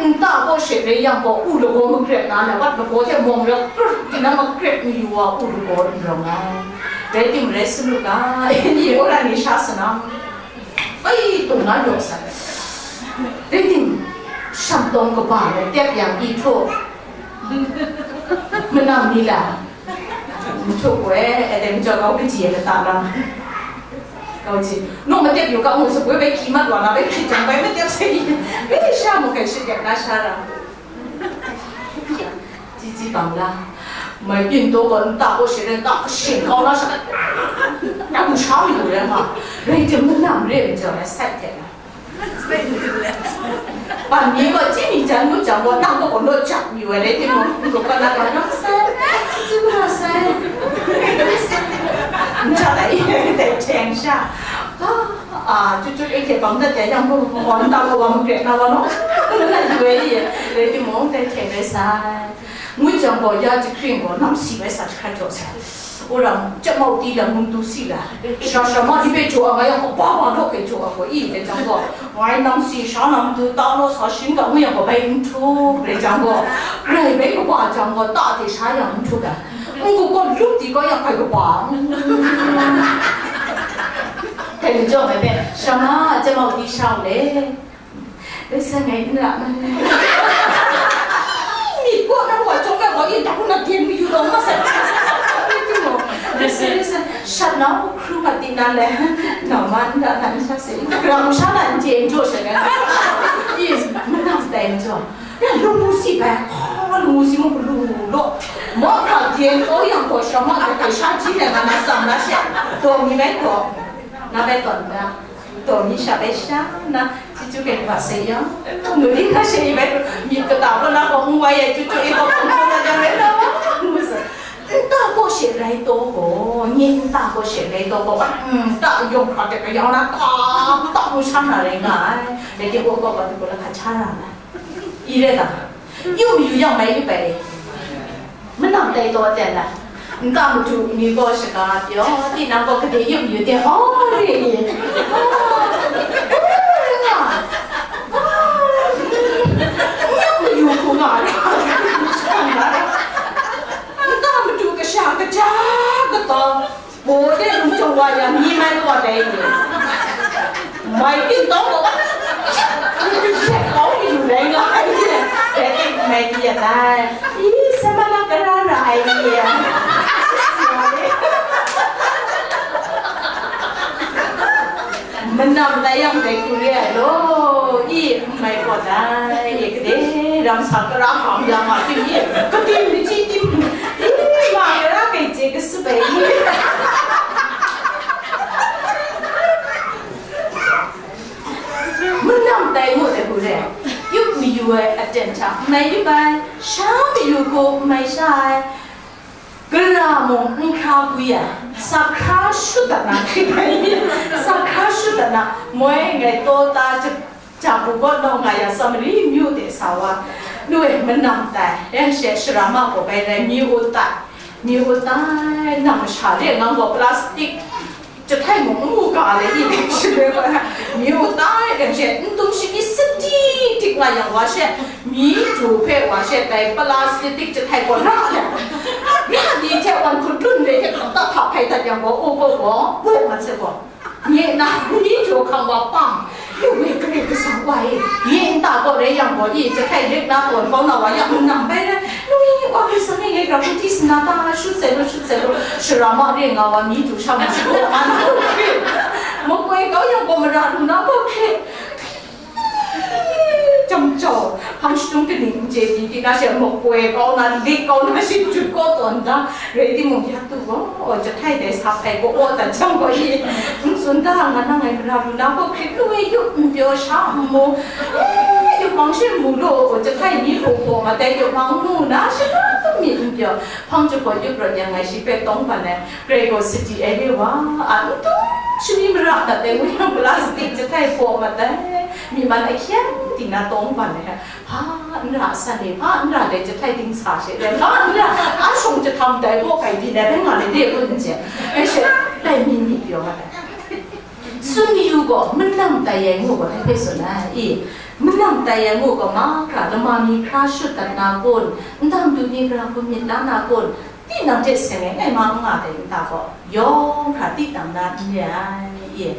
Nta gaw she rai yang gaw, u lagaw magrep na, na wat lagaw hte mawng rak krut, tinang magrep mayu wa u lagaw n rawng ai. Rai tim rai sa lu ga, ni wora ni sha sanang. Ai, tung na yaw sa. Rai tim, shamtawng kaba na tep yang i htaw. Manam ni la. N htuk we, e, dai majaw kau kaji e lata lam. Kau ji. Nung matep yu kau ngu, saboi bai hkyi mat wa na, bai hkrit jang bai matep sai. Bai sha mu hkai shadep na sha ra. Ji ji bang la. Mai byin taw gaw nta gaw sharen ta kashin kau na sha. Na mu sha mi lu rai ma. Rai tim manam re majaw rai sat hte na. Ban mi gaw, chyi mi jan ngut jang gaw, nang gaw gaw naw jak mi wai rai timung, n rup kau na gaw, nang sai, chyi mi na sai. N ja ai, dai teng sha. A, a, chyu chyu e hte bang dat dai yang gaw, gaw nta gaw wa magrep na wa naw, na yu ai i, rai timung, dai teng rai sai. Ngut jang gaw, ya jahkring gaw, nam si bai sa jahkrat jaw sai. Wora, chyamau ti lam ngun tu si la. Sha sha ma ni hpe jaw ai nga yang, kaba ma daw hpe jaw ai gaw, i, dai jang gaw, ngai nam si sha na matu ta naw sa shin ga ngu yang gaw, bai n htu, dai jang gaw, grai bai kaba jang gaw, ta hte sha yang n htu ga. N gu gaw, lup di gaw yang hkai kaba. Dai ni jaw ai hpe, sha ma, chyamau ti sha u le. Listen, ngai n ra man. Myit kaw na wa chyawm ai gaw, yin hta hkun na gen mayu taw ma sai. Listen, listen, shat na u hkru mat di nan le. Nau ma n ra nan sha se. Grang sha na n chye n jaw sha na. Yes, manam tai n jaw. Ya, lung mu si bai, ha, lung mu si mu lu law. Ma hkra gen taw yang gaw, sha ma gaw, kai sha ji na, na, na sam na sha. Taw mi bai taw. Na bai taw n da. Taw mi sha bai sha na, chyu chyu gai wa sai yang, mu di na she i bai, myit kata gaw na gaw n wai ai, chyu chyu i gaw hpung hpung na jang rai na wa, ngu sa. Nta gaw she rai taw gaw, nye nta gaw she rai taw gaw, nta yawng hkra de kayang na, ta, ta mu sha na rai nga ai. Rai timung gaw, gaw, gaw, la hka cha ra na. I rai ta? Yu mayu yang mai yu bai. Manam tai taw ten na. Nta madu ni gaw shaga pyaw, tinang gaw gade yu mayu ten, aw, re ni. Aw, re nga. Aw, yu mayu hku nga ra. Nta madu kasha kaja kataw. Ai, i, sama na kara ra ai ni ya. Manam lai yang dai ku re ai lo. I, mai ko dai. I, kade ram sa kara hkam yang ma tim i. Katim ni chi tim. I, ma kara kai je ka su bai i. Manam tai ngut ai hku re, yup mayu ai aten hta n mai yup ai, sha mayu hku n mai sha ai, gara mung n hkra gwi ai, sa hkra shut dat na hkrit ai, sa hkra shut dat na, moi ngai taw ta ja, ja bu gaw naw nga yang Samari myu de sa wa, lu e manam tai, yang she shara ma gaw bai rai mi u tai, mi u tai, nang masha re ngang gaw plastic, Jahtai mung n mu ga le i, shi le wa, mi u tai, yang she, n tung shi mi sadi tik nga yang wa she, mi du hpe wa she, dai plastic jahtai gaw ra le. Ra di hte wan hkudun le hte hkang ta hta hpai dat yang gaw, o gaw gaw, buk mat se gaw. Nye na, mi du hkang wa pang, yu we Karai Kasang wa e, nye nta gaw rai yang gaw i, jahtai lek na gaw, bau na wa yang, nang bai rai, Nui, wa hpe sa ni ngai grau hkruti sina ta, shut sai lu, shut sai lu, shara ma re nga wa mi du sha ma shi gaw, an lu hkrit. Makoi kau yang gaw mara lu na gaw hkrit. Jam jau, hpang shadung kaning n chye pyi, tinang she makoi kau na, lik kau na, shi jut kaw tawn da, rai timung, ya tu gaw, jahtai dai sa hpai gaw, aw dat jang gaw i, n tsun da, nga na ngai mara lu na gaw hkrit, lu e yup n pyaw sha n mu, e, yup hpang she mu lu, jahtai mi hpaw hpaw ma dai yup hpang mu na, shi na tu mi n pyaw. Hpang jahpaw yup rawt yang ngai shi hpe tawng ban ai, Karai gaw sadi ai re wa, a n tung shani mara dat ai ngu yang, plastic jahtai hpaw mat ai, myi man ahkyeng ting na tawng ban ai, hpa n ra san e, hpa n ra dai jahtai ting sa she, dai hpa n ra, a shawng jahtam dai gaw kai byin ai, bai nga le de kun n chye, ai she, dai mi mi pyaw mat ai. Sumyu gaw manam tai ai ngu gaw dai hpe tsun ai i, manam tai ai ngu gaw mahkra lama mi hkra shut dat na kun, ndam du ni gara hkum myit la na kun, tinang hte seng ai ngai ma n nga dai nta gaw, yawng hkra tinang na n re ai i.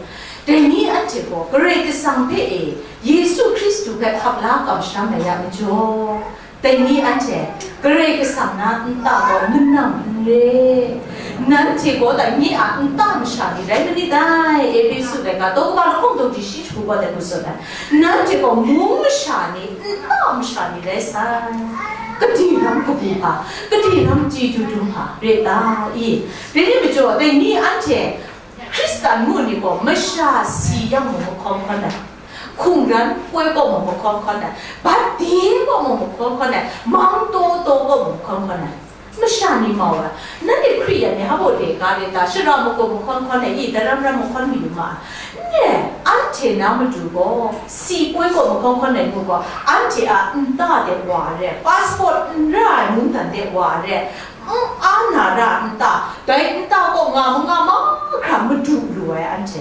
Dai ni anhte gaw Karai Kasang hpe e, Yesu Hkristu hpe hkap la kamsham ai a majaw, Dai ni anhte, Karai Kasang na nta gaw manam n re. Nanhte gaw dai ni a nta masha ni rai manit dai, Epesu laika daw kaba lahkawng daw di shi hku gaw dai hku tsun ai. Nanhte gaw mung masha ni, nta masha ni rai sai. Kadi ram kabu hpa, kadi ram chyeju dum hpa re ta i? Dai ni majaw, dai ni anhte, Hkristan mu ni gaw masha si yang mung mahkawn hkawn ai, hkungran poi kaw mung mahkawn hkawn ai, bat de kaw mung mahkawn hkawn ai, mang taw taw kaw mung mahkawn hkawn ai. Masha ni mau ai, nanhte Hkristu ni hpa baw de ga re ta, shara makum mahkawn hkawn ai, i, daram ram mahkawn mayu ma ai. N re, anhte na matu gaw, si poi kaw mahkawn hkawn ai mu gaw, anhte a nta de wa ai re, passport n ra ai mungdan de wa ai re, N, a na ra nta, dai nta kaw nga ma nga mahkra madu lu ai anhte.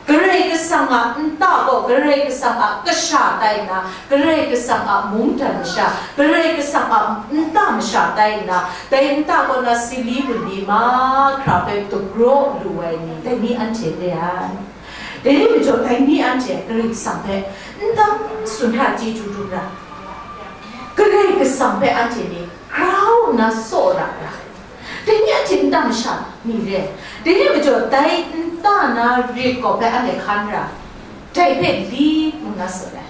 Karai Kasang a nta kaw, Karai Kasang a kasha tai nna, Karai Kasang a mungdan masha, Karai Kasang a nta masha tai nna, dai nta kaw na sali mali mahkra hpe dagraw lu ai ni, dai ni anhte re ai. Dai ni majaw, dai ni anhte Karai Kasang hpe n dang tsun hkra chyeju dum ra, Karai Kasang hpe anhte ni grau nna tsaw ra ra. Dai ni anhte nta masha ni re, dai ni majaw dai nta na rit gaw bai anhte hkan ra, dai hpe li ngu na tsun ai.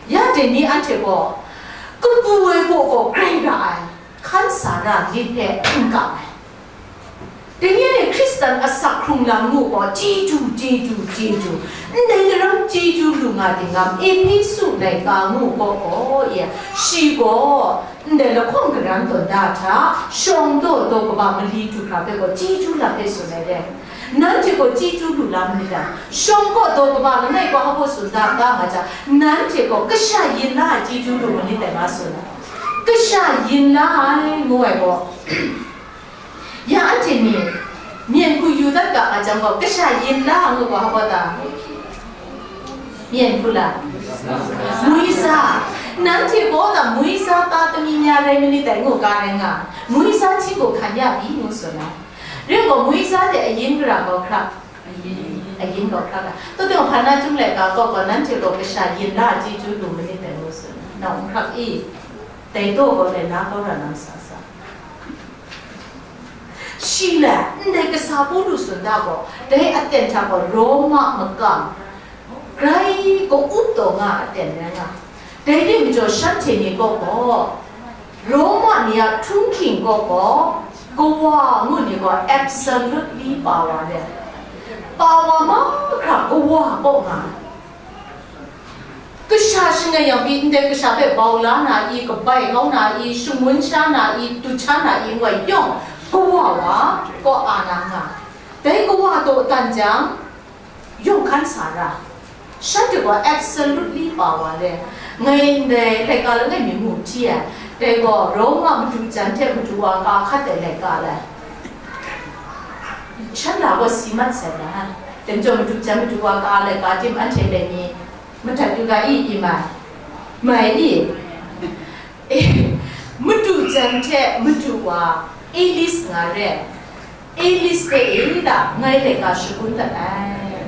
Ya dai ni anhte gaw kabu ai baw gaw grai ra ai, hkan sa ra lit hpe n kap ai. Dai ni anhte Hkristan asak hkrung lam ngu gaw, chyeju, chyeju, chyeju. Ndai daram chyeju lu nga dinglam, Ehpesu laika ngu gaw gaw, ya, shi gaw, Ndai lahkawng karan tawn da hta, shawng daw daw kaba mali du hkra hpe gaw chyeju lam hpe tsun ai re. Nanhte gaw chyeju lu la manit dai, shawng kaw daw kaba langai kaw hpa tsun da, da nga jang, nanhte gaw kasha yin la ai chyeju lu manit dai nga tsun ai. Kasha yin la ai ngu ai gaw, Ya anhte ni, myen hku yu dat ga nga jang gaw, kasha yin la ngu gaw, hpa ta? Myen hku la? Muisa. Nanhte gaw ta muisa ta tami mya rai manit dai ngu ga rai nga, muisa hti gaw hkan ya pyi ngu tsun ai. Rai gaw, muisa de ayin gara gaw hkrak, ayin gaw hkrak ai. Tawteng hpan na chyum laika gaw gaw, nanhte gaw kasha yin la chyeju lu manit dai ngu tsun ai. Nau n hkrak i? Dai daw gaw dai na kau ra na masa sa. Shi le, ndai kasa Pawlu tsun da gaw, dai aten hta gaw Roma makam, grai ka-up taw nga aten rai nga. Dai ning majaw shanhte ni kaw gaw, Roma ni a htunghking kaw gaw, kawa ngu ni gaw absolutely power le. Power mahkra kawa kaw nga. Kasha shangai yang pyi ndai kasha hpe bau la na i, kabai kau na i, shangun sha na i, dut sha na i, ngu ai yawng, kawa wa kaw a na nga. Dai kawa daw dan jang, yawng hkan sa ra. Shanhte gaw absolutely power le. Ngai ndai laika langai mi mu hti ai. Dai gaw Roma madu jan hte madu wa ka hkat ai laika le. Shan na gaw si mat sai na. Dai majaw madu jan madu wa ka ai laika tim anhte dai ni madat yu ga i, i mai. Mai i. Eh, madu jan hte madu wa, Elis nga re. Elis hpe e da, ngai laika shagun dat ai.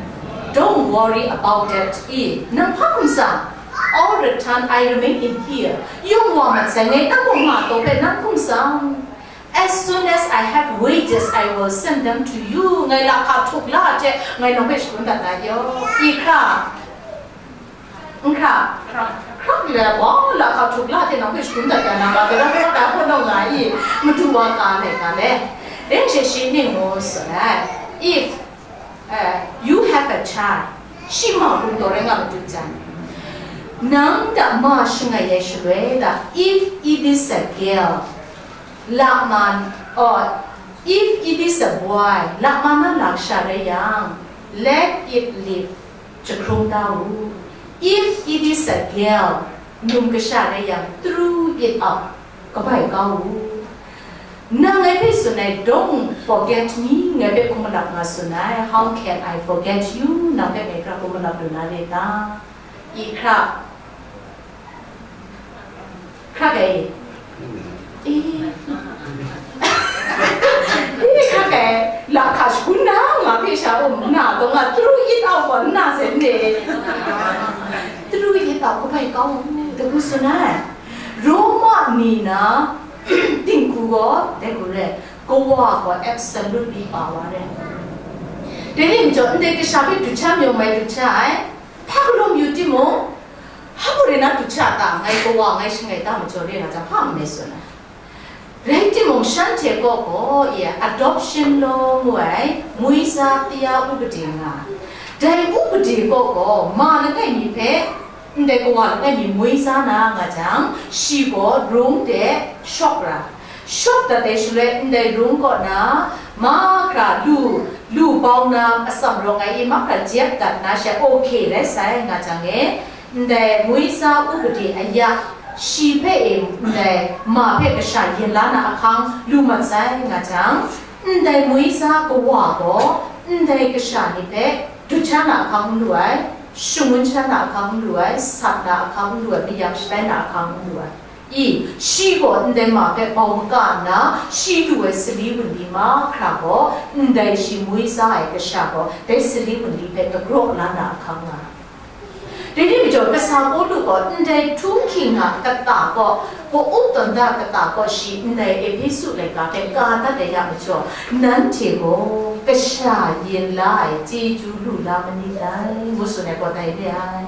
Don't worry about that, i, nang hpa hkum tsang? All the time I remain in here. Yawng wa mat sai, ngai nang mung nga taw hpe nang hkum tsang? As soon as I have wages, I will send them to you. Ngai lahka htuk la hte, ngai nang hpe shagun dat na yaw. I hkra. N hkra, hkra, hkra mi la, wa, lahka htuk la hte nang hpe shagun dat ya na, wa, gara gara da hkaw nau nga i, madu wa ka ai ga le. Deng she shi ning ngu tsun ai. If, eh, you have a child, shi ma hkrum taw rai nga matu jan. Nang da ma shangai ai shaloi da, if it is a girl, lakman, or if it is a boy, lakman na la kasha rai yang, let it live. Jahkrung da u. If it is a girl, num kasha rai yang, throw it out, kabai kau u. Nang ngai hpe tsun ai, don't forget me, ngai hpe hkum malap nga tsun ai, how can I forget you? Nang hpe ngai hkra hkum malap lu na re ta? I hkra. Hkra kai. Eh. Eh, hkra kai. Lahka shagun na nga hpe sha um na, dawng a throw it out gaw nna sai n de. Throw it out kabai kau, da gu tsun ai. Roma ni na, dinghku gaw, dai gu re, kawa gaw absolutely power re. Dai ni majaw, ndai kasha hpe dut sha mayu mai dut sha ai, hpa galaw mayu timung, hpa gaw re na dut sha ta, ngai kawa ngai shangai ta majaw re nga jang, hpa n mai tsun ai. Rai timung, shanhte kaw gaw, i, adoption law ngu ai, muiza taya upade nga ai. Dai upade kaw gaw, ma langai mi hpe, ndai kawa langai mi muiza na nga jang, shi gaw rung de shawk ra. Shawk dat ai shaloi, ndai rung kaw na, mahkra lu, lu bau na atsam rawng ai i mahkra jep dat na, shi okay rai sai nga jang e, ndai muiza upade aya, shi hpe e ndai ma hpe kasha yin la na ahkang lu mat sai nga jang, ndai muiza kawa gaw ndai kasha ni hpe dut sha na ahkang n lu ai, shangun sha na ahkang n lu ai, sat na ahkang n lu ai, mayam shatai na ahkang n lu ai. I, shi gaw ndai ma hpe bau maka nna, shi du ai sali wunli mahkra gaw, ndai shi muiza ai kasha gaw, dai sali wunli hpe dagraw la na ahkang nga ai. Dai ni majaw, kasa Pawlu gaw ndai htunghking a kata gaw, ka-up tawn da kata gaw, shi ndai Ehpesu laika hpe ka dat ai ya majaw, nanhte gaw kasha yin la ai chyeju lu la ma ni dai, ngu tsun ai gaw dai re ai.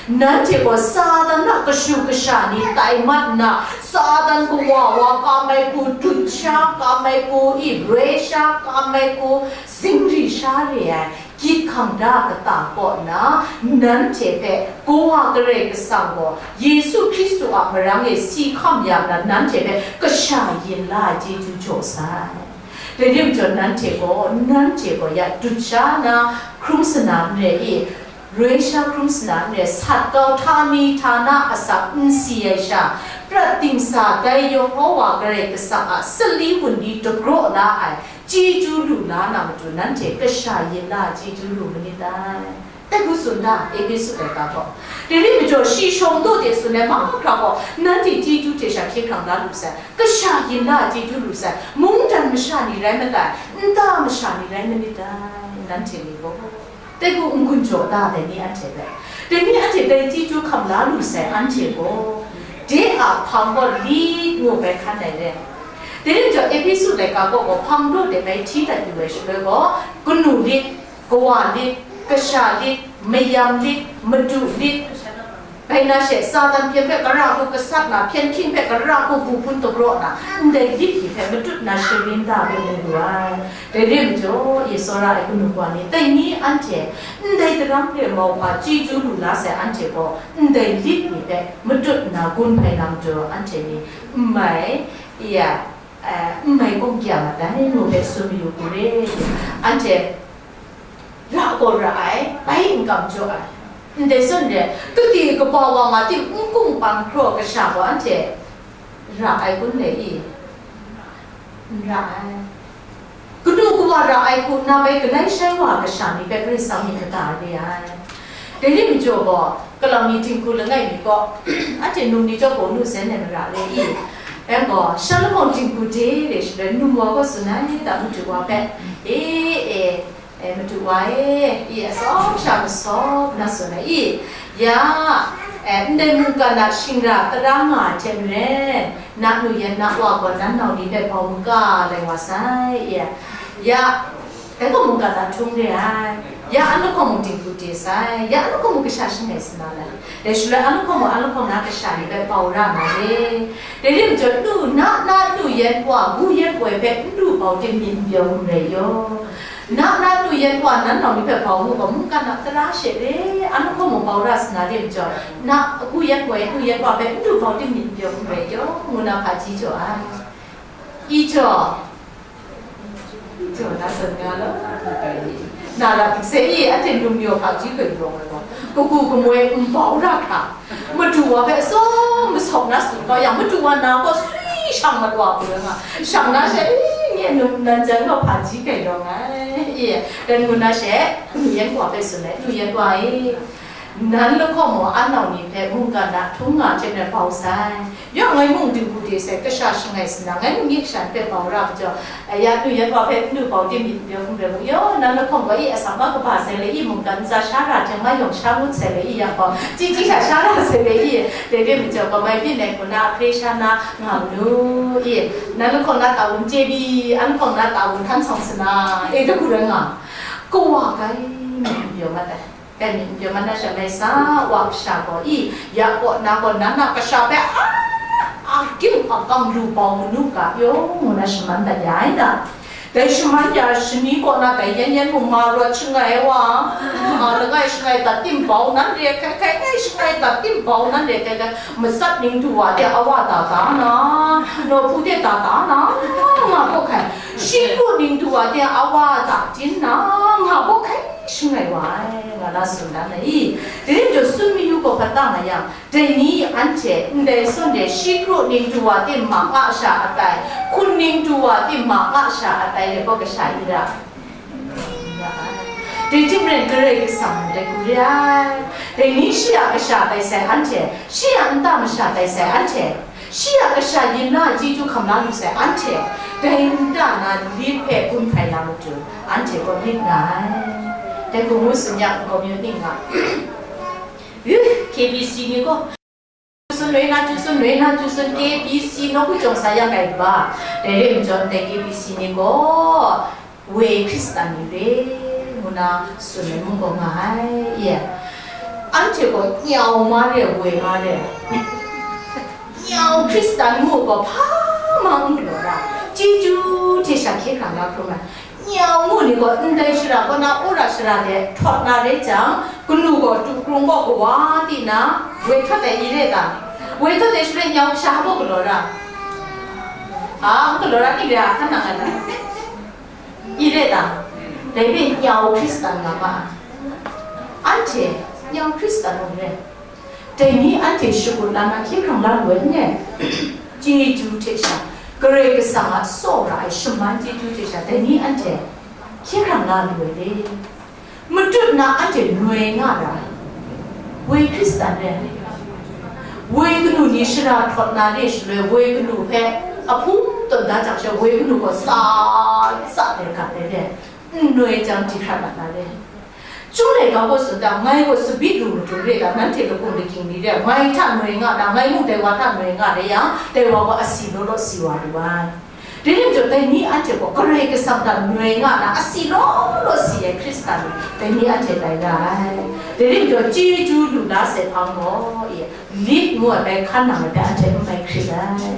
Nanhte gaw Satan a kashu kasha ni tai mat nna, Satan kawa wa kam ai hku, dut sha kam ai hku, i roi sha kam ai hku, zingri sha re ai, gyit hkang da kata kaw nna, nanhte hpe Kawa Karai Kasang gaw Yesu Hkristu a marang e si hkam ya nna, nanhte hpe kasha yin la ai chyeju jaw sai. Dai rim jaw nanhte gaw, nanhte gaw ya dut sha na hkrum sana n re i, roi sha hkrum sana n re, sat kau htani htana asak n si ai sha, prat dingsa dai Yehowa Karai Kasang a sali wunli dagraw la ai chyeju lu la na matu, nanhte kasha yin la ai chyeju lu manit dai. Dai hku tsun da, Ehpesu laika gaw. Dai rim majaw, shi shawng daw de tsun ai mahkra gaw, nanhte chyeju hte sha hkye hkrang la lu sai, kasha yin la ai chyeju lu sai, mungdan masha ni rai matai, nta masha ni rai manit dai, nanhte ni gaw. Dai hku n-gun jaw da, dai ni anhte hpe. Dai ni anhte dai chyeju hkam la lu sai, anhte gaw. De a hpang gaw lit ngu bai hkan ai re. Dai rai majaw, Ehpesu laika kaw gaw hpang daw de bai hti dat yu ai shaloi gaw, kanu lit, kawa lit, kasha lit, mayam lit, madu lit, bai na she, Satan hpyen hpe kara hku gasat na, hpyen hking hpe kara hku bu hpun dagraw na, ndai lit ni hpe matut na sharin da ai mu lu ai. Dai rai majaw, e tsawra ai kanu kawa ni, dai ni anhte ndai daram re mauhpa chyeju lu la sai anhte gaw, ndai lit ni hpe matut na gun hpai na matu anhte ni n mai, ya, eh, n mai kawng kya mat ai, ngu hpe tsun mayu hku re. Anhte ra gaw ra ai, bai n kam jaw ai. Ndai zawn re, kade kaba wa nga tim n kungpan hkraw kasha gaw anhte ra ai kun le i? N ra ai. Kanu kawa ra ai hku nna bai galai shai wa kasha ni hpe Karai Kasang myit mada re ai. Dai rai majaw gaw, Kalang ni dinghku langai mi gaw, anhte num ni chyawm gaw nu zen ai mara re i? Yang gaw, shan lahkawng dinghku de re shaloi, num wa gaw tsun ai da, madu wa hpe, e, e, e, madu wa e, i, atsawm sha masawp na tsun ai i? Ya, e, ndai mungkan a shingra tara nga ai hte maren, na nu yan na wa gaw nan nau ni hpe bau maka lai wa sai, i? Ya, dai gaw mungkan a htung re ai. Ya, an lahkawng mung dinghku de sai, ya, an lahkawng mung kasha shangai sa na lai. Dai shaloi an lahkawng mung, an lahkawng na kasha ni hpe bau ra na re. Dai rai majaw, nu, na, na nu yan wa, gu yan wa hpe n lu bau tim myit n pyaw n rai yaw. Na, na nu yan wa, nan nau ni hpe bau mu gaw, mungkan a tara she re, an lahkawng mung bau ra sa na re majaw, na, gu yan wa, nu yan wa hpe n lu bau tim myit n pyaw n rai yaw, ngu na hpaji jaw ai. I jaw, i jaw na tsun nga law. Na ra hpyi sai i, anhte num yaw hpaji gaw yawng ai gaw, kagu kamoi n bau ra hkra, madu wa hpe atsawm masawp na tsun kau yang, madu wa na gaw swi shang mat wa hku rai nga, shang na she, i, nye num nan jan gaw hpaji gaw yawng ai, i, dan ngu na she, kanu yan wa hpe tsun ai, nu yan wa e. Nan lahkawng mung an nau ni hpe mungkan a htung nga hte maren bau sai. Yawng ngai mung dinghku de sai, kasha shangai sa na, ngai mung nye kasha ni hpe bau ra majaw, ya, nu yan wa hpe n lu bau tim myit n pyaw n rai mu yaw, nan lahkawng gaw i asak ma kaba sai le i, mungkan ntsa sha ra hte nga yawng sha ngut sai le i, yang gaw, chyi chyi sha sha ra sai le i, dai re majaw, kamai byin ai hku na, ahkre sha na nga manu i, nan lahkawng na ta wun chye pyi, an lahkawng na ta wun hkan sawng sa na, e, dai hku rai nga, kawa kai myit n pyaw mat ai. Dai myit n pyaw mat na sha, mai sa wa kasha gaw i, ya kaw na gaw nan a kasha hpe a, a ging a kang lu bau manu ga yaw, ngu na shaman dat ya ai da. Dai shaman ya shani kaw na dai yan yan mung ma rawt shangai ai wa, a, langai shangai dat tim bau nan re hkai hkai, ngai shangai dat tim bau nan re hkai hkai, matsat ning du wa de awa da da na, nawhpu de da da na, nga gaw hkai, shi kru ning du wa de awa da din na, nga gaw hkai. Shangai wa ai, nga na tsun dan ai. Dai rai majaw, tsun mayu gaw hpa ta nga yang, dai ni anhte ndai zawn de shi kru ning du wa tim ma nga sha atai, hkun ning du wa tim ma nga sha atai, dai gaw kasha i ra. Dai hte maren Karai Kasang mung dai hku re ai. Dai ni shi a kasha tai sai anhte, shi a nta masha tai sai anhte, shi a kasha yin na a chyeju hkam la lu sai anhte, dai nta na lit hpe gun hpai na matu, anhte gaw myit nga ai. Dai hku ngu tsun yang, nkau mi ning nga, K B C ni gaw, tsun noi na, chyu tsun noi na, chyu tsun, K B C nawku jawng sa yang kai ba, dai re majaw, ndai K B C ni gaw, woi Hkristan ni re, ngu na tsun ai mung gaw nga ai, ye. Anhte gaw nyau ma re, woi ma re. Nyau Hkristan ngu gaw hpa ma n galaw ra, chyeju hte sha hkye hkrang la hkrum ai. Nyau ngu ni gaw ndai shara kaw na, wora shara de htawt na rai jang, kanu gaw tu krung gaw kawa di na, woi htawt ai i re ta? Woi htawt ai shaloi nyau kasha hpa galaw ra? A, n galaw ra, ning re a, hkan nang ai ta? I re ta? Dai hpe nyau Hkristan nga ma ai. Anhte nyau Hkristan ngu re. Dai ni anhte shakut la na hkye hkrang la lu ai n re? Chyeju hte sha, Karai Kasang a tsaw ra ai shaman chyeju hte sha, dai ni anhte hkye hkrang la lu ai le? Matut na anhte noi nga ra ai. Woi Hkristan re ai. Woi kanu ni shara htawt na re shaloi, woi kanu hpe ahpung tawn da jang she, woi kanu gaw tsa, tsa de gat ai re. N noi jang, di hkrat mat na re. Chyum laika gaw tsun ta, ngai gaw tsabyi lu matu re ai, nanhte lagawn laging ni re ai, ngai hta noi nga na, ngai mung dai wa hta noi nga re yang, dai wa gaw asi law law si wa lu ai. Dai rai majaw, dai ni anhte gaw Karai Kasang hta noi nga na, asi law law si ai Hkristan ni, dai ni anhte tai ra ai. Dai rai majaw, chyeju lu la sai hpang gaw, e, lit ngu ai bai hkan nang ai hpe anhte n bai hkrit ai.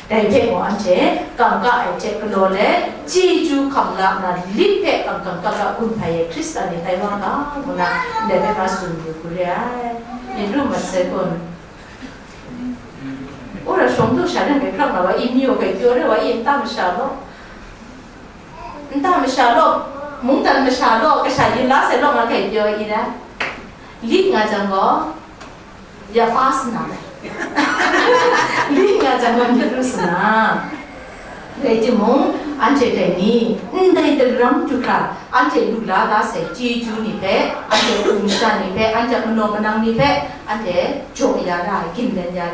Dai hte mung anhte kangka ai hte galaw let, chyeju hkam la nna, lit hpe kangkang kangka gun hpai ai Hkristan ni tai wa ga, ngu na, ndai hpe nga tsun yu hku re ai. Myit ru mat sai kun. Wora shawng du sha ren hpe hkrang na wa i, mi wa hpe pyaw re wa i, nta masha law, nta masha law, mungdan masha law, kasha yin la sai law, nga hkai pyaw i da. Lit nga jang gaw, ya pa sa na, lit nga jang gaw, myit ru sa na. Rai timung, anhte dai ni, ndai daram du hkra, anhte lu la da sai chyeju ni hpe, anhte hpung shan ni hpe, anhte manaw manang ni hpe, anhte jaw ya ra ai, ginlen ya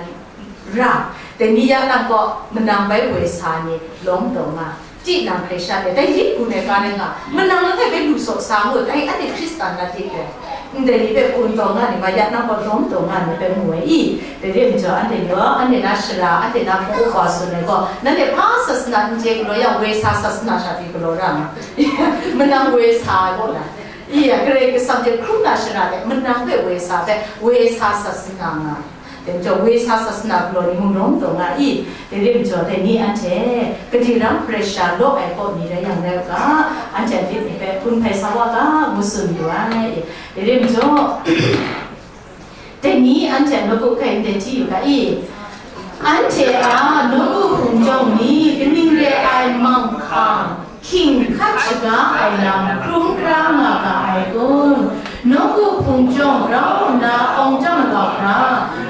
ra. Dai ni ya nang kaw manang bai woi sa ni lawm taw nga, tinang hkrai sha hte, dai lit gun ai ga rai nga, manang langai bai lu saw sa ngut, dai anhte Hkristan na lit ai. Ndai ni hpe kun taw nga ni ma, ya nang gaw lawm taw nga ni hpe mu ai i? Dai re majaw, anhte ni gaw, anhte na sara, anhte na hpung upa tsun ai gaw, nanhte hpa sasana n chye galaw yang, woi sa sasana sha pyi galaw ra nga. Manang woi sa ai gaw na, i ya, Karai Kasang hte hkrum na sara hte, manang hpe woi sa hpe, woi sa sasana nga. Dai majaw, woi sa sasana galaw ni mung lawm taw nga i? Dai re majaw, dai ni anhte, gade ram pressure law ai kaw ni rai yang rai u ga, anhte a lit ni hpe hpun hpai sa wa ga, ngu tsun yu ai. Dai re majaw, dai ni anhte a nawku hkai ndai hti yu ga i? Anhte a nawku hpung jawng ni kaning re ai manghkang, hkying hkat shaga ai lam hkrum hkra nga ga ai kun? Nawku hpung jawng grau nna awng dang wa hkra,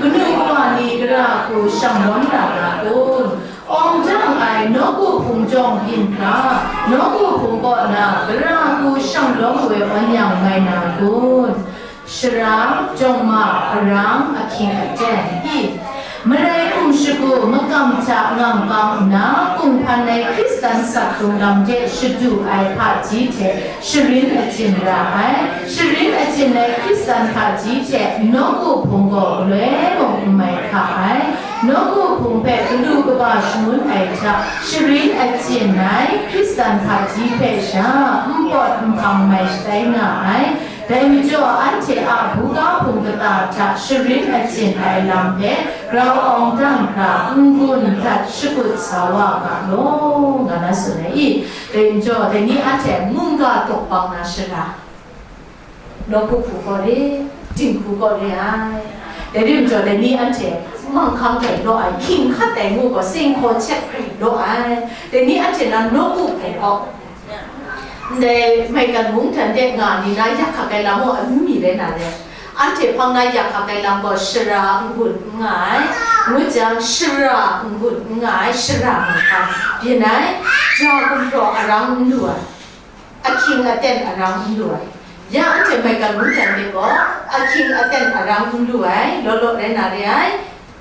kanu kawa ni gara hku shang lawm ra ga kun? Awng dang ai nawku hpung jawng byin hkra, nawku hpung kaw na gara hku shang lawm woi awn yang mai na kun? Sara, jawng ma, arang, ahkying aten, i? Marai hkum shagu makam hta ngang kang nna, kunghpan ai Hkristan sak hkrung lam hte shadu ai hpaji hte sharin achyin ra ai. Sharin achyin ai Hkristan hpaji hte nawku hpung gaw galoi mung n mai hka ai. Nawku hpung hpe galu kaba shangun ai hta sharin achyin ai Hkristan hpaji hpe sha n pawt n hpang mai shatai nga ai. Dai majaw, anhte a buga hpung kata hta sharin achyin ai lam hpe grau awng dang hkra n-gun dat shakut sa wa ga law, nga na tsun ai i? Dai majaw, dai ni anhte mungga dawk bang na shara, nawku hku kaw re, dinghku kaw re ai. Dai rai majaw, dai ni anhte manghkang hkrai law ai, hkying hkat ai ngu gaw, seng hkaw hkyet hkrai law ai. Dai ni anhte na nawku hpe gaw, ndai maigan mungdan de nga ni na yak hkak ai lam gaw amyu mi rai na re. Anhte hpang na yak hkak ai lam gaw, sara n-gun n nga ai, ngu jang, sara n-gun n nga ai, sara manghkang byin ai, ja gumhpraw arang n lu ai, ahkying aten arang n lu ai. Ya anhte maigan mungdan de gaw, ahkying aten arang n lu ai, law law rai na re ai,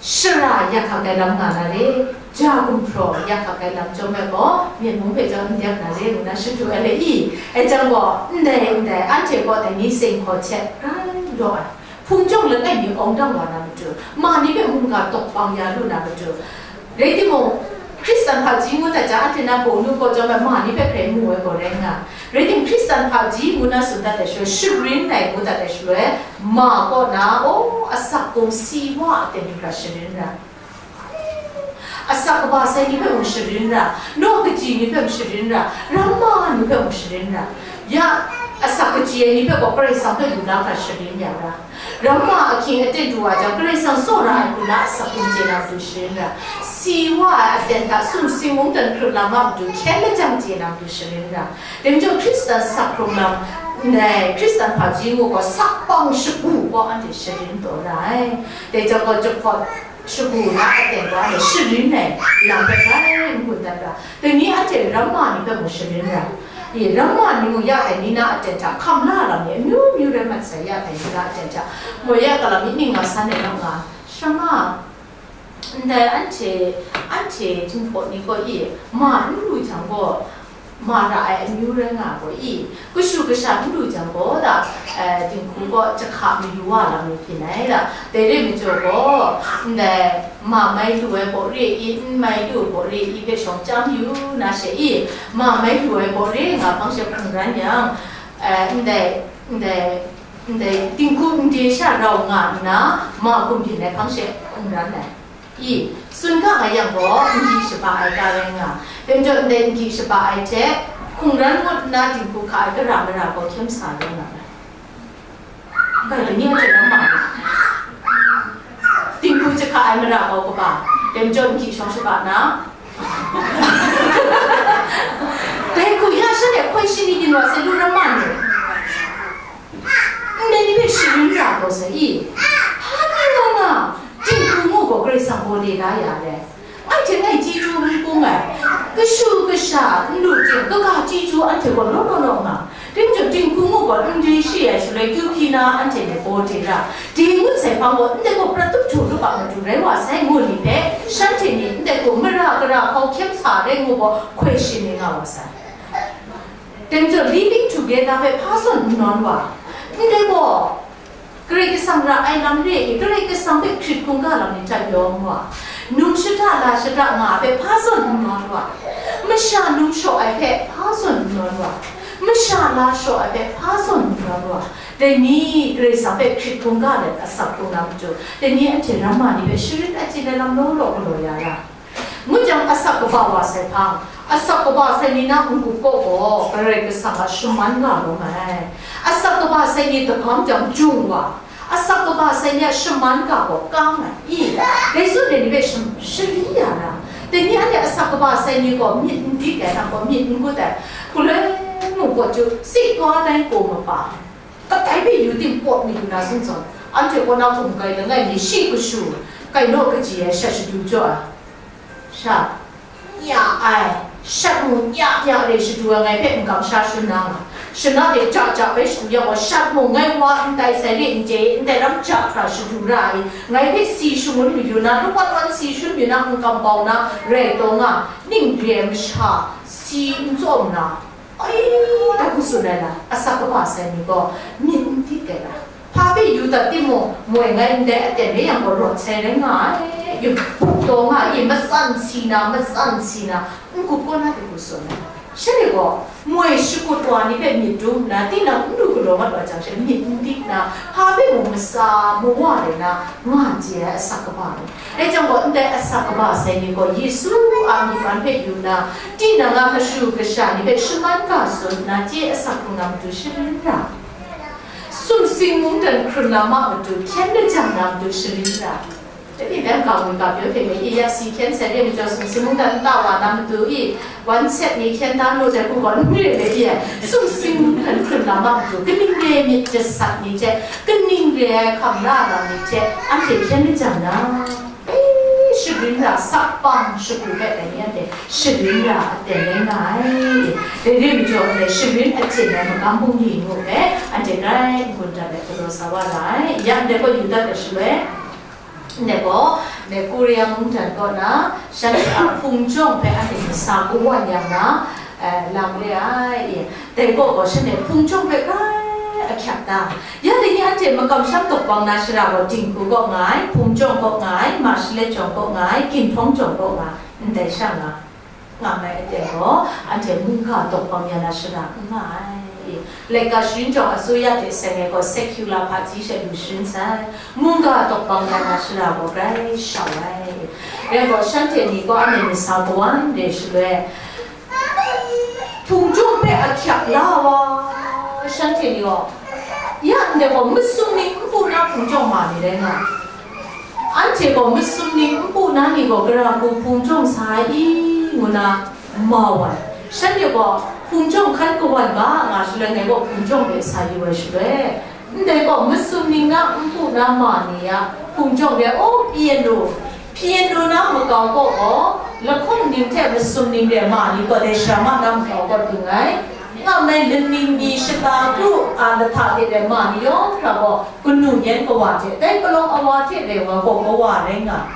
sara yak hkak ai lam nga na re, ja gumhpraw yak hkak ai lam chyawm ai gaw, myit mung hpe chyawm n dyak na re, ngu na shadu ai le i? Ai jang gaw, ndai, ndai, anhte gaw dai ni seng hkaw hkyet rai law ai. Hpung jawng langai mi awng dang wa na matu, ma ni hpe mungga dawk bang ya lu na matu. Rai timung, Hkristan hpaji ngu dat jang, anhte na bawng nu kaw chyawm ai ma ni hpe hkrai mu ai gaw rai nga. Rai tim, Hkristan hpaji ngu na tsun dat ai shaloi, sharin ai ngu dat ai shaloi, ma kaw na, o, asak hkung si wa aten hkra sharin ra. Asak kaba sai ni hpe mung sharin ra, naw kaji ni hpe mung sharin ra, ramma ni hpe mung sharin ra. Ya, asak kaji ai ni hpe gaw Karai Kasang hpe lu la hkra sharin ya ra. Ramma ahkying aten du wa jang, Karai Kasang tsawra ai hku na asak hkung chye na matu sharin ra. Si wa ai aten hta sumsing mungdan hkrut lam a matu hkyen lajang chye na matu sharin ra. Dai majaw Hkristan sak hkrung lam, ndai Hkristan hpaji ngu gaw, sak bang shagu gaw anhte sharin taw ra ai. Dai jang gaw, jahpawt shagu na aten gaw anhte sharin ai lam hpe grai n-gun dat ra. Dai ni anhte ramma ni hpe mung sharin ra. I, ramma ni mung ya dai ni na aten hta hkam la lam ni amyu myu rai mat sai, ya dai ni na aten hta. Moi ya galam mi ning nga san ai lam nga, sha nga, ndai anhte, anhte Jinghpaw ni gaw i, ma n lu jang gaw, ma ra ai amyu rai nga gaw i, kashu kasha n lu jang gaw da, eh, dinghku gaw jahka mayu wa lam ni hpyi ai da, dai re majaw gaw, ndai ma mai lu ai baw re i, n mai lu baw re i hpe shawng chyam yu na she i, ma mai lu ai baw re nga hpang she hkrung ran yang, eh, ndai, ndai, ndai dinghku n de sha rau nga nna, ma hkum byin ai hpang she hkrung ran ai. I, tsun ga nga yang gaw, n gyi shaba ai ga rai nga. Dai majaw, ndai n gyi shaba ai hte, hkungran ngut nna dinghku hka ai gara mara gaw hkyem sa rai nga ai. Bai ni anhte lam ma, dinghku jahka ai mara gaw kaba, dai majaw, n gyi shawng shaba na. Dai hku ya shanhte hkoi shani byin wa sai lu ram ma ni. Ndai ni hpe sharin ra gaw sa i, hpa ni wa nga, dinghku ngu gaw Karai Kasang gaw le da ya le. Ngai hte ngai chyeju n bung ai, kashu kasha n lu ting, kaga chyeju anhte gaw law law law nga. Dai majaw, dinghku ngu gaw n re shi ai shaloi, kyu hpyi na anhte ni gaw de ra, de ngut sai hpang gaw, ndai gaw prat tup htu lup a matu rai wa sai, ngu ni hpe, shanhte ni ndai gaw mara gara hkau hkyem sa rai ngu gaw, hkoi shani nga wa sai. Dai majaw, living together hpe hpa zawn n nawn wa, ndai gaw, Karai Kasang ra ai lam re i, Karai Kasang hpe hkrit hkungga lam ni hta yawng wa, num shada la shada nga ai hpe hpa zawn n nawn wa, masha num shaw ai hpe hpa zawn n nawn wa, masha la shaw ai hpe hpa zawn n nawn wa, dai ni Karai Kasang hpe hkrit hkungga let asak hkrung na matu, dai ni anhte ramma ni hpe sharin a chye ai lam law law galaw ya ra. Ngut jang, asak kaba wa sai hpang, asak kaba sai ni na n-gup kaw gaw Karai Kasang a shaman nga lawm ai. Asak kaba sai ni dagam jang jung wa, asak kaba sai ni a shaman ga gaw kang ai. I, dai zawn e ni hpe sham-, sharin ya na, dai ni anhte asak kaba sai ni gaw myit n dik ai, nang gaw myit n gut ai, galoi mung gaw chyu, sik wa tai gaw mapa. Kadai hpe yu ting pawt mi lu na sung zawn, anhte kaw na hkum kai langai mi shi kashu, kai naw kaji ai shat shadu jaw ai. Sha, ya ai, shat mung ya ya re shadu ai ngai hpe n kamsham sha shun na nga, shana de ja ja bai shadu ya gaw, shat mung ngai wa ndai sai re n chye, ndai ram ja hkra shadu ra ai, ngai hpe si shangun mayu na, lawan wan si shun yu na, n kam bau na, rai taw nga, ning re ai masha, si n tsawm na, Ai, ta hku tsun ai la, asak kaba sai ni gaw myit n dik ai la, hpa hpe yu dat timung, moi ngai ndai aten re yang gaw rawt sai rai nga ai, yu buk taw nga ai, matsan si na, matsan si na, n-gup kaw na ta hku tsun ai. Shanhte gaw, moi shakut wa ni hpe myit dum nna, tinang n lu galaw mat wa jang she, myit n dik nna, hpa hpe mung matsa mawa rai na, nga chye ai asak kaba ni. Dai jang gaw, ndai asak kaba sai ni gaw Yesu a myi man hpe yu nna, tinang a kashu kasha ni hpe shaman ga tsun nna, chye asak hkrung na matu sharin ra, sumsing mungdan hkrun lam a matu hkyen lajang na matu sharin ra. Dai ni dan ga ngwi ga pyaw hte me i ya si hkyen sai re majaw, sumsing mungdan nta wa na matu i, wan set ni hkyen da lu jai hku gaw n re le i ai, sumsing mungdan hkrun lam a matu, kaning re myit jasat ni hte, kaning re ai hkam la lam ni hte, anhte hkyen lajang na. E, sharin ra, sakpang shagu hpe dai ni anhte sharin ra aten rai nga ai. Dai re majaw, anhte sharin aten ai magam bungli ngu hpe anhte grai n-gun dat ai, galaw sa wa ra ai. Ya ndai gaw yu dat ai shaloi, ndai gaw, ndai Korea mungdan kaw na, shanhte a hpung jawng hpe anhte myit sa kawan yang na, eh, lang re ai. Dai gaw gaw shanhte hpung jawng hpe grai ahkyak da. Ya dai ni anhte makamsham dawk bang na shara gaw, dinghku kaw nga ai, hpung jawng kaw nga ai, ma shalet jawng kaw nga ai, ginhtawng jawng kaw nga ai, ndai sha nga, nga mai aten gaw, anhte mungga dawk bang ya na shara n nga ai. Laika sharin jawng asuya hte seng ai gaw, secular hpaji she lu sharin sai, mungga dawk bang ya na shara gaw grai shau ai. Rai gaw, shanhte ni gaw anhte myit sa kawan re shaloi, hpung jawng hpe ahkyak la wa, shanhte ni gaw, ya ndai gaw masum ning npu na hpung jawng ma ni rai nga. Anhte gaw masum ning npu na ni gaw gara hku hpung jawng sa ai i, ngu na mau ai. Shanhte gaw hpung jawng hkan kawan ga nga shaloi, ngai gaw hpung jawng hpe sa yu ai shaloi, ndai gaw masum ning na npu na ma ni a hpung jawng re, o, piano, piano na makau kaw gaw, lahkawng ning hte masum ning re ma ni gaw dai sharama na makau kaw dung ai. Nga mai laning mi shata kru a lahta de ai ma ni yawng hkra gaw, kanu yan kawa hte, dai palawng awa hte rai wa gaw kawa rai nga.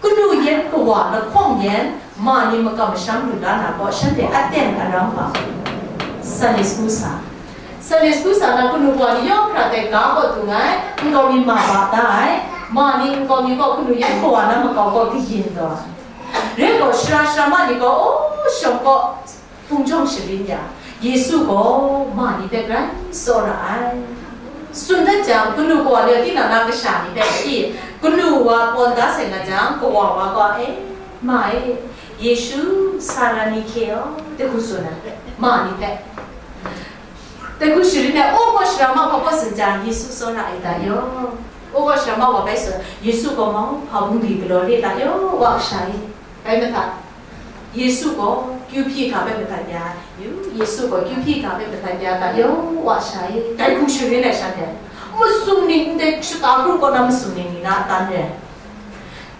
Kanu yan kawa lahkawng yan ma ni makam masham lu la na gaw, shanhte aten arang hpa Sunday school sa. Sunday school sa na kanu kawa ni yawng hkra dai ga kaw dung ai, nkau mi ma ba da ai, ma ni nkau mi gaw kanu yan kawa na makau gaw kayin taw ai. Rai gaw, sara sara ma ni gaw, o, shawng gaw, hpung jawng sharin ya, Yesu gaw ma ni hpe grai tsawra ai. Tsun dat jang, kanu kawa ni tinang na kasha ni hpe i, kanu wa pawn da sai nga jang, kawa wa gaw, e, ma e, Yesu, sara ni hkye aw, dai hku tsun ai, ma ni hpe. Dai hku sharin ai, o gaw sara ma hpa gaw tsun jang, Yesu tsawra ai ta yaw. O gaw sara ma wa bai tsun, Yesu gaw mau hpa bungli galaw re ta yaw, wa kasha e. Bai madat. Yesu gaw kyu hpyi hkra hpe madat ya, yu, Yesu gaw kyu hpyi hkra hpe madat ya, ga yawng wa sha e, dai hku sharin ai shanhte, masum ning ndai shata kru kaw na masum ning ni na a tan re.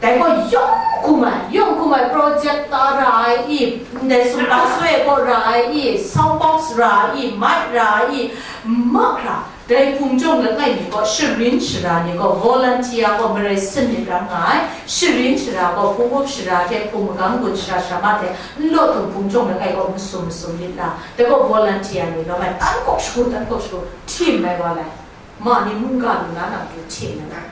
Dai gaw yawng hkum ai, yawng hkum ai, projector ra ai i, ndai sumla soi ai kaw ra ai i, sound box ra ai i, mic ra ai i, mahkra, dai hpung jawng langai mi gaw, sharin shara ni gaw, volunteer gaw marai sanit ram nga ai, sharin shara gaw, hpung up shara hte hpung magang gun shara shara ma hte, nlaw htung hpung jawng langai gaw masum masum myit na, dai gaw volunteer ni lawm ai, tan kawk shagu, tan kawk shagu, htim ai wa lai, ma ni mungga lu na na matu htim ai.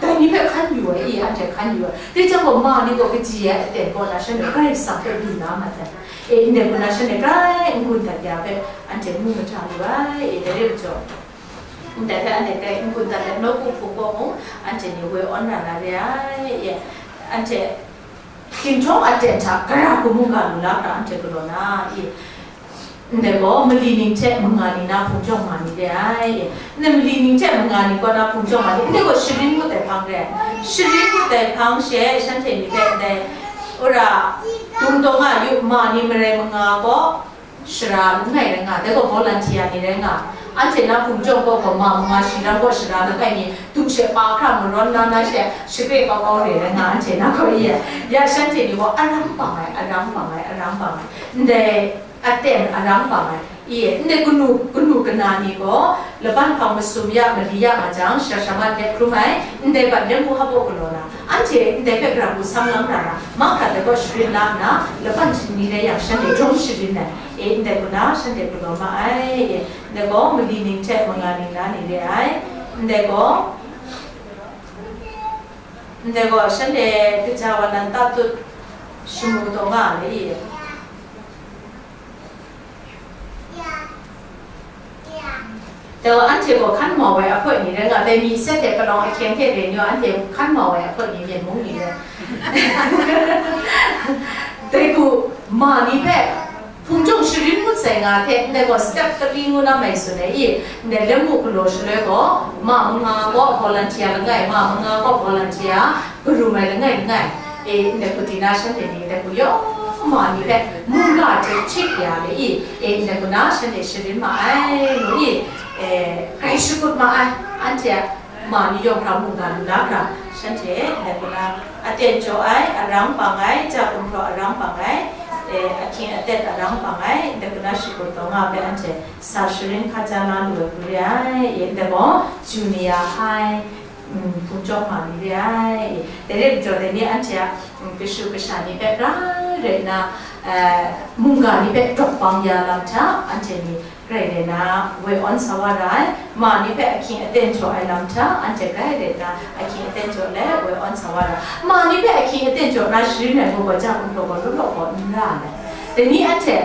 Dai ni hpe hkan yu ai, i, anhte hkan yu ai. Dai chyang gaw, ma ni gaw kaji ai aten kaw na, shanhte Karai Kasang hpe lu na ma ai. E, ndai hku na, shanhte grai n-gun dat ya hpe, anhte mu mahta lu ai, e, dai rai majaw. Ndai hpe anhte grai n-gun dat let, nawku hpung kaw mung, anhte ni woi awn ra na re ai, e, anhte Hkinhtawng aten hta gara hku mungga lu la hkra anhte galaw na, i, ndai gaw mali ning hte manga ni na hpung jawng nga ni re ai. Ndai mali ning hte manga ni kaw na hpung jawng nga ni, ndai gaw sharin ngut ai hpang re ai. Sharin ngut ai hpang she shanhte ni hpe ndai, ora, dum taw nga yu, ma ni marai manga gaw, shara langai rai nga, dai gaw volunteer ni rai nga, anhte na hpung jawng kaw gaw ma manga shi lam gaw shara langai mi, du she pa hkra marawn na na she, shagre kau kau re rai nga, anhte na gaw ye, ya shanhte ni gaw arang bang ai, arang bang ai, arang bang ai, ndai aten arang bang ai, i, ndai kanu, kanu kana ni gaw, laban hpang masum ya, mali ya nga jang, shara shara ma let hkrum ai, ndai bat lamu hap u galaw na, anhte ndai hpe gara hku sam lang na ra, mahkra dai gaw sharin la nna, laban shani rai yang shanhte jawm sharin ai, e, ndai hku na shanhte galaw ma ai, e, ndai gaw mali ning hte manga ning na ni re ai, ndai gaw, ndai gaw shanhte kaja wa nan ta tut shamu taw nga ai, e. Dai gaw anhte gaw hkan mau ai ahkoi ni rai nga, dai mi set hte palawng ahkyeng hte ren yaw anhte hkan mau ai ahkoi ni, Myen mung ni rai. Dai hku ma ni hpe hpung jawng sharin ngut sai nga hte, ndai gaw step three ngu na mai tsun ai i, ndai lamu galaw shaloi gaw, ma manga gaw volunteer langai, ma manga gaw volunteer, karum ai langai langai, e, ndai hku di na shanhte ni, ndai hku yawng ma ni hpe mungga hte hkyit ya le i, e, ndai hku na shanhte sharin ma ai, ngu i, e, grai shakut ma ai, anhte a ma ni yawng hkra mungga lu la hkra, shanhte ndai hku na aten jaw ai, arang bang ai, ja gumhpraw arang bang ai, e, ahkying aten arang bang ai, ndai hku na shakut taw nga hpe anhte sa sharin hkaja na lu ai hku re ai, e, ndai gaw, junior high, mm, hpung jawng ma ni re ai. Dai rai majaw, dai ni anhte a, mm, kashu kasha ni hpe grai rai nna, eh, mungga ni hpe dawk bang ya lam hta, anhte ni grai rai nna woi awn sa wa ra ai. Ma ni hpe ahkying aten jaw ai lam hta, anhte grai rai nna ahkying aten jaw let woi awn sa wa ra ai. Ma ni hpe ahkying aten jaw na sharin ai gaw, gaja gumhpraw gaw, law law gaw n ra ai. Dai ni anhte,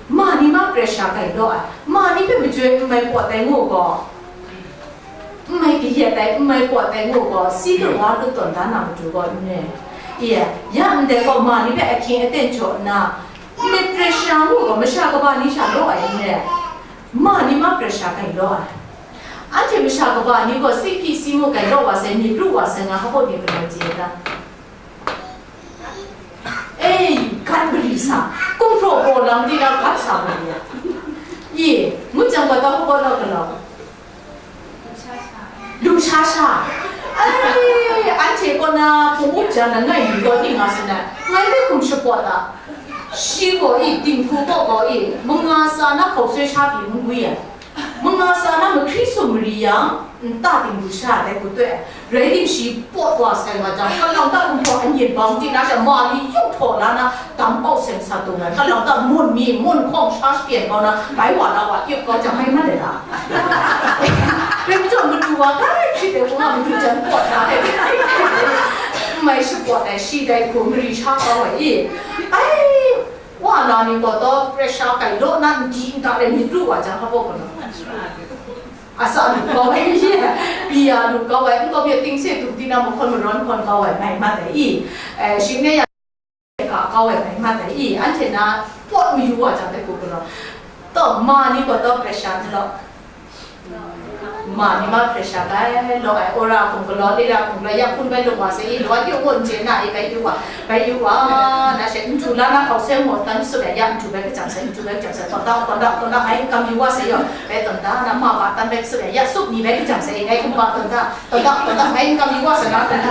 ma ni ma pressure gai law ai, ma ni hpe majoi n mai pawt ai ngu gaw, n mai kayat ai, n mai pawt ai ngu gaw, si lu wa lu tawn da na matu gaw n re. Iya, ya ndai gaw ma ni hpe ahkying aten jaw nna, ndai pressure ngu gaw, masha kaba ni sha law ai n re. Ma ni ma pressure gai law ai. Anhte masha kaba ni gaw, si hpyi si mu gai law wa sai, myit ru wa sai nga, hpa baw ni galaw chye ai ta? Ei, gat mari sa, gumhpraw baw lam di na gat sa mari ya. Ye, ngut jang gaw, tau hpa baw na galaw? Lu sha sha. Ai, anhte kaw na hpung up ja na ngai ni gaw ning nga tsun ai. Ngai hpe hkum shapawt a. Shi gaw i, dinghku kaw gaw i, manga tsa na hkau soi sha pyi n gwi ai. Manga sa na mahkri sum mari yang, nta ting lu sha dai hku toi ai. Rai tim shi pawt wa sai wa jang, kalang ta hkum htaw an yin bang ting na sha, ma ni yung htaw la na, dam pau sem sa tung ai. Kalang ta mun mi, mun hkawng sha shapyen kau na, bai wa la wa, yuk kau jang mai mat ai la. Rai majaw madu wa, kai hkrit ai hku nga madu jan pawt na ai. N mai shapawt ai, shi dai hku mari sha kau ai i. Ai, Wa na ni gaw taw pressure kai law na n di n ta le myit lu wa jang hpa baw galaw. Asa lu kau ai, bia lu kau ai, n kau bia ting se tu di na mahkawn marawn hkawn kau ai, mai mat ai i. Eh, shi ne ya ka kau ai, mai mat ai i. Anhte na pawt mayu wa jang dai hku galaw. Taw, ma ni gaw taw pressure ni law. Ma ni ma pressure kai law ai, ora hkum galaw, lira hkum galaw, ya hpun bai lung wa se i, law yu ngun je na i, bai yu wa, bai yu wa, na she, ntu la na hkau se mo, tan su bai, ya ntu bai kajang se, ntu bai kajang se, tawn da, tawn da, tawn da, ngai kam yu wa se yaw, bai tawn da, na ma ba tan bai su bai, ya sup ni bai kajang se i, ngai kum ba tawn da, tawn da, tawn da, ngai kam yu wa se na, tawn da,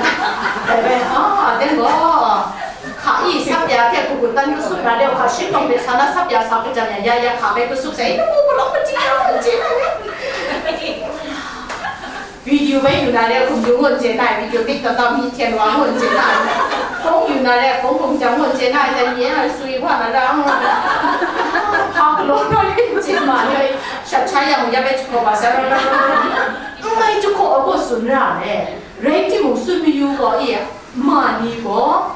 bai bai, a, den gaw. Hka i, sap ya hte hku hku tan yu sup na le, hka shing tawng de sa na sap ya sa hku jan ya, ya, ya hka bai hku sup sai, nu hku law machyi na ngun je na le. Video bai yu na le, hkum yu ngun je na, video dik taw taw mi hten wa ngun je na. Hkawng yu na le, hkawng hkawng jang ngun je na, dan ye a sui wa na la. Hka hku law na le je ma le, shat cha yang ya bai chyu hkawm wa sa. N mai chyu hkawm a gaw tsun ra le. Rai timung, tsun mayu gaw i, ma ni gaw,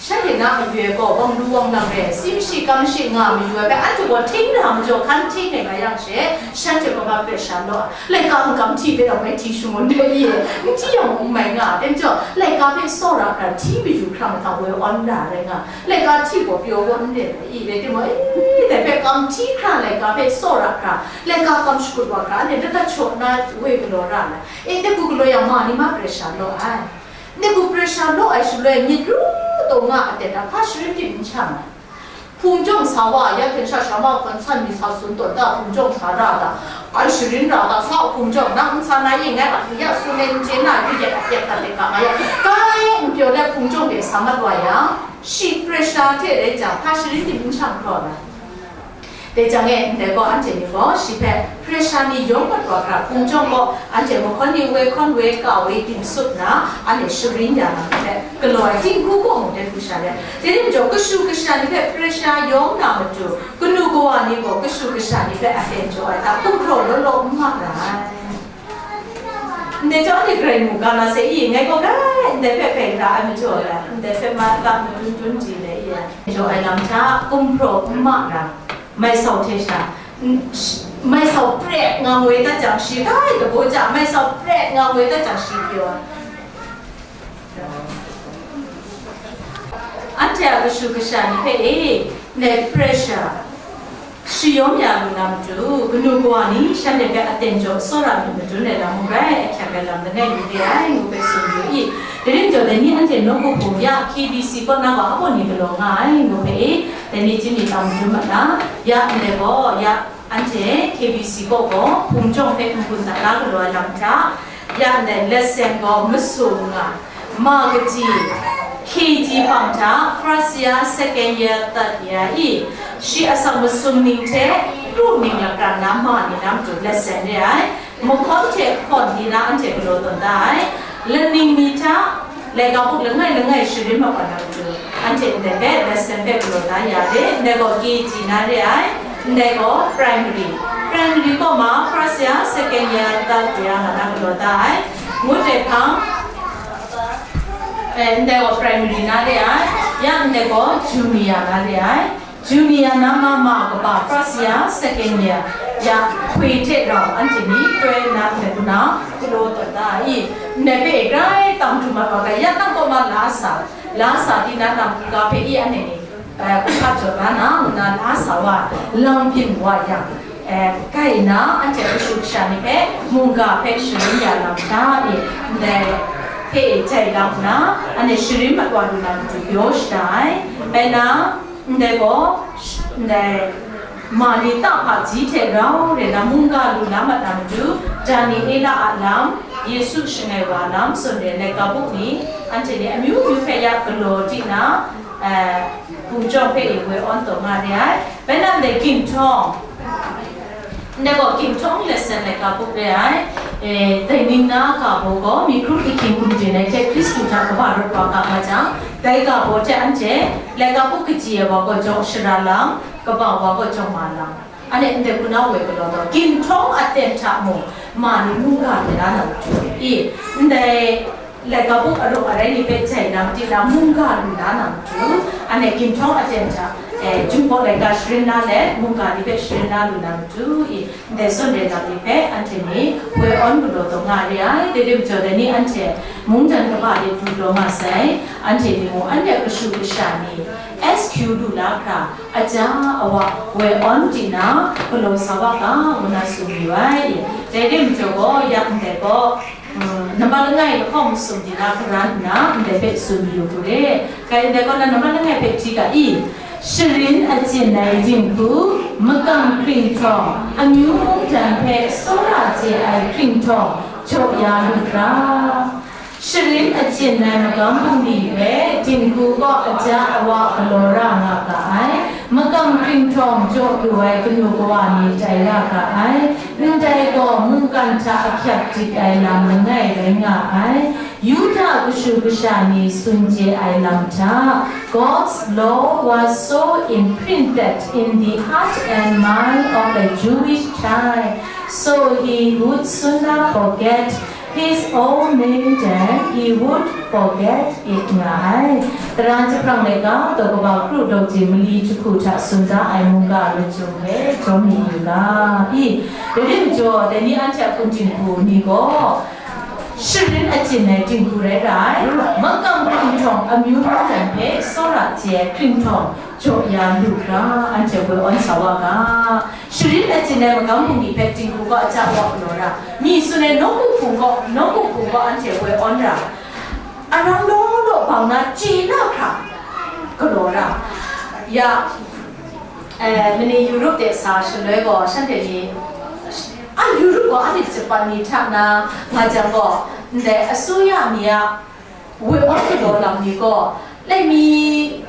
Shanhte na ayu e gaw, wang lu wang lam re, si mashi kam mashi nga mayu ai hpe, anhte gaw hting na majaw hkan hting ai nga yang she, shanhte gaw ma pressure law, laika n kam hti hpe rau mai hti shangun de i, n hti yang mung n mai nga, dai majaw, laika hpe tsawra hkra hti mayu hkra mahta woi awn ra rai nga, laika hti gaw pyaw gaw n re ai i, rai timung, e, dai hpe kam hti hkra laika hpe tsawra hkra, laika kam shakut wa hkra, anhte lata chaw na woi galaw ra ai, e, dai hku galaw yang ma ni ma pressure law ai. Ngu pressure law ai shaloi myit ru taw nga aten a hpa sharin tim n shang ai. Hpung jawng sa wa, ya hten sha sha ma hkawn san mi sa sun tawn ta, hpung jawng sa ra ta, ai sharin ra ta, sa hpung jawng, nang n sa na ye, ngai a ya sun ai n chye na, yu yet a yet ta de ka nga ya, kai n pyaw let hpung jawng de sa mat wa yang, shi pressure hte rai jang, hpa sharin tim n shang hkraw ai. Dai jang e, ndai gaw anhte ni gaw shi hpe pressure ni yawng mat wa hkra hpung jawng gaw, anhte mahkawn ni woi hkawn woi ka woi dim sup nna, anhte sharin ya na hpe galaw ai dinghku kaw mung de hku sha let, dai rim jaw, kashu kasha ni hpe pressure yawng na matu, kanu kawa ni gaw kashu kasha ni hpe aten jaw ai hta, gumhpraw law law n nga ra ai. Ndai chyawm ni grai mu ga na se i, ngai gaw grai ndai hpe hpe ra ai majaw ai, ndai hpe ma ga madun dun di le i ai. Jaw ai lam hta gumhpraw n ma ra, mai sau hte sha, n-, sh-, mai sau pret nga ngoi dat jang shi, kai dabaw ja, mai sau pret nga ngoi dat jang shi pyaw ai. Anhte a kashu kasha ni hpe e, ndai pressure shayawm ya lu na matu, kanu kawa ni shanhte hpe aten jaw tsawra myit madun ai lam mung rai, ahkyak ai lam langai lu re ai, ngu hpe tsun yu i. Dai rim jaw, dai ni anhte nawku hpung ya K B C kaw na gaw hpa ni galaw nga ai, ngu hpe e, dai ni hti mi tang madun mat na, ya ndai gaw, ya Anhte K B C kaw gaw hpung jawng hpe n-gun dat la galaw ai lam hta, ya ndai lesson gaw masum nga, ma kaji, K G pang hta, first year, second year, third year i, shi asak masum ning hte, pru ning lakra na ma ni na matu lesson re ai, mahkawn hte hkawn di na anhte galaw tawn da ai, learning ni hta, Laika buk langai langai sharin mat wa na matu, anhte ndai hpe lesson hpe galaw da ya re, ndai gaw K G na re ai, ndai gaw primary. Primary kaw ma first year, second year, third year nga na galaw da ai. Ngut ai hpang, eh, ndai gaw primary na re ai, ya ndai gaw junior na re ai. Junior na ma ma kaba first year, second year, ya hkoi hte rau anhte ni toi na ndai hpuna galaw tawn da ai. Ndai hpe grai tang htum mat wa ga, ya nang kaw ma la sa, la sa di na nang hpung ga hpe i anhte ni, eh, kumhpa jaw da na, ngu na la sa wa, lang byin wa yang, eh, kai na anhte kashu kasha ni hpe mungga hpe sharin ya lam hta i, ndai hpe jai lam nna, anhte sharin mat wa lu na matu pyaw shada ai. Bai na, Ndai gaw, ndai ma ni ta hpaji hte rau re na mungga lu la mat na matu, Daniela a lam, Yesu shangai wa lam, tsun re ai laika buk ni, anhte ni amyu myu hpe ya galaw di na, eh, hpung jawng hpe e woi awn taw nga re ai. Bai na ndai ginhtawng, Ndai gaw Ginhtawng Lesson laika buk re ai, e, dai ning na ga baw gaw, myi hkrum ahkying hkum rin ai hte Hkristu hta kaba rawt wa ga nga jang, dai ga baw hte anhte laika buk kaji ai wa gaw jawng shara lang, kaba wa gaw jawng ma lang. Anhte ndai hku na woi galaw taw, ginhtawng aten hta mung, ma ni mungga lu na na matu i, ndai laika buk arawng arai ni hpe jai na mati na mungga lu na na matu, anhte ginhtawng aten hta, e, Jinghpaw laika sharin na let, mungga ni hpe sharin na lu na matu i, ndai zawn re lam ni hpe anhte ni woi awn galaw taw nga re ai. Dai rai majaw, dai ni anhte mungdan kaba de du taw nga sai, anhte ni mung anhte kashu kasha ni S Q lu la hkra, aja awa woi awn di na galaw sa wa ga, ngu na tsun yu ai. Dai rai majaw gaw, ya ndai gaw, mm, nambat langai lahkawng masum di na hkra nna, ndai hpe tsun yu hku re. Kai ndai kaw na nambat langai hpe hti ga i, sharin achyin ai dinghku, makam hkringhtawng, amyu mungdan hpe tsawra chye ai hkringhtawng, jaw ya lu hkra. Sharin achyin ai magam bungli hpe dinghku kaw aja awa galaw ra nga ga ai, makam hkringhtawng jaw lu ai kanu kawa ni tai ra ga ai, ndai gaw mungkan hta ahkyak dik ai lam langai rai nga ai, Yuda kashu kasha ni tsun chye ai lam hta, God's law was so imprinted in the heart and mind of the Jewish child, so he would sooner forget his own name than he would forget it, nga ai. Tara jahprang laika daw kaba kru daw ji mali jahku hta tsun da ai mungga lachyum hpe jaw mi yu ga i. Dai rai majaw, dai ni anhte a hpung dinghku ni gaw, sharin achyin ai dinghku rai rai, makam hkringhtawng amyu mungdan hpe tsawra chye ai hkringhtawng jaw ya lu hkra, anhte woi awn sa wa ga. Sharin achyin ai magam bungli hpe dinghku kaw aja awa galaw ra, myi tsun ai nawku hpung kaw, nawku hpung kaw anhte woi awn ra, arang law law bang na chye na hkra galaw ra. Ya, eh, mani Europe de sa shaloi gaw, shanhte ni, a, Europe gaw anhte Japan ni hta na nga jang gaw, ndai asuya mi a woi awn galaw lam ni gaw, laimi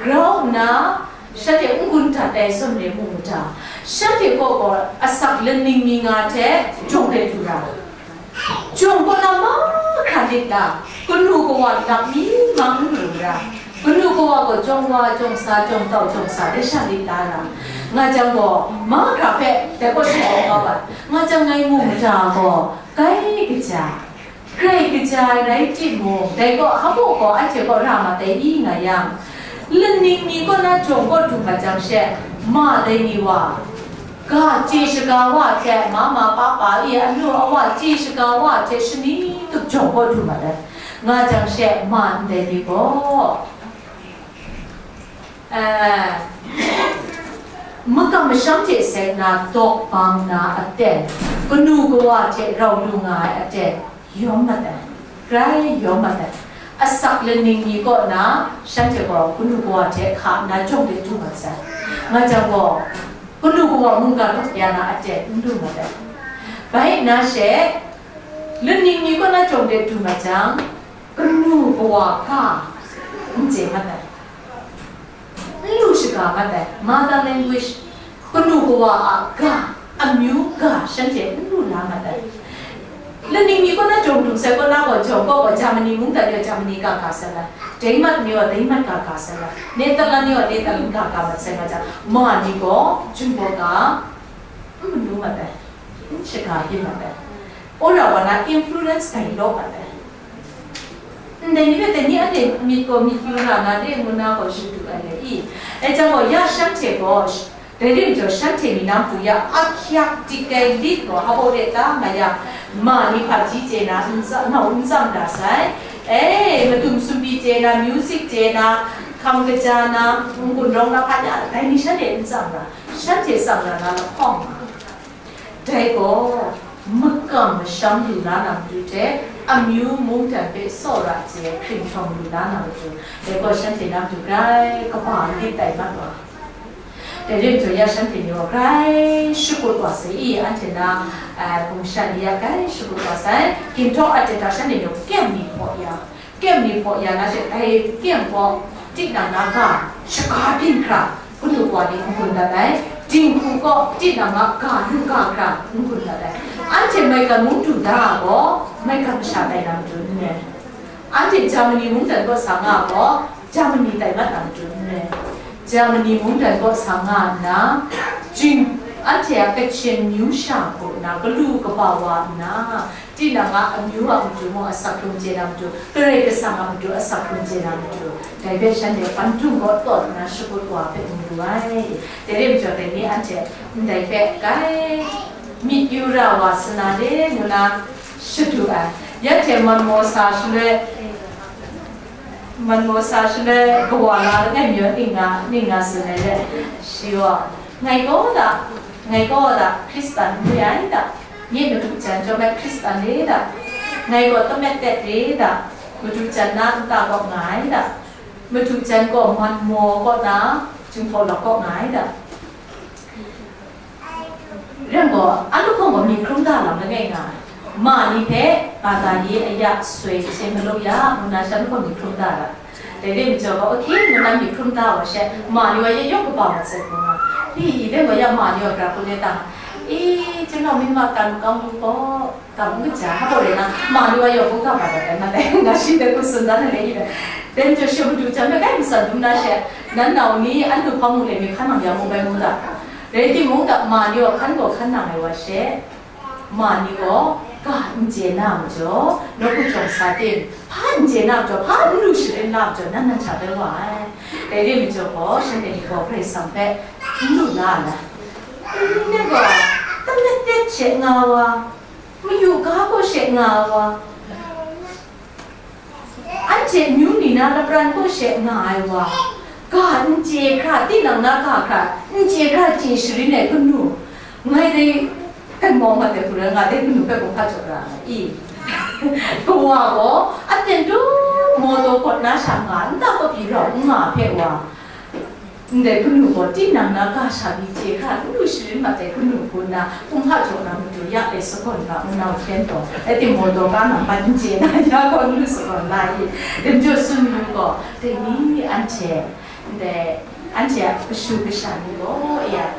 grau nna, shanhte n-gun dat ai zawn re mu mu ta, shanhte kaw gaw asak laning mi nga hte jawng de du ra. Jawng kaw na mahkra lit la, kanu kawa lap mi mang n lu ra, kanu kawa gaw jawng wa, jawng sa, jawng tau, jawng sa, de sha lit la ra. Nga jang gaw, mahkra hpe dai kaw sharawng kau ai, nga jang ngai mu mada gaw, grai kaja, grai kaja ai rai timung, dai gaw, hpa gaw anhte kaw ra ma dai i nga yang, laning mi kaw na jawng kaw du mat jang she, ma dai ni wa, ga chye shaga wa hte mama papa i anu awa chye shaga wa hte shani tup jawng kaw du mat ai. Nga jang she ma ndai ni gaw, eh, makam masham hte seng na dawk bang na aten, kanu kawa hte rau lu nga ai aten, yawm mat ai, grai yawm mat ai. Asak laning ni kaw na shanhte gaw kanu kawa hte hka nna jawng de du mat sai. Nga jang gaw, kanu kawa mungga dawk ya na aten n du mat ai. Bai nna she, laning ni kaw na jawng de du mat jang, kanu kawa ga n chye mat ai. N lu shaga mat ai, mother language, kanu kawa a ga, amyu ga, shanhte n lu la mat ai. Laning mi kaw na jawng du sai kaw na gaw, jawng kaw gaw Germany mungdan ni gaw Germany ga ga sai mat, Denmark ni gaw Denmark ga ga sai mat, Netherlands ni gaw Netherlands ga ga mat sai mat jang, ma ni gaw Jinghpaw ga n manu mat ai, n shaga byin mat ai, wora wa na influence gai law mat ai. Ndai ni hpe dai ni anhte myit gaw myit yu ra na de ngu na gaw shadu ai le i. Dai jang gaw ya shanhte gaw, dai rim jaw shanhte mi na matu ya ahkyak dik ai lit gaw hpa de ta nga yang, ma ni hpaji chye na n tsam, nau n tsam ra sai. E, madum sumbi chye na, music chye na, hkam kaja na, n-gun rawng na hpa ya, dai ni shanhte n tsam ra, shanhte tsam ra na lahkawng nga. Dai gaw, makam masham lu la na matu hte, amyu mungdan hpe tsawra chye ai hkringhtawng lu la na matu, dai gaw shanhte na matu grai kaba lit tai mat wa. Dai rai majaw ya shanhte ni gaw grai shakut wa sai i, anhte na, a, hpung sha ni ya grai shakut wa sai, ginhtawng aten hta shanhte ni gaw kyem ni hpaw ya. Kyem ni hpaw ya na she, dai kyem gaw, tinang na ga, shaga byin hkra, kanu kawa ni n-gun dat ai, Jinghku kaw tinang a ga lu ga hkra n gun dat ai. Anhte maigan mung du da gaw, maigan masha tai na matu n rai. Anhte Germany mungdan kaw sa nga gaw, Germany tai mat na matu n rai. Germany mungdan kaw sa nga nna, jing, anhte a Kachin amyu sha hku nna, galu kaba wa nna, tinang a amyu a matu mung asak hkrung chye na matu, Karai Kasang a matu asak hkrung chye na matu, dai hpe shanhte Bandung kaw tawn nna shakut wa hpe mu lu ai. Dai re ai majaw, dai ni anhte ndai hpe gai myit yu ra wa sa na re ngu na shadu ai. Ya hte man maw sa shaloi, man maw sa shaloi kawa la langai mi ning nga, ning nga tsun ai re, shi gaw, ngai gaw da, ngai gaw da, Hkristan n re ai da, nye madu jan chyawm ai Hkristan re da, ngai gaw tamet tet re da, madu jan na nta kaw nga ai da, madu jan gaw man maw kaw na, Jinghpaw lawk kaw nga ai da. Ren gaw, a lahkawng gaw myit hkrum da lam langai nga ai. Ma ni hpe, ba ta ye aya soi hte malu ya, ngu na shan gaw myit hkrum da ra. Dai re majaw gaw, okay, ngu na myit hkrum da wa she, ma ni wa ya yawng kaba mat sai hkrum nga. Pyi i dai gaw ya ma ni wa gara hkrum le ta nga, e, ကျွန်တော်မိမကံကောင်းလို့ပေါ့ Kam kaja, hpa pawre na, ma ni wa yawng hkrum ga ga dat ai, ma tai, nga shi dai hku tsun dan ai le, i dai. Dai majaw shi madu jan hpe kai masa dum na she, nan nau ni, anhte hpa mu le mi hkan nang ya mu bai mu da. Rai timung, ma ni gaw hkan gaw hkan nang ai wa she, ma ni gaw ga n chye na majaw, nawku jawng sa tim, hpa n chye na majaw, hpa n lu sharin na majaw, nan nan hta bai wa ai. Dai re majaw gaw, shanhte ni gaw Karai Kasang hpe n lu la ai. Ndai gaw, tamet tet she nga wa, mayu ga kaw she nga ai wa, anhte amyu ni na lapran kaw she nga ai wa, ga n chye hkra, tinang na ga hkra, n chye hkra chye sharin ai kanu, ngai dai, kan mawng mat ai hku rai nga, dai kanu hpe kau hpa jaw ra ai i? Kawa gaw, aten du maw taw kawt na sha nga, nta kaw pyi rau n nga hpe wa, Ndai kanu gaw, tinang na ga sha ni chye hkra n lu sharin mat ai kanu hku nna, kumhpa jaw na matu ya e sagawn ga, manau hkyen taw, rai timung, daw ga nang ban n chye na ya gaw n lu sagawn la i? Dai majaw tsun mayu gaw, dai ni anhte, ndai, anhte a kashu kasha ni gaw, ya,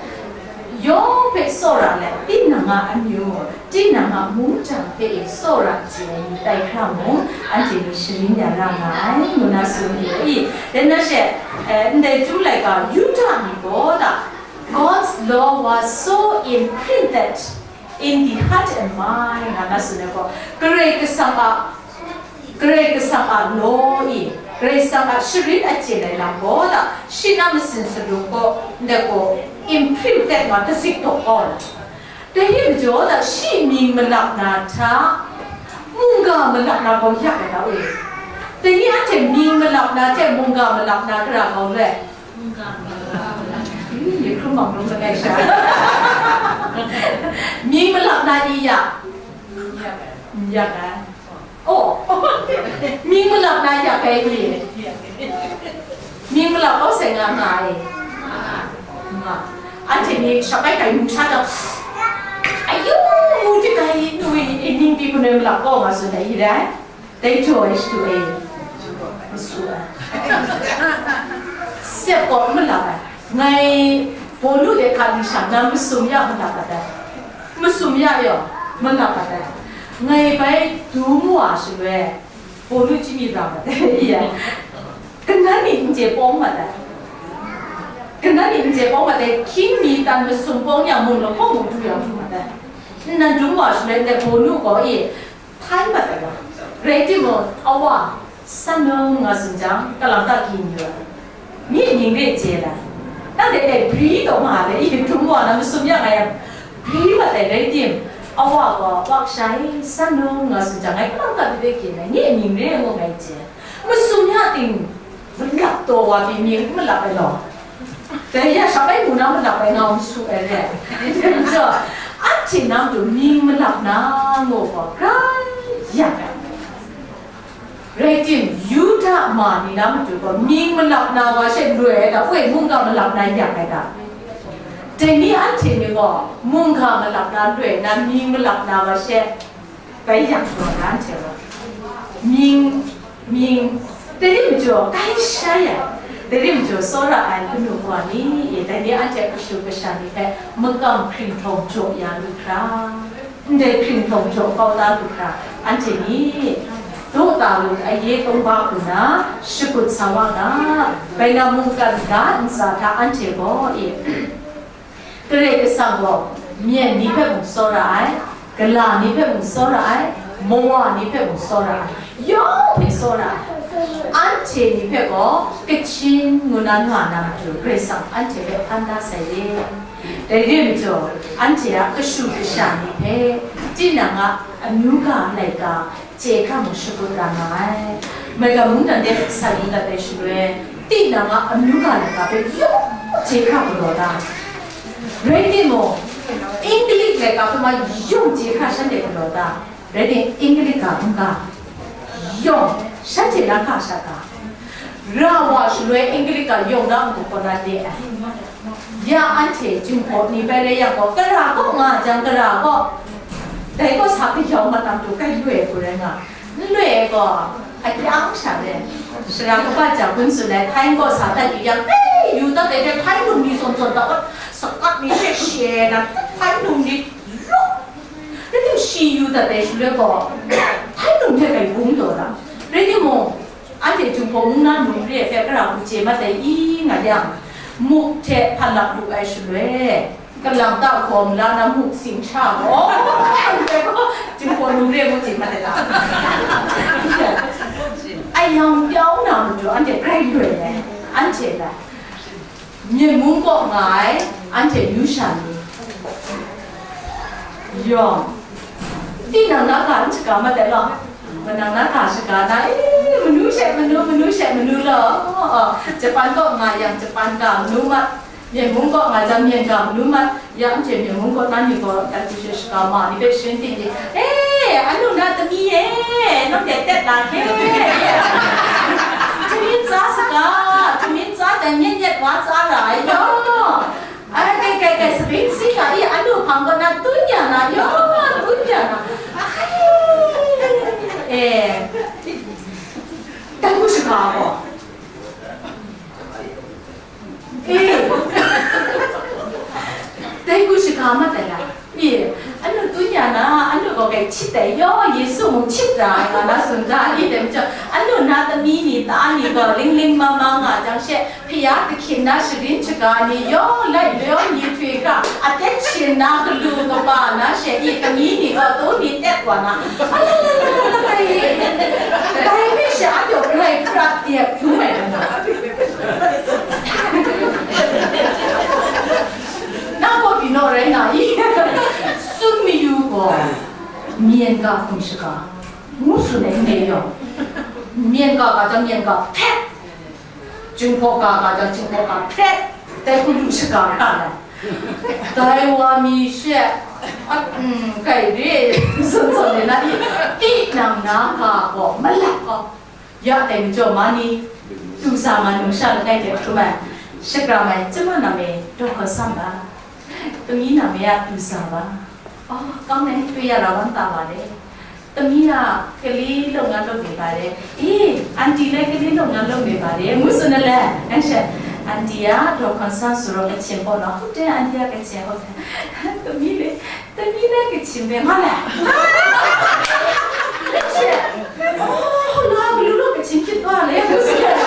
yawng hpe tsawra let, tinang a amyu, tinang a mungdan hpe e tsawra chye ai ni tai hkra mung, anhte ni sharin ya ra nga ai, ngu na tsun yu ai. Dai na she, eh, ndai Chyum laika Yuda ni gaw da, God's law was so imprinted in the heart and mind, nga na tsun ai gaw, Karai Kasang a, Karai Kasang a law i, Karai Kasang a sharin a chye ai lam gaw da, shi na masin sadung gaw, ndai gaw imprint tet nga, dazik taw kau ai. Dai ni majaw da, shi mying malap na hta, mungga malap na gaw yak ai ta we. Dai ni anhte mying malap na hte mungga malap na gara kau le? Mying malap na i yak? N yak ai. Oh, mying malap na yak ai ni? Mying malap kau sai nga nga ai. Nga. Anhte ni shap ai kai mung sha jang, ayu, mu dik ai, nu i, i ning di kunoi malap kau nga tsun ai i rai? Dai jaw ai shadu ai. Masu ai. Sep gaw n malap ai. Ngai Pawlu de hka li shang na masum ya malap ai. Masum ya yaw, malap ai. Ngai bai dum wa shaloi, Pawlu chyinghkrit ra mat ai, ya. Kanan ni n chye pawng mat ai. Kanan ni n chye pawng mat ai, hkying mi tan masum pawng yang, mung lahkawng mung du yang du mat ai. Nnan dum wa shaloi, ndai Pawlu gaw e, hpai mat ai wa. Rai timung, awa, san num nga tsun jang, kalang ta gyi n yu ai. Nye mying re chye ai. Nang de dai bri taw nga ai, i dum wa na masum ya nga yang, bri mat ai rai tim, awa gaw, wa kasha e, san num nga tsun jang, ngai kalang ta de de gyin ai, nye mying re ngu ngai chye ai. Masum ya ting, malap taw wa pyi mying n malap ai law. Dai ya shap ai mu na malap ai nga masu ai re. Anhte nang du mying malap na ngu gaw, grai ya ai. Rai tim, Yuda ma ni na matu gaw, mying malap na wa she loi ai ta, woi mungga malap na yak ai ta. Dai ni anhte ni gaw, mungga malap na loi na, mying malap na wa she bai yak jaw na anhte gaw, mying, mying, dai ni majaw, kai sha ya, Dai rim jaw tsawra ai kanu wa ni, dai ni anhte kashu kasha ni hpe makam hkringhtawng jaw ya lu hkra, ndai hkringhtawng jaw kau da lu hkra, anhte ni dawta lu aye tawng ba hku na shagut sa wa ga, bai na mungkan ga ntsa hta anhte gaw e, Karai Kasang gaw myen ni hpe mung tsawra ai, gala ni hpe mung tsawra ai, mawa ni hpe mung tsawra ai, yawng hpe tsawra ai. Anhte ni hpe gaw kachin ngu na nga na matu Karai Kasang anhte hpe hpan da sai re. Dai re majaw, anhte a kashu kasha ni hpe tinang a amyu ga laika chye hkra mung shagut ra nga ai. Maigan mungdan de sa yu dat ai shaloi, tinang a amyu ga laika hpe yawng chye hkra galaw da. Rai timung, English laika hpe ma yawng chye hkra shanhte galaw da. Rai tim, English ga hkungga yawng shanhte na hka sha ga. Ra wa shaloi English ga yawng na n-gu kaw na de ai. Ya anhte Jinghpaw ni bai rai yang gaw, kara kaw nga jang, kara kaw, dai kaw sa kayau mat na matu, kai loi ai hku rai nga, n loi ai gaw, a kyang sha re. Sara kaba ja gun tsun ai, hpai kaw sa dat yu yang, hei, yu dat ai hte, hpai num ni zawn zawn dat, sakat ni she she na, hpai num ni, rai tim, shi yu dat ai shaloi gaw, hpai num hte kai bung taw na. Rai timung, anhte Jinghpaw mung na num re ai hpe kara hku chye mat ai i nga yang, muk hte hpan lap lu ai shaloi, kalang ta hkawm la na muk sing sha gaw, anhte gaw Jinghpaw num re ngu chye mat ai ta. Ayang pyau na matu anhte grai loi ai, anhte lai. Myen mung kaw nga ai anhte myu sha ni yawng, tinang na ga n shaga mat ai law, manang na ga shaga na, e, manu she manu, manu she manu law, Japan kaw nga yang Japan ga manu mat, myen mung kaw nga jang myen ga manu mat, ya anhte myen mung kaw na ni gaw, dai hku she shaga ma ni hpe sharin ting di, e, anu na tami e, nang de tet la hke, tami tsa saga, tami tsa jang nyet nyet wa tsa ra ai yaw. Ai, kai, kai, kai, sabing si ga i, anu hpang gaw na tun ya na, yaw, tun ya na. Ai, e, dai hku shaga gaw. E, dai hku shaga mat ai la. I, anu tun ya na, anu gaw kai htit ai, yaw, Yesu mung htit ra ai nga na tsun ga, i, dai majaw, anu na tami ni, ta ni gaw ling ling ma ma nga jang she, Hpya kahkyin na sharin shaga ni yawng lai yawng ni htoi hkra, aten shin na galu kaba na she i kami ni gaw tu ni tet wa na. Alalalalala, dai hpe sha a daw grai prat dep hpung ai na. Na gaw pyi naw rai na i? Tsun mayu gaw, myen ga hkum shaga, ngu tsun ai n re yaw. Myen ga ga jang myen ga hpet. Jinghpaw ga ga jang Jinghpaw ga hpret, dai hku lu shaga hkra ai. Dai wa mi she, a, mm, kai re, zawn zawn de na i, tinang na ga gaw malap gaw, ya dai majaw ma ni, du sa ma nu sha langai de hkrum ai, shakram ai, chyum a nam e, daw hkawt sam ba, tami nam e a du sa ba, oh, kang nai, တွေ့ရတာ ဝမ်းသာပါတယ်. Tami a kali လုပ်ငန်းလုပ်နေပါတယ်. အေး, aunty လည်း ကလေးလုပ်ငန်းလုပ်နေပါတယ်. မူးစုနလန်, အန်ရှက်, aunty က ဒေါ်ခွန်ဆန်းဆိုတော့ ကချင်ပေါ့နော်. ဟုတ်တယ်, aunty က ကချင်, ဟုတ်တယ်. သမီးလေ, သမီးလည်း ကချင်ပဲ, ဟုတ်လား? အန်ရှက်, အော်, ဟုတ်လား, ဘယ်လိုလုပ် ကချင်ဖြစ်သွားလဲ? မူးစုနလန်,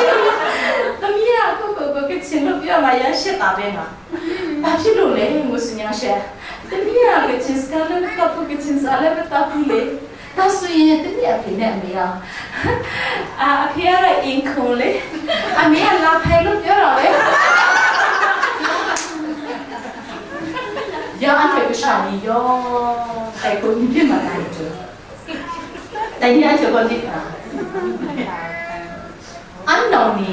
သမီးက ကိုယ့်ကိုယ်ကို ကချင်လို့ပြောမှ ရမ်းရှက်တာပဲနော်. ဘာဖြစ်လို့လဲ, မူးစုနလန်ရှက်. သမီးက ကချင်စကားလည်း မတတ်ဘူး, ကချင်စာလည်း မတတ်ဘူးလေ. ဒါဆိုရင် သမီးအဖေနဲ့အမေက အာ, အဖေကတော့ အိမ်ခွင်လေ, အမေက လာဖယ်လို့ပြောတာပဲ. ရမ်းအန်ဖျက်ကဆာ်နေရော, တိုက်ပွဲမဖြစ်မှသာ တိုင်ရကျော်ကောဒီတာ, အန်တော်နေ,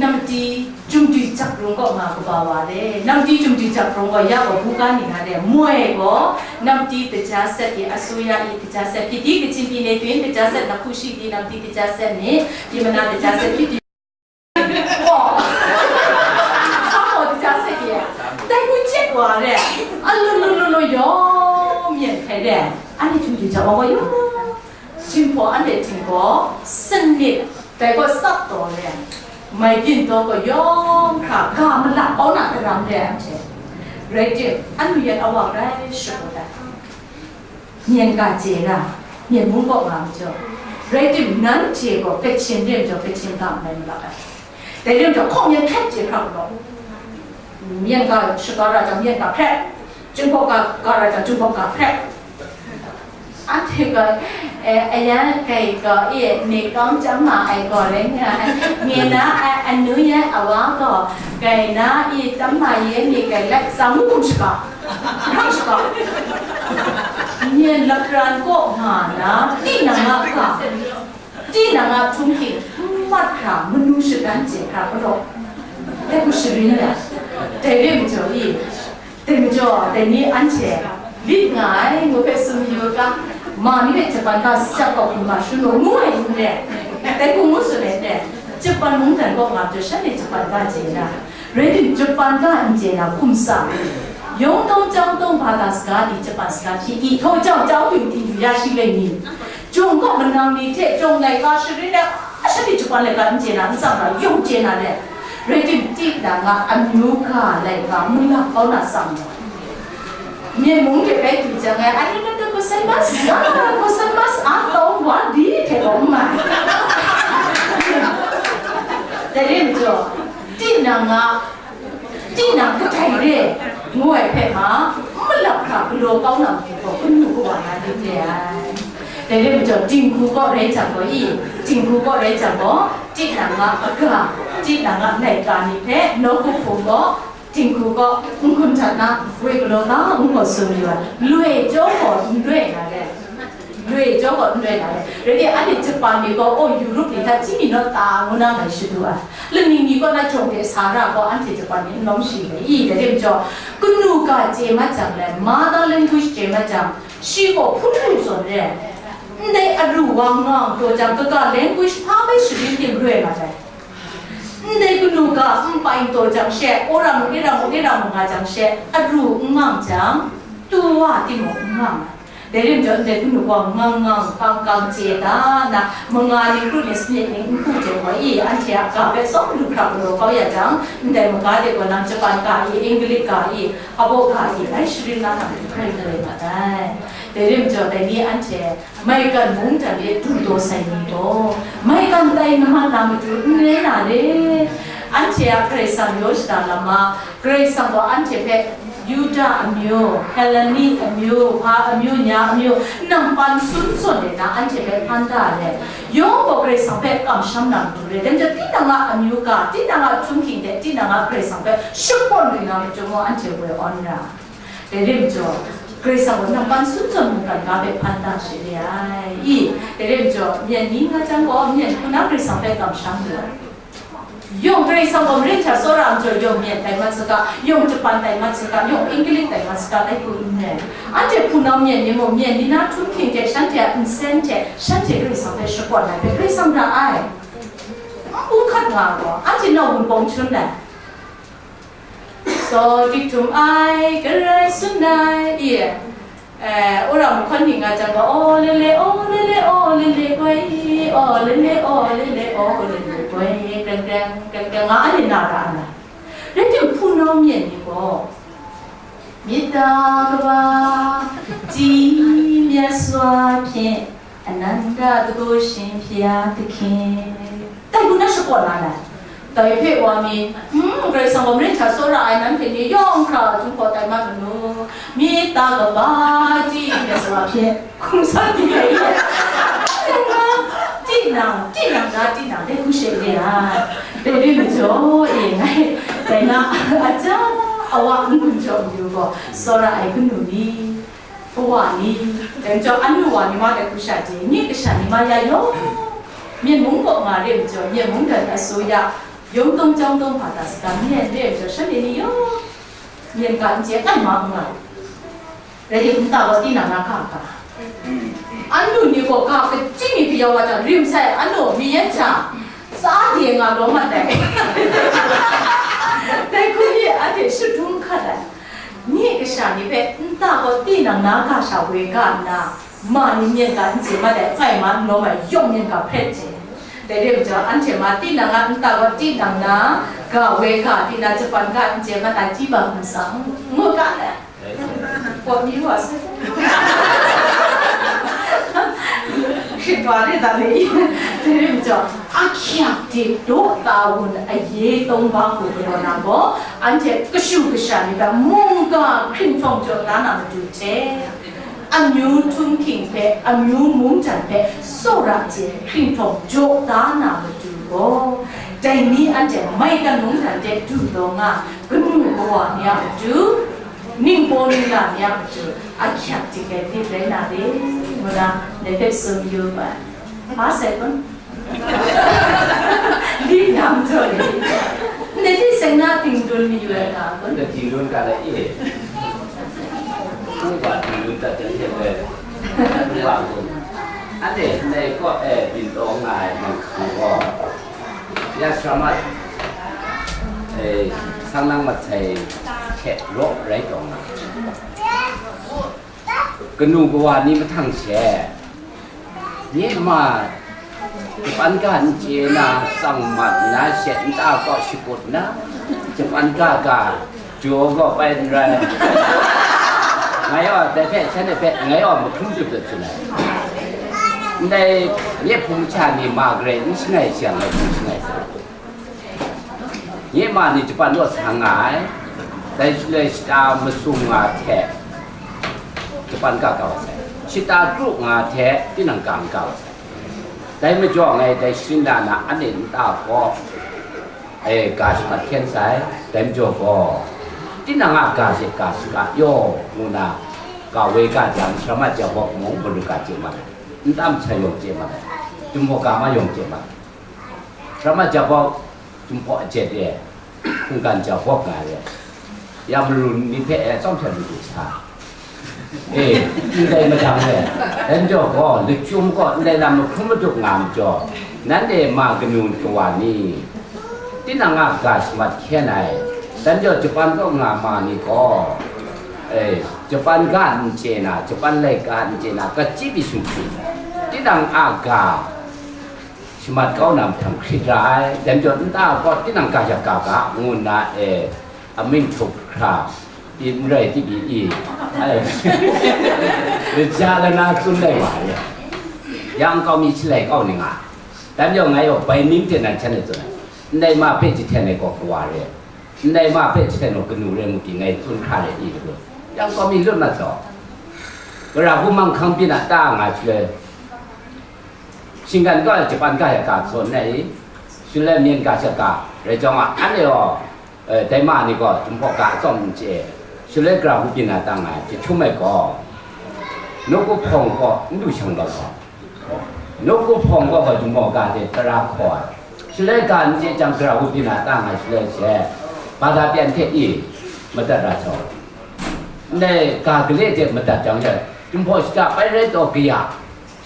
နမတီး ကျုံတီးချက်ရုံးက ငါကဘာဝါလဲ, နမတီး ကျုံတီးချက်ရုံးက ရပါဘူးက နေငါတဲ့, မွဲ့ကော, နမတီး တကြားဆက် ဒီအစိုးရ 이 တကြားဆက် ဖြစ် ဒီကချင်ပြည်နယ်တွင် တကြားဆက် နှစ်ခုရှိသည်, နမတီး တကြားဆက် နှင့် ယမနာ တကြားဆက် ဖြစ်သည်. ဟော, ဆောင်းမော် တကြားဆက် ဒီ, တိုက်ပွဲဖြစ်သွားတဲ့, အလိုလိုလိုလို ရောမြင်ခဲ့တဲ့, အဲ့ဒီ ကျုံတီးချက် ဘာဝါရော, ချင်းဖော် အဲ့ဒီ ထင်ကော, စနစ်, တိုက်ပွဲ စပ်တော်တဲ့. Mai byin taw gaw yawng hkra ga malap kau na daram re ai hte, rai tim, anu yan awa grai shagu dat, myen ga chye ra, myen mung kaw nga majaw, rai tim, nanhte gaw Kachin re majaw Kachin ga mai malap ai, dai re majaw hkawk myen hkret chye hkra gaw, myen ga shaga ra jang myen ga hkret, Jinghpaw ga, ga ra jang Jinghpaw ga hkret. Anhte gaw, eh, ayan kai gaw e, ni kawng chyam ma ai gaw rai nga ai. Nye na ai anu yan awa gaw, kai na i chyam ma ye ni kai lai, tsa ngu hkum shaga, hkrang shaga. Myen lapran kaw nga na, tinang a ga, tinang a htunghking, n mat hkra, manu shadan chye hkra galaw, dai hku sharin ya, dai re majaw i, Dai majaw, dai ni anhte lit nga ai ngu hpe tsun mayu u ga, ma ni hpe Japan ga shajak kau hkrum ga shangun ngu ai n re, dai hku ngu tsun ai n re, Japan mungdan kaw nga majaw, shanhte Japan ga chye na, rai tim, Japan ga n chye na hkum sa, yawng dawng chyawng dawng ba da saga di Japan saga hpyi i, htaw jau jau ting ting yu ya shi loi ni, Jung kaw manang ni hte jawng laika sharin ai, a, shanhte Japan laika n chye na, n tsang na, yawng chye na let, rai tim, tinang a amyu ga laika malap kau na tsang gaw, myen mung hte bai du jang e, arigato gozaimasu, a, gozaimasu, a, tau wa di hte gaw n mai. Dai re majaw, tinang a Tinang kadai re ngu ai hpe ma, n malap hkra galaw kau na matu gaw, kanu kawa na lit re ai. Dai re majaw, dinghku kaw rai jang gaw i, dinghku kaw rai jang gaw, tinang a aga, tinang a laika ni hpe nawku hpung gaw, dinghku kaw n hkun htat na, woi galaw ga n gaw tsun yu ai, loi chyawm gaw n loi na re. Loi chyawm gaw n loi na re. Rai timung, anhte Japan ni gaw, oh, Europe ni hta hti mi naw ta ngu na ngai shadu ai. Lani ni kaw na jawng de sa ra gaw, anhte Japan ni n lawm shi ai. I, dai re majaw, kanu ga chye mat jang le, mother language chye mat jang, shi gaw hpun lu zawn re. Ndai aru wa nga taw jang, kaga language hpa bai sharin tim loi mat ai. Ndai kanu ga n pai taw jang she, wora mung, ira mung, ira mung nga jang she, aru n nga jang, tu wa timung n nga ai. Dai rim jaw, ndai hkunu gaw ngang ngang, kang kang chye da nna, manga ning kru ni sanit ning n hku jeng wa i, anhte a ga hpe tsawm lu hkra galaw kau ya jang, ndai maga de gaw nang Japan ga i, English ga i, hpabaw ga i, rai sharin la na matu hkrai hkrai mat ai. Dai rim jaw, dai ni anhte maigan mungdan de du taw sai ni gaw, maigan tai na mat na matu n rai na re. Anhte a Karai Kasang yaw shada lam a, Karai Kasang gaw anhte hpe Yuda amyu, Heleni amyu, hpa amyu, nya amyu, nang pan sun zawn de na anhte hpe hpan da ai. Yawng gaw Karai Kasang hpe kamsham na matu re. Dai majaw, tinang a amyu ga, tinang a htunghking hte tinang a Karai Kasang hpe shakawn lu na matu mung, anhte woi awn ra. Dai rim jaw, Karai Kasang gaw nang pan sun zawn mungkan ga hpe hpan da shi re ai. I, dai rim jaw, myen ni nga jang gaw, myen hku na Karai Kasang hpe kamsham lu ai. Yawng Karai Kasang gaw maren hta tsawra ai majaw, yawng myen tai mat saga, yawng Japan tai mat saga, yawng English tai mat saga, dai hku n rai. Anhte hpunau myen ni mung, myen ni na htunghking hte shanhte a nsen hte shanhte Karai Kasang hpe shakawn ai hpe Karai Kasang ra ai. N hku hkat nga gaw, anhte nawng wunpawng hkun ai. Saw dik htum ai, Karai tsun ai, i, Eh, wora mahkawn ni nga jang gaw, aw lele, aw lele, aw lele, goi, aw lele, aw lele, aw lele, goi, kreng kreng, kreng kreng, nga ai na ra ai. Rai tim, hpunau myen ni gaw, myit da kaba, chyi myat swa hpyen, ananda dago shin hpya dahkyen. Dai hku na shakawn la na, dai hpe wa mi, hmm, Karai Kasang gaw maren hta tsawra ai nanhte ni yawng hkra Jinghpaw tai mat manu, myit da kaba, chyi myat swa hpyen, hkum san di ai. Tinang, tinang na, tinang dai hku she re ai. Dai re majaw, e, ngai, dai na, aja, awa n hkum jaw mayu gaw, tsawra ai kanu ni, kawa ni, dai majaw, anu wa ni ma dai hku sha chye, nye kasha ni ma ya yawng, Myen mung kaw nga re majaw, Myen mungdan asu ya, yawng dawng chyawng dawng hpa ta saga, myen re majaw, shanhte ni yawng myen ga n chye ai ma n nga. Rai timung, nta gaw tinang na ga ga, anu ni gaw ga kachyi mi kayau wa jang, rim sai, anu mi yan jang, tsa de nga lawm mat ai. Dai hku ni anhte shadum hkat ai. Nye kasha ni hpe nta gaw tinang na ga sha woi ga nna, ma ni myen ga n chye mat ai, ngai ma n lawm ai, yawng myen ga hpret chye. Dai re ai majaw, anhte ma tinang a nta gaw tinang na, ga woi ga, tinang Japan ga n chye mat ai, chyawm hkum sa, ngu ga le. Gaw mi wa sai. Hkrit wa re da le. Dai re ai majaw, ahkyak de daw ta wun aye tawng ba hku galaw na gaw, anhte kashu kasha ni hpe mungga hkringhkrawng jaw da na matu hte, amyu htunghking hpe, amyu mungdan hpe, tsawra hte hkringhkrawng jaw da na matu gaw, dai ni anhte maigan mungdan de du taw nga, kanu kawa ni a matu, ningbaw ningla ni a matu, ahkyak dik ai myit rai na re, ngu na, dai hpe tsun yu ai. Hpa sai kun? Li yang jaw ni. Ndai hte seng na ting dun mayu ai nga kun? Ndai ting dun ga lai e. Hpung wa ting dun dat jan hte bai. Hpung wa kun. Anhte ndai kaw e byin taw nga ai nang hku gaw, ya sara mat, e, sang nang mat sai hte raw rai taw nga. Kanu kawa ni mahtang she, nye ma, Japan ga n chye na, tsang mat nna, she nta kaw shakut nna, Japan ga ga jaw gaw pai n rai. Ngai gaw dai hpe, shanhte hpe ngai gaw mahkrum tup tup tsun ai. Ndai nye hpung masha ni ma garai n shangai shang ai hpung shangai sa. Nye ma ni Japan naw sa nga ai, dai shaloi shata masum nga hte Japan ga kau sai, shata kru nga hte tinang ga n kau sai. Dai majaw ngai dai sharin na na anhte nta gaw, e, ga shamat hkyen sai, dai majaw gaw, tinang a ga she ga shaga yaw ngu na, ga woi ga jang, sara mat ja bawk mung, malu ga chye mat ai, nta masha yawng chye mat ai, Jinghpaw ga ma yawng chye mat ai. Sara mat ja bawk, Jinghpaw ajet re, hkunggan ja bawk nga re, ya malu ni hpe e tsawm hte madu sa, e, ndai madang re, dai majaw gaw, lachyum gaw ndai lam mahkrum madup nga majaw, nanhte ma kanu kawa ni, tinang a ga shamat hkyen ai, dai majaw Japan kaw nga ma ni gaw, e, Japan ga n chye na, Japan laika n chye na, kachyi byi sumhpyi, tinang a ga shamat kau na mahtang hkrit ra ai, dai majaw nta gaw tinang ga shaka ga, ngu nna, e, amying htup hkra, pyi n rai, tipyi i, ai, laja lana tsun lai wa re, ya nkau mi shalai kau ni nga, dai majaw ngai gaw bai ning hte nan shanhte tsun ai, ndai ma hpe jahten ai gaw kawa re, ndai ma hpe jahten gaw kanu re ngu pyi ngai tsun hkra re i lagu, ya nkau mi lut mat saw, gara hku manghkang byin a ta nga shaloi, shinggan kaw ai Japan ga shaka sawn ai, shaloi myen ga shaka rai jawng a, anhte gaw, e, dai ma ni gaw Jinghpaw ga atsawm n chye, shaloi gara hku byin na ta nga ai, jahtum ai gaw, nawku hpawng gaw n du shang gaw gaw, nawku hpawng gaw gaw Jinghpaw ga hte tara hkaw ai, shaloi ga n chye jang gara hku byin na ta nga ai shaloi she, bada pyan hte i, madat ra sau, ndai ga gale hte madat jang she, Jinghpaw shata bai rai taw kaya,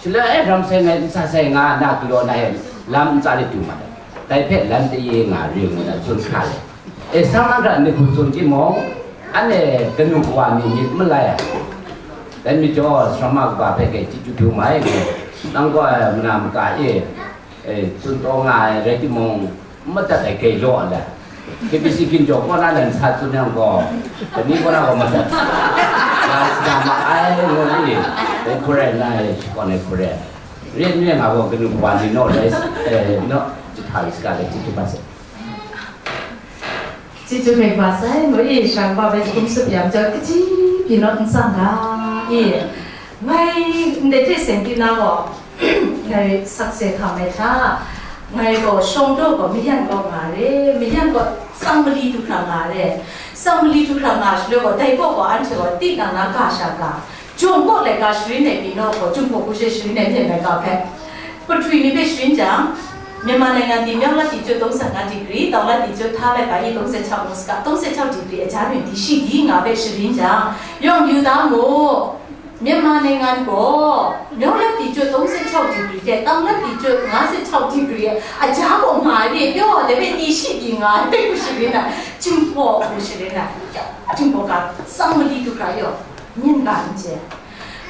shaloi, e, ram sai ngai, n sa sai nga na galaw na e, lam ntsa de du mat ai, dai hpe lan taye nga re ngu na tsun hkra le, e, sang na hkra ni hku tsun timung, anhte kanu kawa ni myit malai ai, dai majaw sara ma kaba hpe grai chyeju du mai ngu, nang gaw, e, mana maka e, e, tsun taw nga ai rai timung, n madat ai grai law ai. K B C Ginjaw kaw na lan sa tsun yang gaw, kani kaw na gaw madat, nga sa ma ai, ngu ni, dai hkrai na e, shakawn ai hkrai. Ren ren nga gaw, kanu kawa ni naw rai, e, naw, jahta yu saga dai, chyeju hpa sai. Chyeju hkrai hpa sai, ngu i, sara kaba hpe hkum tsup yang, jaw kaji pyi naw n tsang ga, i, ngai ndai hte seng pyi na gaw, ngai sakse hkam ai hta, ngai gaw shawng daw gaw mayan kaw nga re, mayan gaw tsang mali du hkra nga re, tsang mali du hkra nga shaloi gaw, dai kaw gaw anhte gaw tinang na ga sha ga, jawng kaw laika sharin ai pyi naw gaw, Jinghpaw hku she sharin ai hte laika hpe, patwi ni hpe sharin jang, Myanmar naingan di myawng lat di jut tawng san nga degree, tawng lat di jut hta laika i tawng san chau ngu saga, tawng san chau degree a ja rin di shi di nga hpe sharin jang, yawng yu da mu. Myanmar naingan gaw, myawng lat di jut tawng san chau degree hte, tawng lat di jut nga san chau degree a ja gaw nga ai re, pyaw ai hpe di shi di nga ai hpe hku sharin ai, Jinghpaw hku sharin ai, Jinghpaw ga tsang mali du hkra yaw, myin ga n chye.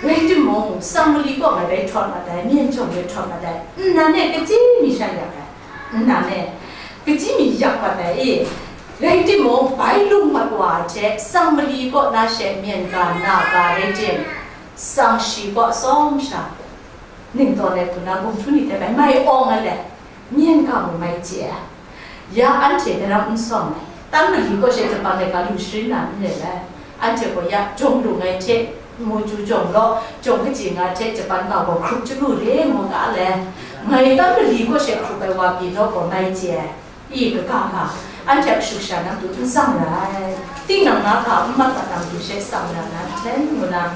Rai timung, sang mali kaw ngai bai htawt mat ai, myen jawng bai htawt mat ai, nnan e kachyi mi sha yak ai, nnan e kachyi mi yak mat ai i, rai timung, bai lung mat wa ai hte, sang mali kaw na she myen ga, na ga rai tim, sang shi kaw tsawm sha, ningtawn ai hku na, gumhpraw ni hte bai mai awng ai let, myen ga mung mai chye ai. Ya anhte daram n sawng ai, tam mali kaw she Japan laika lu sharin na n re ai. Anhte gaw ya jawng lu ngai hte, mu ju jawng law, jawng kaji nga hte Japan ga gaw hkrup chyalu re ngu ga le. Ngai tam mali kaw she hkrup ai wa pyi naw gaw mai chye ai. I kaga ga, anhte a kashu kasha nang tu n tsang ra ai. Tinang na ga n mat mat nang tu she tsang ra na hten ngu na.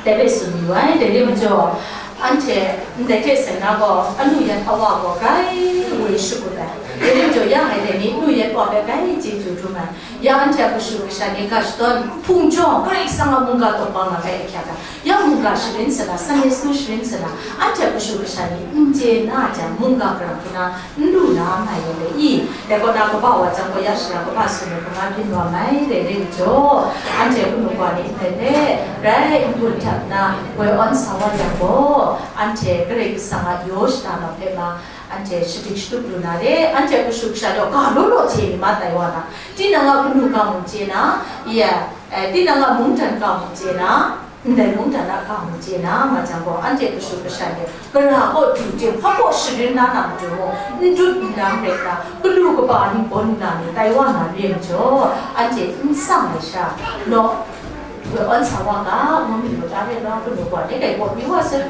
Dai hpe tsun yu ai, dai re majaw, anhte ndai hte seng na gaw, anu yan awa gaw grai woi shangut ai. Dai re majaw, ya ngai dai ni anu yan awa hpe grai chyeju dum ai. Ya anhte a kashu kasha ni ga shadawn hpung jawng, Karai Kasang a mungga taw bang na bai ahkyak ai. Ya mungga sharin sa na, Sunday school sharin sa na, anhte a kashu kasha ni n chye na jang, mungga karam hku na, n lu na mai ai le i, dai kaw na kaba wa jang gaw ya shara kaba tsun ai hkrum nga byin wa mai, dai re majaw, anhte hkunu wa ni hpe le, rai n-gun htak nna, woi awn sa wa yang gaw, anhte Karai Kasang a yaw shada na hpe ma, anhte shadik shatup lu na re, anhte kashu kasha daw ga law law hte ni ma tai wa na, tinang a kanu ga mung chye na, ya, eh, tinang a mungdan ga mung chye na, ndai mungdan a ga mung chye na, nga jang gaw, anhte kashu kasha ni, gara kaw du ting, hpa kaw sharin na na matu mung, n dut n dam rai nna, galu kaba ni gaw nna ni tai wa na re majaw, anhte n tsang ai sha, naw, woi awn sa wa ga, ngu mi lu ta re law, galu gaw ni dai gaw mi wa sai.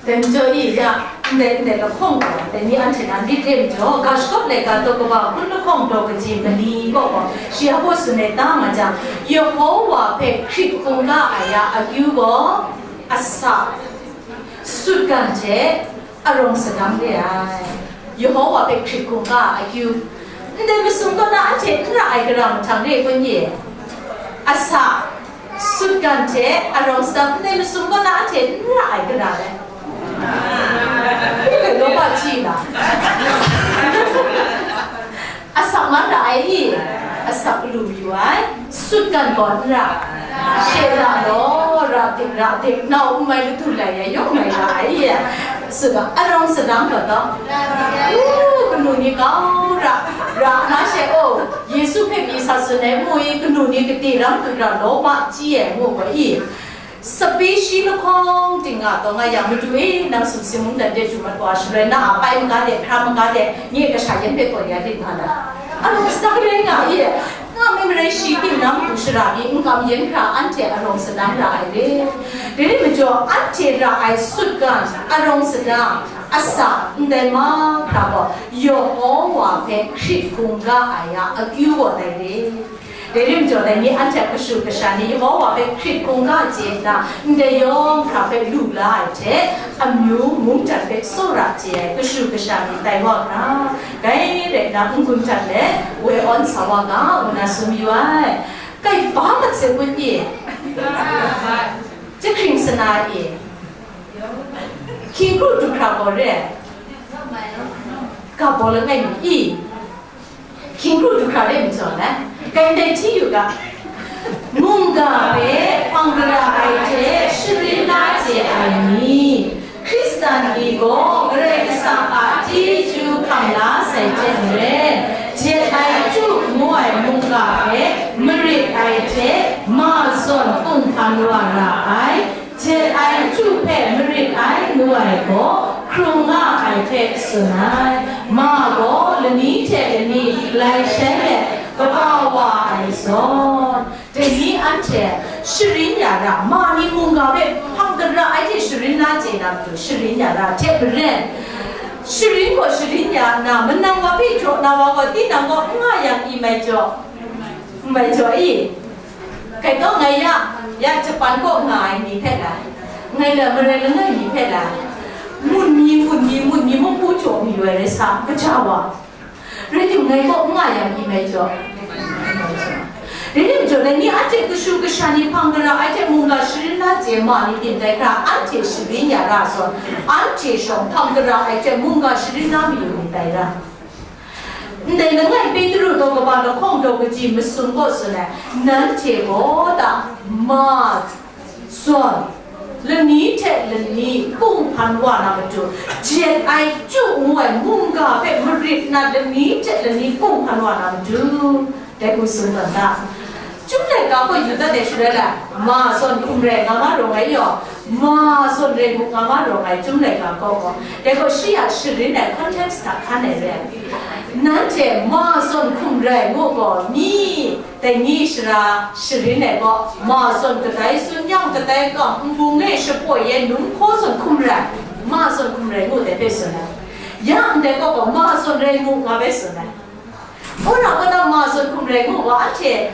Dai majaw i ya, ndai, ndai lahkawng gaw, dai ni anhte nan lit re majaw, ga shakawp laika taw kaba hpun lahkawng daw kaji mali kaw gaw, shi a baw tsun ai ta nga jang, Yehowa hpe hkrit hkungga ai a akyu gaw, asak, sutgan hte arawng sadang re ai. Yehowa hpe hkrit hkungga a akyu, ndai masum kaw na anhte n ra ai gara mahtang re kun ye? Asak, sutgan hte arawng sadang, ndai masum kaw na anhte n ra ai gara le? Bai lawp a hti na? Asak man ra ai i? Asak lu yu ai, sutgan gaw n ra. She ra law, ra dik, ra dik, nau n mai latu lai ai yawng mai ra ai i? Sut ga, arawng sadang gaw taw, u, kanu ni kau ra, ra na she, o, Yesu hpe pyi sa tsun ai mu i, kanu ni kade ram tu ra law, ma chyi ai mu gaw i? Sape shi lahkawng ting nga taw nga yang, Madu e, nang sumsing mungdan de du mat wa, shaloi na a pai maga de, hkra maga de, nye kasha yan hpe taw ya lit nga na. Arawng sadang rai nga i, nga mi marai shi tinang du shara mi n kam yen hkra anhte arawng sadang ra ai re. Dai rai majaw, anhte ra ai sutgan, arawng sadang, asak, ndai mahkra gaw, Yehowa hpe hkrit hkungga ai a akyu gaw dai re. Dai rim jaw, dai ni anhte a kashu kasha ni Yehowa hpe hkrit hkungga chye nna, ndai yawng hkra hpe lu la ai hte, amyu mungdan hpe tsawra chye ai kashu kasha ni tai wa hkra, dai rai nna n-gun htak let woi awn sa wa ga, ngu na tsun mayu ai. Kai ba mat se kun i? Jahkring sana i? Hkying kru du hkra gaw re? Ga baw langai mi i? Hkying kru du hkra re mi jaw ai? Kai ndai hti yu ga. Mungga hpe hpang gara ai hte sharin la chye ai ni, Hkristan ni gaw Karai Kasang a chyeju hkam la sai hte maren, jet ai chyu ngu ai mungga hpe marit ai hte ma zawn hpung hkan wa ra ai. Jet ai chyu hpe marit ai ngu ai gaw hkrung nga ai hpe tsun ai. Ma gaw lani hte lani lai shai let kaba wa ai zawn, dai ni anhte sharin ya ra, ma ni mungga hpe hpang gara ai hte sharin la chye na matu sharin ya ra hte maren, sharin gaw sharin ya nna, manang wa hpe jaw na wa gaw, tinang gaw n nga yang i mai jaw, n mai jaw i? Kai taw ngai ya, ya Japan kaw nga ai ni hpe lai, ngai la marai langai mi hpe lai, mun mi, mun mi, mun mi mung hpu jaw mi ai rai sa, kaja wa. Rai tim ngai kaw n nga yang i mai jaw. Dai ning jaw ai ni anhte kashu kasha ni hpang gara ai hte mungga sharin na chye ma ni byin dai hkra, anhte sharin ya ra zawn, anhte shawng hpang gara ai hte mungga sharin na mayu myit dai ra. Ndai langai Petru daw kaba lahkawng daw kaji masum gaw tsun ai, nanhte gaw ta ma zawn lani hte lani kung hpan wa na matu, jet ai chyu ngu ai mungga hpe marit na lani hte lani kung hpan wa na matu, dai hku tsun tawn da. Chyum laika gaw yu dat ai shaloi la, ma zawn hkum rai nga ma rawng ai yaw, ma zawn rai mu nga ma rawng ai Chyum laika gaw gaw, dai gaw shi a sharin ai context hta hkan ai re. Nanhte ma zawn hkum rai mu gaw, mi dai ni shara sharin ai gaw, ma zawn kadai tsun yang kadai kam, nbung e shapoi e num hkaw zawn hkum rai, ma zawn hkum rai mu dai hpe tsun ai. Ya ndai gaw gaw, ma zawn rai mu nga bai tsun ai. Wora kaw na ma zawn hkum rai ngu wa, anhte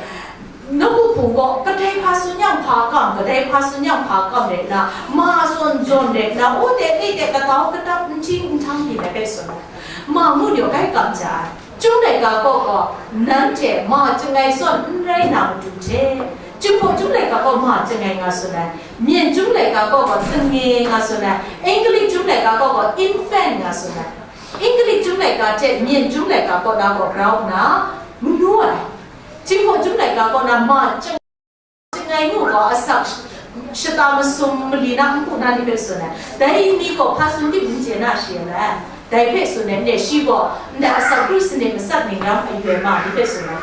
nawku hpung gaw kadai hpa tsun yang hpa kam, kadai hpa tsun yang hpa kam rai nna, ma zawn zawn rai nna, o de, e de, katau katap, nhting nhtang byin ai hpe tsun ai. Ma ngu ni gaw gai kam ja ai. Chyum laika gaw gaw, nanhte ma chyangai zawn n rai na matu hte, Jinghpaw Chyum laika gaw ma chyangai nga tsun ai. Myen Chyum laika gaw gaw, tange nga tsun ai. English Chyum laika gaw gaw, infant nga tsun ai. English Chyum laika hte Myen Chyum laika kaw na gaw grau nna, manu ai. Jinghpaw Chyum laika kaw na ma chyangai ngu gaw asak shata masum mali na npu na ni hpe tsun ai. Dai ni gaw hpa tsun tim n chye na shi ai. Dai hpe tsun ai, ne, shi gaw ndai asak kru sanit matsat ning ram ayu ai ma ni hpe tsun ai.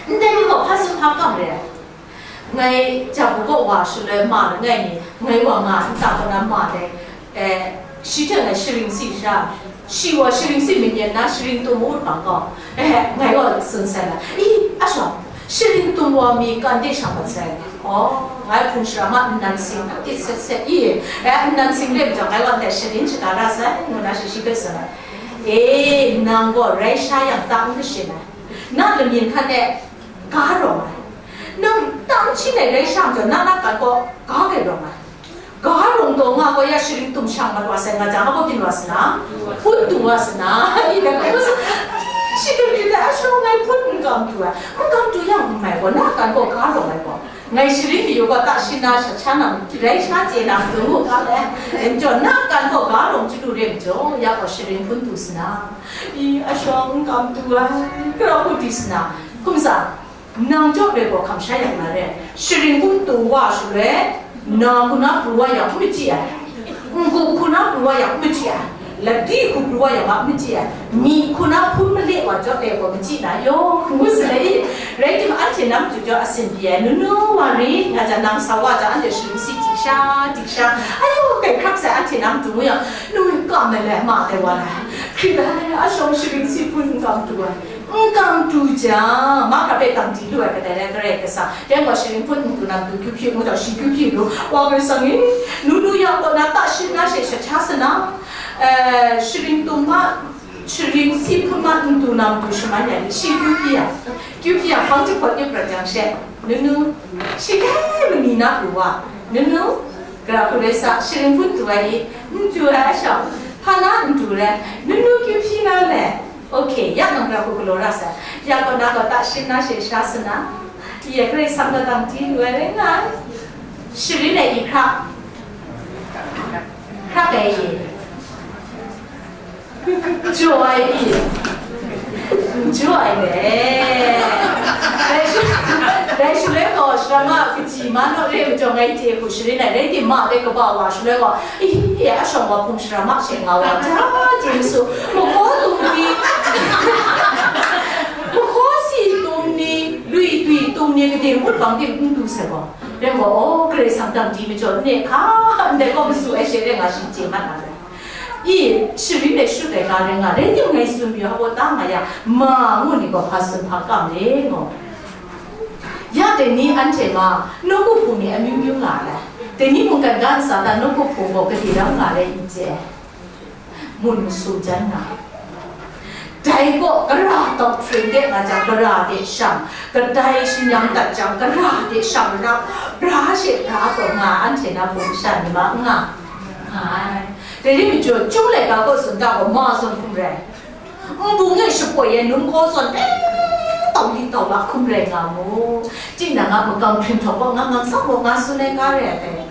Ndai ni gaw hpa tsun hpa kam re ai. Ngai jabu kaw wa shaloi ma langai mi, ngai wa nga nta kaw na ma dai, eh, shi hte ngai sharing si sha, shi wa sharing si manyan na sharing tum mawut bang gaw, eh, ngai wa tsun sai la, i, a shawng, sharing tum wa mi kan de shang mat sai, aw, ngai hpung shara ma nnan sing tit set set i, eh, nnan sing lem jang ngai wa ndai sharin shaga ra sai, ngu na shi shi hpe tsun ai. E, nang gaw rai sha yang ta n kashin ai, na lamyin hkan e, ga rawng ai. Nang tang hpyi ai rai sha majaw, na na kan gaw ga gai rawng ai. Ga rawng taw nga gaw ya sharin tum shang mat wa sai nga jang, a gaw byin wa sa na? Hpun tu wa sa na? Ni dai gaw sa, shi dai ni dai a shawng ngai hpun n kam tu ai. N kam tu yang n mai gaw, na kan gaw ga rawng ai gaw. Ngai sharin mayu gaw ta shi na sha cha na, rai sha chye na matu ngu ga le. Majaw na kan gaw ga rawng chyalu re majaw, ya gaw sharin hpun tu sa na? I, a shawng n kam tu ai, kra hku di sa na? Hkum sa, nang jaw re gaw hkam sha yang na re, sharin hpun tu wa shaloi, na hku na pru wa yang n machyi ai, n-gup hku na pru wa yang n machyi ai, ladi hku pru wa yang a n machyi ai, myi hku na hpun male wa jaw re gaw machyi na yaw, ngu sa ai. Rai timung, anhte na matu jaw asin pyi ai, nunu wa ri, nga jang nang sa wa jang anhte sharin si tik sha, tik sha, ayu, kai hkrak sai, anhte na matu ngu yang, nu kam ai lai, ma ai wa lai, hkrit ai, a shawng sharin si hpun n kam tu ai. N kam tu jang, mahkra hpe dang di lu ai kadai rai, Karai Kasang, dai gaw sharin hpun n tu na matu kyu hpyi ngu jang, shi kyu hpyi lu, wa Karai Kasang e, nu nu yang kaw na ta shi na she sha cha sa na, eh, sharin tum ma, sharin si hpun ma n tu na matu shaman ya ni, shi kyu hpyi ya, kyu hpyi ya, hpang jahpawt ni prat jang she, nu nu, shi kai mami na pru wa, nu nu, Gara hku rai sa, sharin hpun tu ai i, n tu ai a shawng, hpa na n tu rai, nu nu kyu hpyi na le? Ok, ya nang gara hku galaw ra sai, ya gaw na gaw ta shi na she sha sa na, ya Karai Kasang gaw dang di lu ai rai nga ai. Sharin ai i hkra, hkra ai i. Jaw ai i? Jaw ai le. Dai sha-, dai shaloi gaw, sharama kaji ma naw re majaw ngai chye hku sharin ai, rai timung, dai kaba wa shaloi gaw, i, a shawng wa hpung sharama she nga wa, ja chye masu, mahkaw tum ni, mahkaw si tum ni, lui tui tum ni, kading mut bang ting n du sai gaw, dai gaw, o, Karai Kasang dang di majaw, n ne hka, ndai gaw masu ai she rai nga shi chye mat na rai. I, sharin ai shut ai ga rai nga, rai timung ngai tsun mayu, hpa ta nga yang, ma ngu ni gaw hpa tsun hpa kam le, ngu. Ya dai ni anhte ma, nawku hpung ni amyu myu nga ai. Dai ni mungkan ga ntsa ta nawku hpung gaw gade ram nga ai n chye ai. Mun masu jan nga. Dai gaw, gara doctrine de nga jang, gara de shang, kadai shi nyam dat jang, gara de shang rau, bra she bra taw nga, anhte na hpung sha ni ma n nga. Ai. Dai rai majaw, Chyum laika gaw tsun ta gaw, ma zawn hkum rai. Nbung e shapoi e num hkaw zawn, e, ta Li tau la hkum rai nga mu. Tinang a makam hpring htawk gaw ngang ngang sa mu nga tsun ai ga rai ai.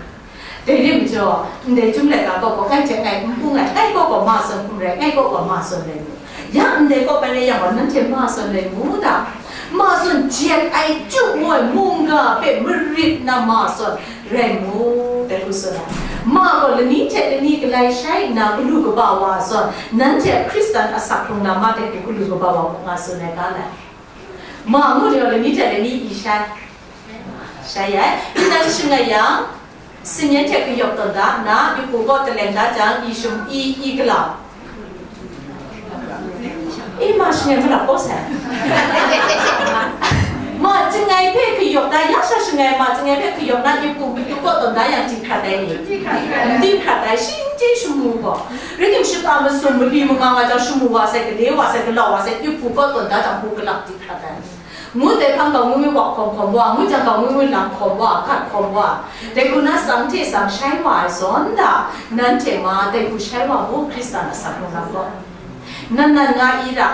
Dai rim jaw, ndai chyum laika gaw gaw ngai hte ngai n bung ai, ngai gaw gaw ma zawn hkum rai, ngai gaw gaw ma zawn rai mu. Ya ndai gaw bai rai yang gaw, nanhte ma zawn rai mu da. Ma zawn jet ai chyu ngu ai mungga hpe marit na ma zawn rai mu, dai hku tsun ai. Ma gaw lani hte lani galai shai nna galu kaba wa zawn, nanhte Hkristan asak hkrung lam ma de galu kaba wa mu nga tsun ai ga lai. Ma ngu ni gaw lani hte lani i shai. Shai ya ai. Nnan shangai yang, singyen hte kayawp tawn da nna, yu hku kaw talem da jang, i shum, i, i galau. I ma shangai malap kaw sai. Ma chyangai hpe kayawp da, ya sha shangai ma chyangai hpe kayawp na, yu hku matu kaw tawn da yang, di hkrat ai ni? Di hkrat ai, shi n chye shamu gaw. Rai tim, shata masum mali manga nga jang, shamu wa sai, gade wa sai, galau wa sai, yu hku kaw tawn da jang, hku galak di hkrat ai. Ngut ai hpang gaw ngwi ngwi wak hkawm hkawm wa, ngut jang gaw ngwi ngwi lang hkawm wa, gat hkawm wa. Dai hku na tsang hte tsang shai wa ai zawn da, nanhte ma dai hku shai wa mu, Hkristan asak hkrung lam gaw. Nan nan nga i ra.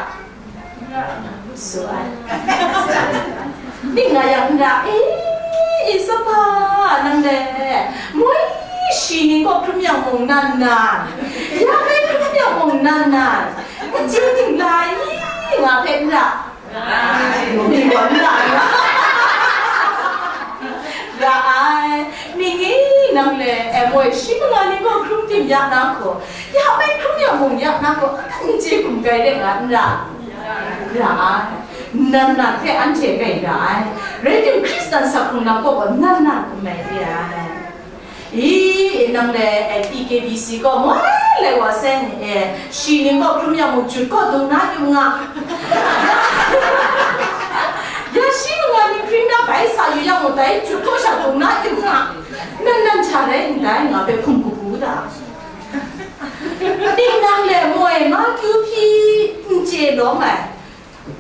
Su ai. Ning nga yang n ra, e, e, sapa, nang le, moi shi ning gaw hkrum yang mung nan nan, ya bai hkrum yang mung nan nan, n chye ting la i, nga hpe n ra. Ni gaw n ra ai. Ra ai. Ning e, nang le, e moi, shi manga ni gaw hkrum tim ya na hku, ya bai hkrum ya mung ya na hku, n chye hkum kai re nga n ra. Ra ai. Nan nan hpe anhte gai ra ai. Rai tim, Hkristan asak hkrung lam gaw nan nan hkum mai re ai. I, nang le, eh, T K B C gaw moi lai wa sai ni, eh, shi ning gaw hkrum yang mung jut kaw dung na yung nga. Ya shi manga ni hpring na bai sa yu yang mung dai jut kaw sha dung na yung nga. Nan nan hta rai ndai nga hpe hkum kabu da. Ning nang le moi ma kyu hpyi n chye lawm ai.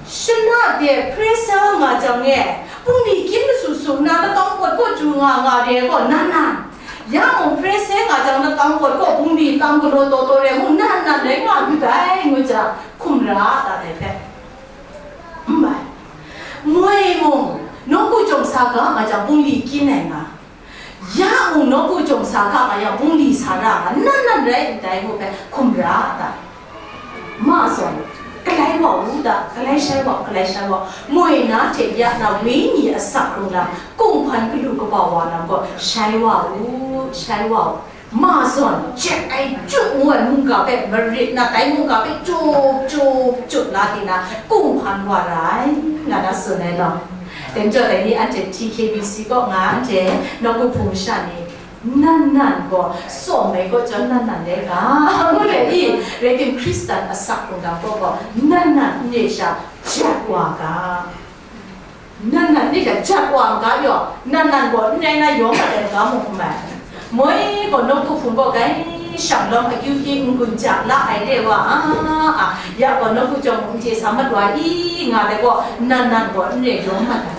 Shana de hpre sa nga jang e, bungli kyin masu su nna, lakang pawt kaw chyu nga nga re gaw nan nan. Ya mung hpre sa nga jang, lakang pawt kaw bungli tang galaw taw taw re mung nan nan rai nga lu dai, ngu jang, hkum ra ta dai hpe. N bai. Moi mung, nawku jawng sa ga nga jang, bungli kyin ai nga. Ya mung nawku jawng sa ga nga yang, bungli sa ra nga, nan nan rai ndai ngu hpe hkum ra a ta? Ma zawn, galai wa u ta, galai shai wa u, galai shai wa u. Moi na hte ya na wenyi asak hkrung lam, kunghpan galu kaba wa lam gaw shai wa u, shai wa u. Ma zawn, jet ai chyu ngu ai mungga hpe marit na, dai mungga hpe chup chup chup la di na, kunghpan wa ra ai, nga na tsun ai law. Dai majaw dai ni anhte T K B C kaw nga, anhte nawku hpung masha ni, nan nan gaw, sawm ai kaw chyawm nan nan rai ga, ngu let i, rai tim, Hkristan asak hkrung lam kaw gaw, nan nan n re sha, jat wa ga. Nan nan n re sha, jat wa n ga yaw, nan nan gaw n rai na yawng mat ai n ga mung n mai. Moi gaw nawku hpung kaw gai shang lawm akyu hpyi n-gun ja la ai re wa a, a, ya gaw nawku jawng mung n hte sa mat wa i, nga ai gaw, nan nan gaw n re yawng mat ai.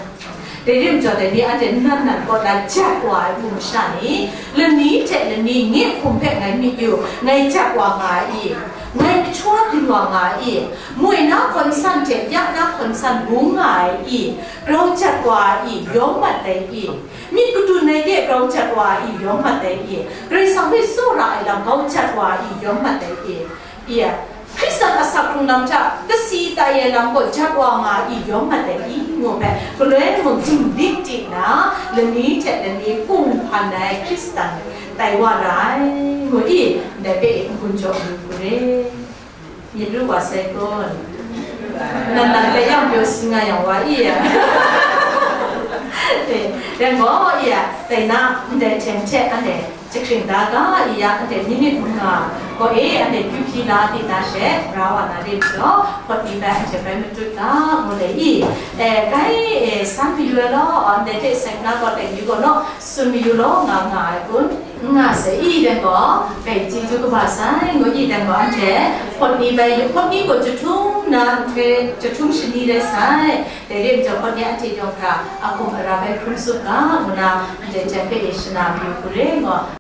Dai rim jaw dai ni anhte nan nan kaw na jat wa ai hpung masha ni, lani hte lani nye hkum hpe ngai myit yu, ngai jat wa nga ai i? Ngai mahtaw byin wa nga ai i? Moi na hkawn san hte ya na hkawn san bung nga ai i? Grau jat wa ai i? Yawng mat ai i? Myit kadun ai de grau jat wa ai i? Yawng mat ai i? Karai Kasang hpe tsawra ai lam grau jat wa ai i? Yawng mat ai i? Ya, Hkristan asak hkrung lam hta kasi tai ai lam gaw jat wa nga i, yawng mat ai i, ngu hpe, galoi mung dinglik ti nna, lani hte lani kunghpan ai Hkristan tai wa ra ai, ngu i, ndai hpe n-gun jaw yu hku re. Myit ru wa sai kun. Nan nan hpe yang pyaw si nga yang wa i ya. Eh, dan gaw, ya, dai na, ndai hten hte, anhte, jahkring da ga i ya, anhte minit manga gaw e, anhte kyu hpyi la di na she, ra wa na rim jaw, hpawt ni bai anhte bai matut ga, ngu le i. E, gai e, san mayu ai law, ndai hte seng na gaw, dai yu gaw naw, tsun mayu law, nga nga ai kun, n nga sai i, dan gaw, bai chyeju kaba sai, ngu i, dan gaw, anhte, hpawt ni bai, hpawt ni gaw jahtum na, nhtoi jahtum shani rai sai, dai rim jaw, hpawt ni anhte yawng hkra, a hkum a ra bai hkrum tsup ga, ngu na, anhte hten hpe e shana mayu hku re, ngu,